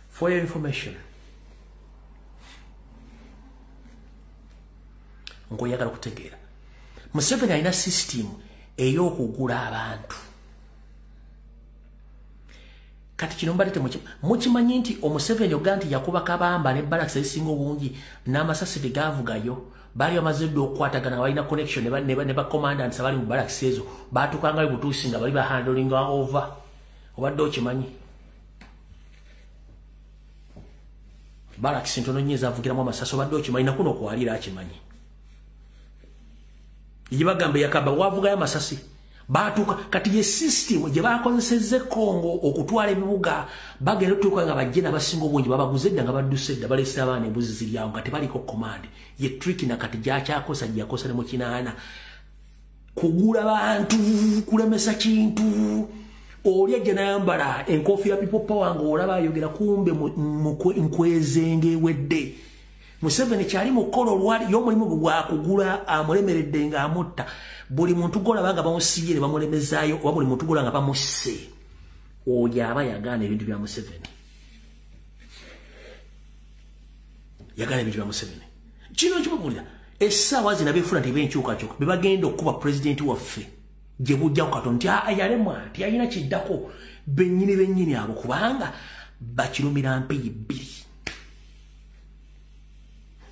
For your information, ng'oyagala kutegeera, Museveni alina system ey'okugula abantu. Kati kino mbadde mukimanyi nti Omuseveni oga nti yakuba Kabamba ne barracks ezisinga obungi n'amasasi tegaavugayo, baali bamaze dda okukwatagana, balina connection ne ba commandants abali mu barracks ezo, baatukangayo butuusi nga bali bahandlinga over. Obadde okimanyi barracks ntono nnyo ezavugiramu amasasi, obadde okimanyi? Nakuno okwaliira akimanyi gye yakaba wavugayo amasasi batuuka. Kati ye system gye bakozesezza Congo okutwala ebibuga, bagenda otuuka nga bajje n'abasinga obungi babaguze dda nga badduse dda, balese abaana embuzi ziri awo nga tebaliko command. Ye trick na kati gyakyakosa gye yakosa ne mu kinaana, kugula bantu, kulemesa kintu. Oli ajja n'ayambala enkofiira people power ng'olaba ayogera, kumbe nkwezenge ewedde. Museveni kyali mukola olwali y'omulimu gwe gwakugula, amulemeredde ng'amutta. Buli muntu gw'olaba nga bamusibye ne bamulemezaayo, oba buli muntu gw'olaba nga bamusse, oyo aba yagaana ebintu bya Museveni, yagaana ebintu bya Museveni. Kino kibabuulira essaawa zino abeefuula nti b'enkyukakyuka be bagenda okukuba pulezidenti waffe gye bujjako katono nti yalemwa, nti yalina kiddako, bennyini bennyini abo, kubanga bakirumira mpeyi bbiri,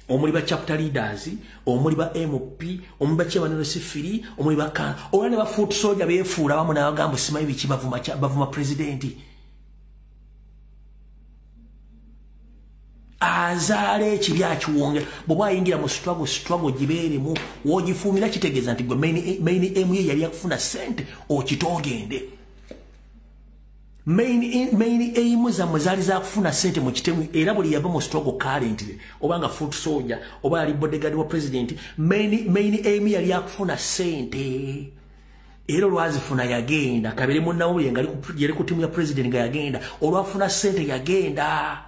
omuli ba chapter leaders, omuli ba MP, omuli ba chairman sifiri, omuli ba kan, olwa ne ba foot soldier beefuula bamu n'abagamba simanyi biki, bavuma pulezidenti. Azaala ekibi akiwongera. Bw'oba ayingira mu struggle, struggle gibeeremu, w'ogifuumira kitegeeza nti gwe main aim ye yali yakufuna ssente, okitoogende. Main aim zammwe zaali zakufuna ssente mu kitemu, era buli yava mu struggle currently, oba nga foot soldier, oba yali bodyguard wa president, main aim yali yakufuna ssente, era olwazifuna yagenda. Kabere munnamawulire nga yali ku ttiimu ya president nga yagenda, olwafuna ssente yagenda.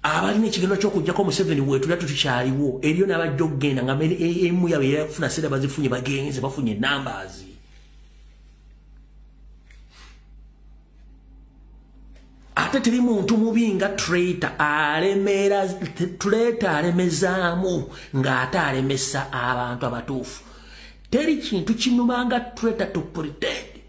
Abalina ekigendo ky'okuggyako Museveni weetulya tutukyaliwo, eriyo n'abajja okugenda nga main aim yaabwe yali yakufuna ssente, bazifunye, bagenze bafunye numbers. Ate teri muntu mubi nga traitor alemera, traitor alemezaamu ng'ate alemesa abantu abatuufu. Teri kintu kinuma nga traitor to pretend.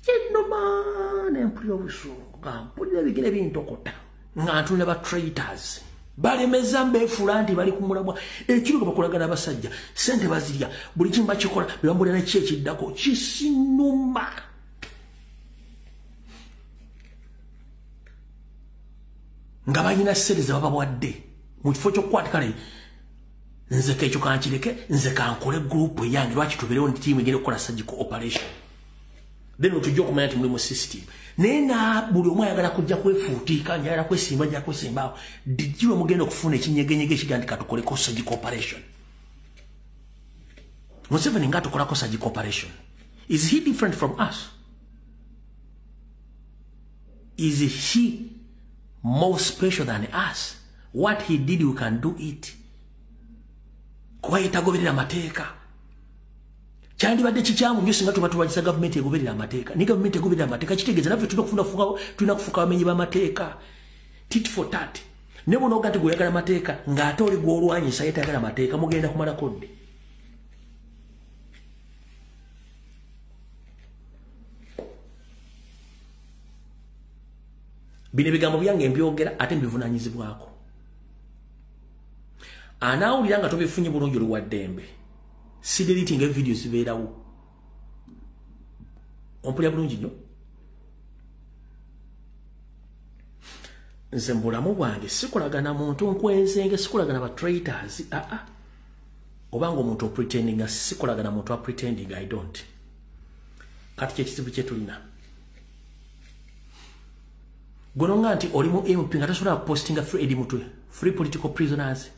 Kinuma nempulira obusungu, nga mpulira ebigere bintokota nga ntunula ba traitors balemeza, mbeefuula nti bali ku mulamwa. Ekiro nga bakolagana abasajja, ssente bazirya, buli kimu bakikola, be bambulira neki ekiddako kisinuma. Nga balina ssente ze babawadde mu kifo ky'okukwata, kale nze kekyo kankireke, nze kankole group eyange, lwaki tubeerewo nti ttiimu egenda okukola surgical operation, then otujja okumanya nti muli mu system. Naye na buli omu ayagala kujja kwefuutiika, njagala kwesimba, njagala kwesimba awo, dijji lwe mugenda okufuna ekinyegenyege ekigaa nti katukoleko surgical operation. Museveni nga atukolako surgical operation, is he different from us? Is he more special than us? What he did, we can do it. Kuba yetagoberera amateeka. Kyandibadde kikyamu nnyo singa tuba tulwanyisa gavumenti egoberera amateeka. Naye gavumenti egoberera amateeka kitegeeza naffe tulina kufuuka abamenyi b'amateeka. Tit for tat. Ne bw'onooga nti gw'oyagala amateeka ng'ate oli gw'olwanyisa ye tayagala amateeka, mugenda kumalako ddi? Bino ebigambo byange mbyogera ate mbivunaanyizibwako. Anaawulira nga tobifunye bulungi oli wa ddembe. Sideleting video zibeerawo. Ompulira bulungi nnyo. Nze mbulamu bwange sikolagana muntu nkwenzenge, sikolagana ba traitors. Obanga omuntu pretending, sikolagana muntu pretending, I don't. Kati kyekizibu kye tulina. Gononga nti oli mu MP nga tasobola postinga free Eddie Mutwe, free political prisoners.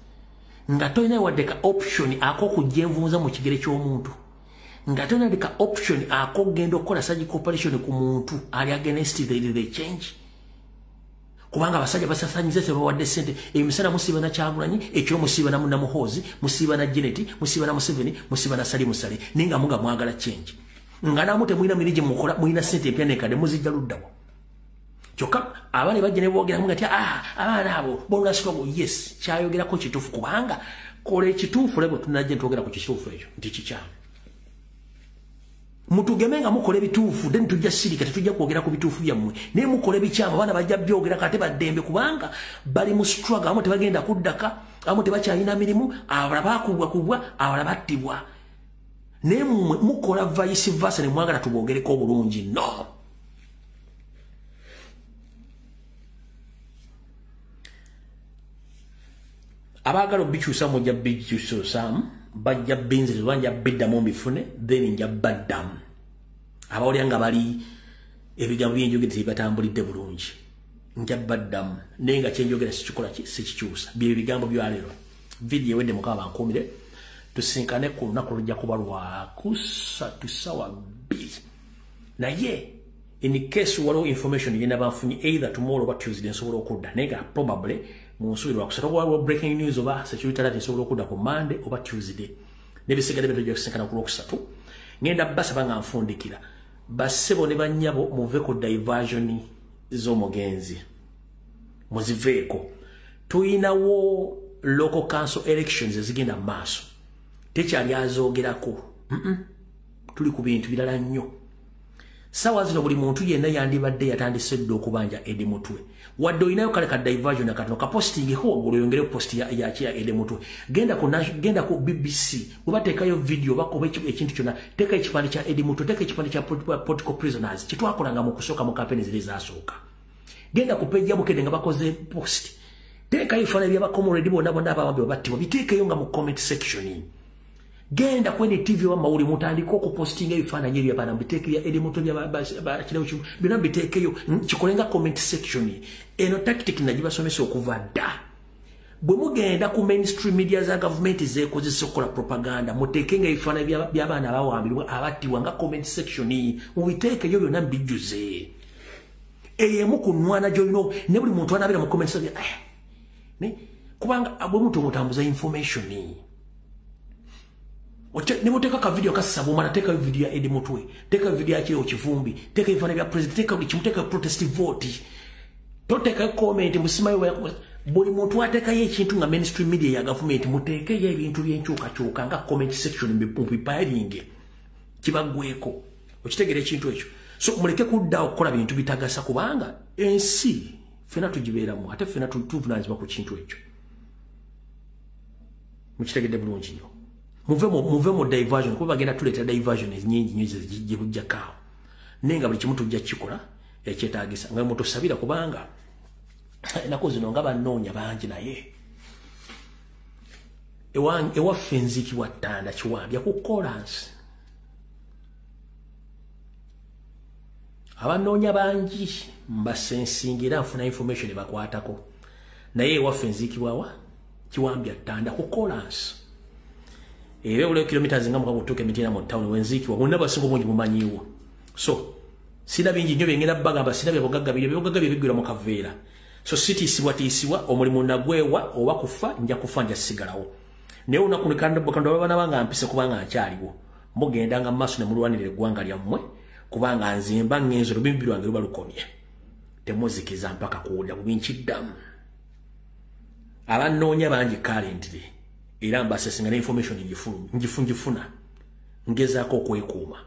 Nga tolina wadde ka option ak'okujjenvunza mu kigere ky'omuntu. Nga tolina wadde ka option ak'okugenda okukola surgical operation ku muntu ali against the change. Kubanga abasajja basasanyiza tebawadde ssente, emisana musiiba na Kyagulanyi, ekiro musiiba na Muhoozi, musiiba na Janet, musiiba na Museveni, musiiba na Salim Saleh, naye nga muga mwagala change. Nga namu temulina mirimu gye mukola, mulina ssente empya n'enkadde muzijja luddawa. Kyokka abaana bajja ne boogera nga nti abaana abo bonna struggle. Yes, kyayogerako kituufu, kubanga kola ekituufu lebo tunajja ntwogera ku kituufu ekyo nti kikyamu. Mutugeme nga mukola ebituufu, then tujja sirika, tetujja kwogera ku bituufu byammwe. Naye mukola ebikyamu, abaana bajja byogera kate baddembe, kubanga bali mu struggle, abamu tebagenda kuddaka, abamu tebakyalina mirimu, abalala baakubwakubwa, abalala battibwa. Naye mmwe mukola vice versa ne mwagala tuboogereko obulungi. No. Abaagala obikyusa mujja bikyusaamu, bajja binziriza oba nja biddamu mbifune, then nja baddamu. Abawulira nga bali ebigambo byenjogera tebibatambulidde bulungi, nja baddamu. Naye nga kyenjogera sikikola ki, sikikyusa. Bye bigambo byaleero. Vidiyo ewedde, Mukama bankuumire. Tusinkane ku lunaku lujja kuba lwakusatu ssaawa 2. Naye in case waliwo information gye naba nfunye either tomorrow oba Tuesday nsobola okudda, naye nga probably mu nsuubira lwakusatu waliwo breaking news oba security alert, nsobola okudda ku Monday oba Tuesday. N'ebisigadde bye tujja kusinkana ku lwokusatu. Ngenda basaba nga nfundikira, bassebo ne bannyabo, muve ku diversion z'omugenzi, muziveeko. Tuyinawo local council elections ezigenda mu maaso, tekyali azoogerako. Tuli ku bintu birala nnyo. Sawa zino buli muntu yenna yandibadde yatandise dda okubanja Eddie Mutwe. Wadde olinayo kale ka diversion akatono, ka postingeko waggulu, oyongere post ya Eddie Mutwe. Genda ku BBC, bwe bateekayo video bakoba ekintu kyonna, teeka ekipande kya Eddie Mutwe, teeka ekipande kya political prisoners, kye twakolanga mu kusooka mu kampeni ziri ezasooka. Genda ku page ya Bukedde nga bakoze post, teekayo ebifaananyi by'abakomoledi bonna bonna abawambibwa battibwa, biteekeyo nga mu comment section. Genda kwenye TV wa mawuli mutandike okupostinga ebifaananyi eby'abaana, mubiteeke bya Eddie Mutwe, byonna mubiteekeyo, kikolenga comment section. Eno tactic nagibasomesa okuva dda. Bwe mugenda ku mainstream media za gavumenti zeekozesa okukola propaganda, muteekenga ebifaananyi by'abaana abawambibwa abattibwa nga comment section, mubiteekeyo byonna mubijjuze. Eyo emu ku nnwana gy'olina, ne buli muntu anabeera mu comment section, kubanga bwe muntu omutambuza information. Nimuteeka ka video kasabumana, teeka video ya Eddie Mutwe, teeka video ya Kireo Kivumbi, teeka ebifaananyi bya president, teeka buli kimu, teeka protest vote. Toteeka comment musimayo. Buli muntu ateekayo ekintu nga mainstream media ya gavumenti, muteekeyo ebintu by'enkyukakyuka nga comment section mubipayiringe, kibaggweko. Okitegeera ekintu ekyo? So muleke kudda okukola bintu bitagasa, kubanga ensi ffenna tugibeeramu, ate ffenna tuvunaanyizibwa ku kintu ekyo. Mukitegedde bulungi nnyo. Muve mu diversion, kuba bagenda tuleetera diversion nyingi nnyo gye bujjako awo. Naye nga buli kimu tujja kukikola ekyetaagisa, nga mutusabira, kubanga ennaku zino nga bannoonya bangi, naye ewaffe nziikibwa ttanda kiwambya ku kolansi. Abannoonya bangi mbasensinga era nfuna information ebakwatako, naye ewaffe nziikibwa wa kiwambya ttanda ku kolansi. Era ole kilometers nga mukago tuke mitina mu town wenziikibwa, bonna basinga obungi mumanyiiwo. So sina bingi nnyo byengenda bagamba, sina byabugagga bye biggwera mu kaveera. So sitiisibwatiisibwa, omulimu nagwewa oba kufa nja kufa, nja sigalawo. Naye olunaku kando banga mpise, kubanga nkyaliwo. Mugendanga mu maaso ne mulwanirira eggwanga lyammwe, kubanga nze mba ngenze, olubimbi lwange luba lukomye. Temuzikiza mpaka kuwulira bubi, nkiddamu. Abannoonya bangi currently, era mbasesinga ne information ngifuna, ngezaako okwekuuma.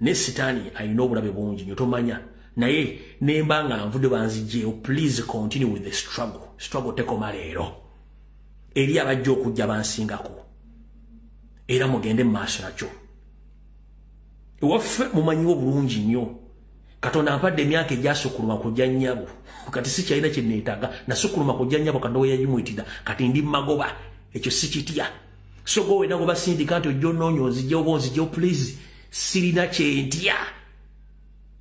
Ne sitaani alina obulabe bungi nnyo, tomanya. Naye nemba nga nvudde banzigyewo, please continue with the struggle. Struggle tekoma leero. Eri abajja okujja bansingako. Era mugende mu maaso nakyo. Ewaffe mumanyiwo bulungi nnyo. Katonda ampadde emyaka egyasukkuluma kujja nnyabo. Kati sikyalina kye neetaaga. Nasukkuluma kujja nnyabo Katonda we yagimuyitira. Kati ndi magoba. Ekyo sikitya. So go wena gobasindika nti ojja onoonya onzigyewo oba onzigyewo, please. Sirina kye ntya.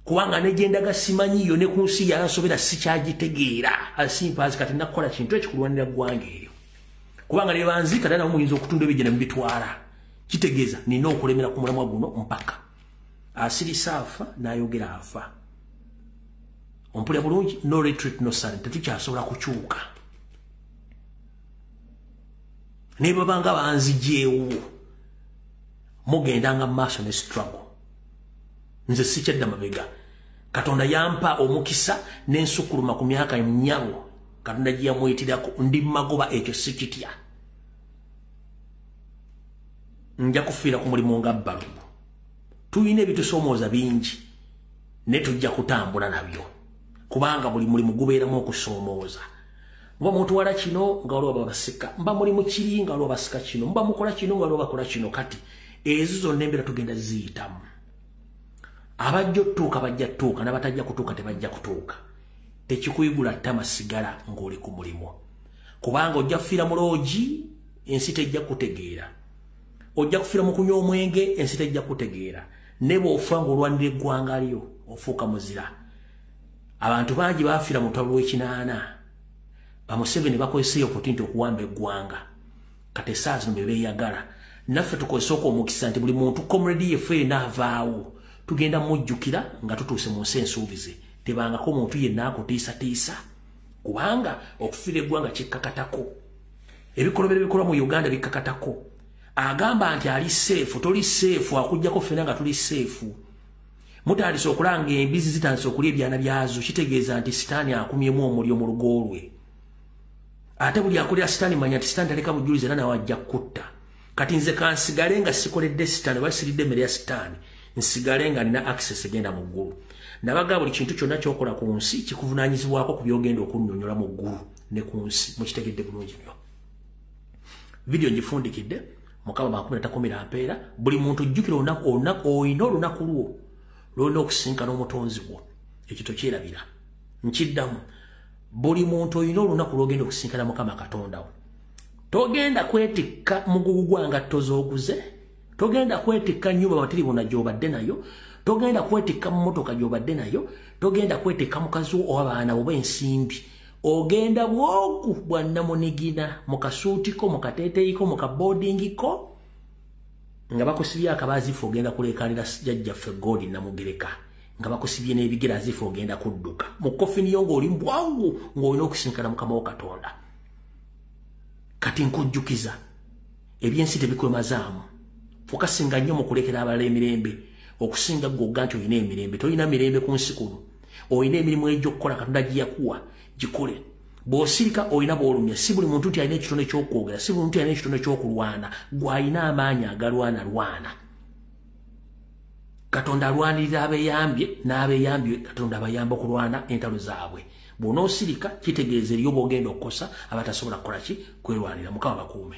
Kubanga ne gye ndaga simanyiyo ne ku nsi yansobera sikyagitegeera. Asimpazi kati nakukola kintu ekikulwanira ggwanga eryo. Kubanga ne banzika ddala muyinza okutunda ebijja ne mubitwala. Kitegeeza nina okulemera ku mulamwa guno mpaka. Asirisa afa n'ayogera afa. Ompulira bulungi, no retreat no surrender. Tetukyasobola kukyuka. Ne babanga banzigyewo. Mugendanga mu maaso ne struggle. Nze sikyadda mabega. Katonda yampa omukisa n'ensukuluma ku myaka nnyabo. Katonda gye yamuyitirako ndi magoba ekyo sikitya. Nja kufiira ku mulimu nga balubu. Tulina ebitusoomooza bingi naye tujja kutambula nabyo. Kubanga buli mulimu gubeeramu okusoomooza. Muba mutwala kino nga waliwo babasika, mba mulimu kiri nga waliwo basika kino, mba mukola kino nga waliwo bakola kino. Kati ezo zonna embeera tugenda ziyitamu. Abajja otuuka bajja tuuka, n'abatajja kutuuka tebajja kutuuka. Tekikuyigula ttama sigala ng'oli ku mulimu. Kubanga ojja kufiira mu loogi, ensi tejja kutegeera. Ojja kufiira mu kunywa omwenge, ensi tejja kutegeera. Ne bw'ofa ng'olwanira eggwanga lyo, ofuuka muzira. Abantu bangi baafiira mu lutalo lw'ekinaana. Ba Museveni bakozesa opportunity okuwamba eggwanga. Kati essaawa zino be beeyagala. Naffe tukozesa omukisa nti buli muntu comrade yeffe yenna avaawo. Tugenda mujjukira nga tutuuse mu nsi ensuubize. Tebangako omuntu yenna akutiisatiisa. Kubanga okufiira eggwanga kikkakatako. Ebikolobero ebikolwa mu Uganda bikkakatako. Agamba nti ali safe, toli safe, akuggyako ffenna nga tuli safe. Mutandise okulanga embizi zitandise okulya ebyana byazo, kitegeeza nti sitaani akumyemu omulyo mu lugo lwe. Ate buli akolera sitaani manya nti sitaani taleka bujulizi era nawe ajja kukutta. Kati nze kansigale nga sikoledde sitaani oba siridde emmere ya sitaani, nsigale nga nina access egenda mu ggulu. Nabaga buli kintu kyonna ky'okola ku nsi kikuvunaanyizibwako ku by'ogenda okunnyonnyola mu ggulu ne ku nsi. Mukitegedde bulungi nnyo. Vidiyo ngifundikidde, Mukama bakumira takomera mpeera. Buli muntu jjukira olunaku olina olunaku lwo lw'olina okusinkana omutonzi wo. Ekyo tokyerabira. Nkiddamu, buli muntu olina olunaku lw'ogenda okusinkana Mukama Katonda wo. Togenda kwetikka mugugu gwa ngatto z'oguze, togenda kwetikka nnyumba matiribona gy'obadde nayo, togenda kwetikka mmotoka gy'obadde nayo, togenda kwetikka mukazi wo oba baana oba ensimbi. Ogenda bwoku bwa nnamunigina mu kasuutiko, mu kateeteeyiko, mu kaboodingiko nga bakusibye akabaazifu ogenda kuleekaanira jjajjaffe God Namugereka, nga bakusibye n'ebigere azifu ogenda kudduka. Mu kofini yo ng'oli mbwangu ng'olina okusinkana Mukama wo Katonda. Kati nkujjukiza ebyensi tebikwemazaamu. Fokasinga nnyo mu kulekera abalala emirembe okusinga ggwe nti olina emirembe. Tolina mirembe ku nsi kuno. Olina emirimu egy'okukola Katonda gye yakuwa, gikole. Bw'osirika olina bw'olumya. Si buli muntu nti alina ekitone ky'okwogera, si buli muntu alina ekitone ky'okulwana. Ggwe alina amaanyi agalwana lwana. Katonda alwanirira abeeyambye n'abeeyambye Katonda abayamba okulwana entalo zaabwe. Bw'onoosirika kitegeeza eriyo bw'ogenda okukosa abatasobola kukola ki kwerwanira. Mukama bakuume.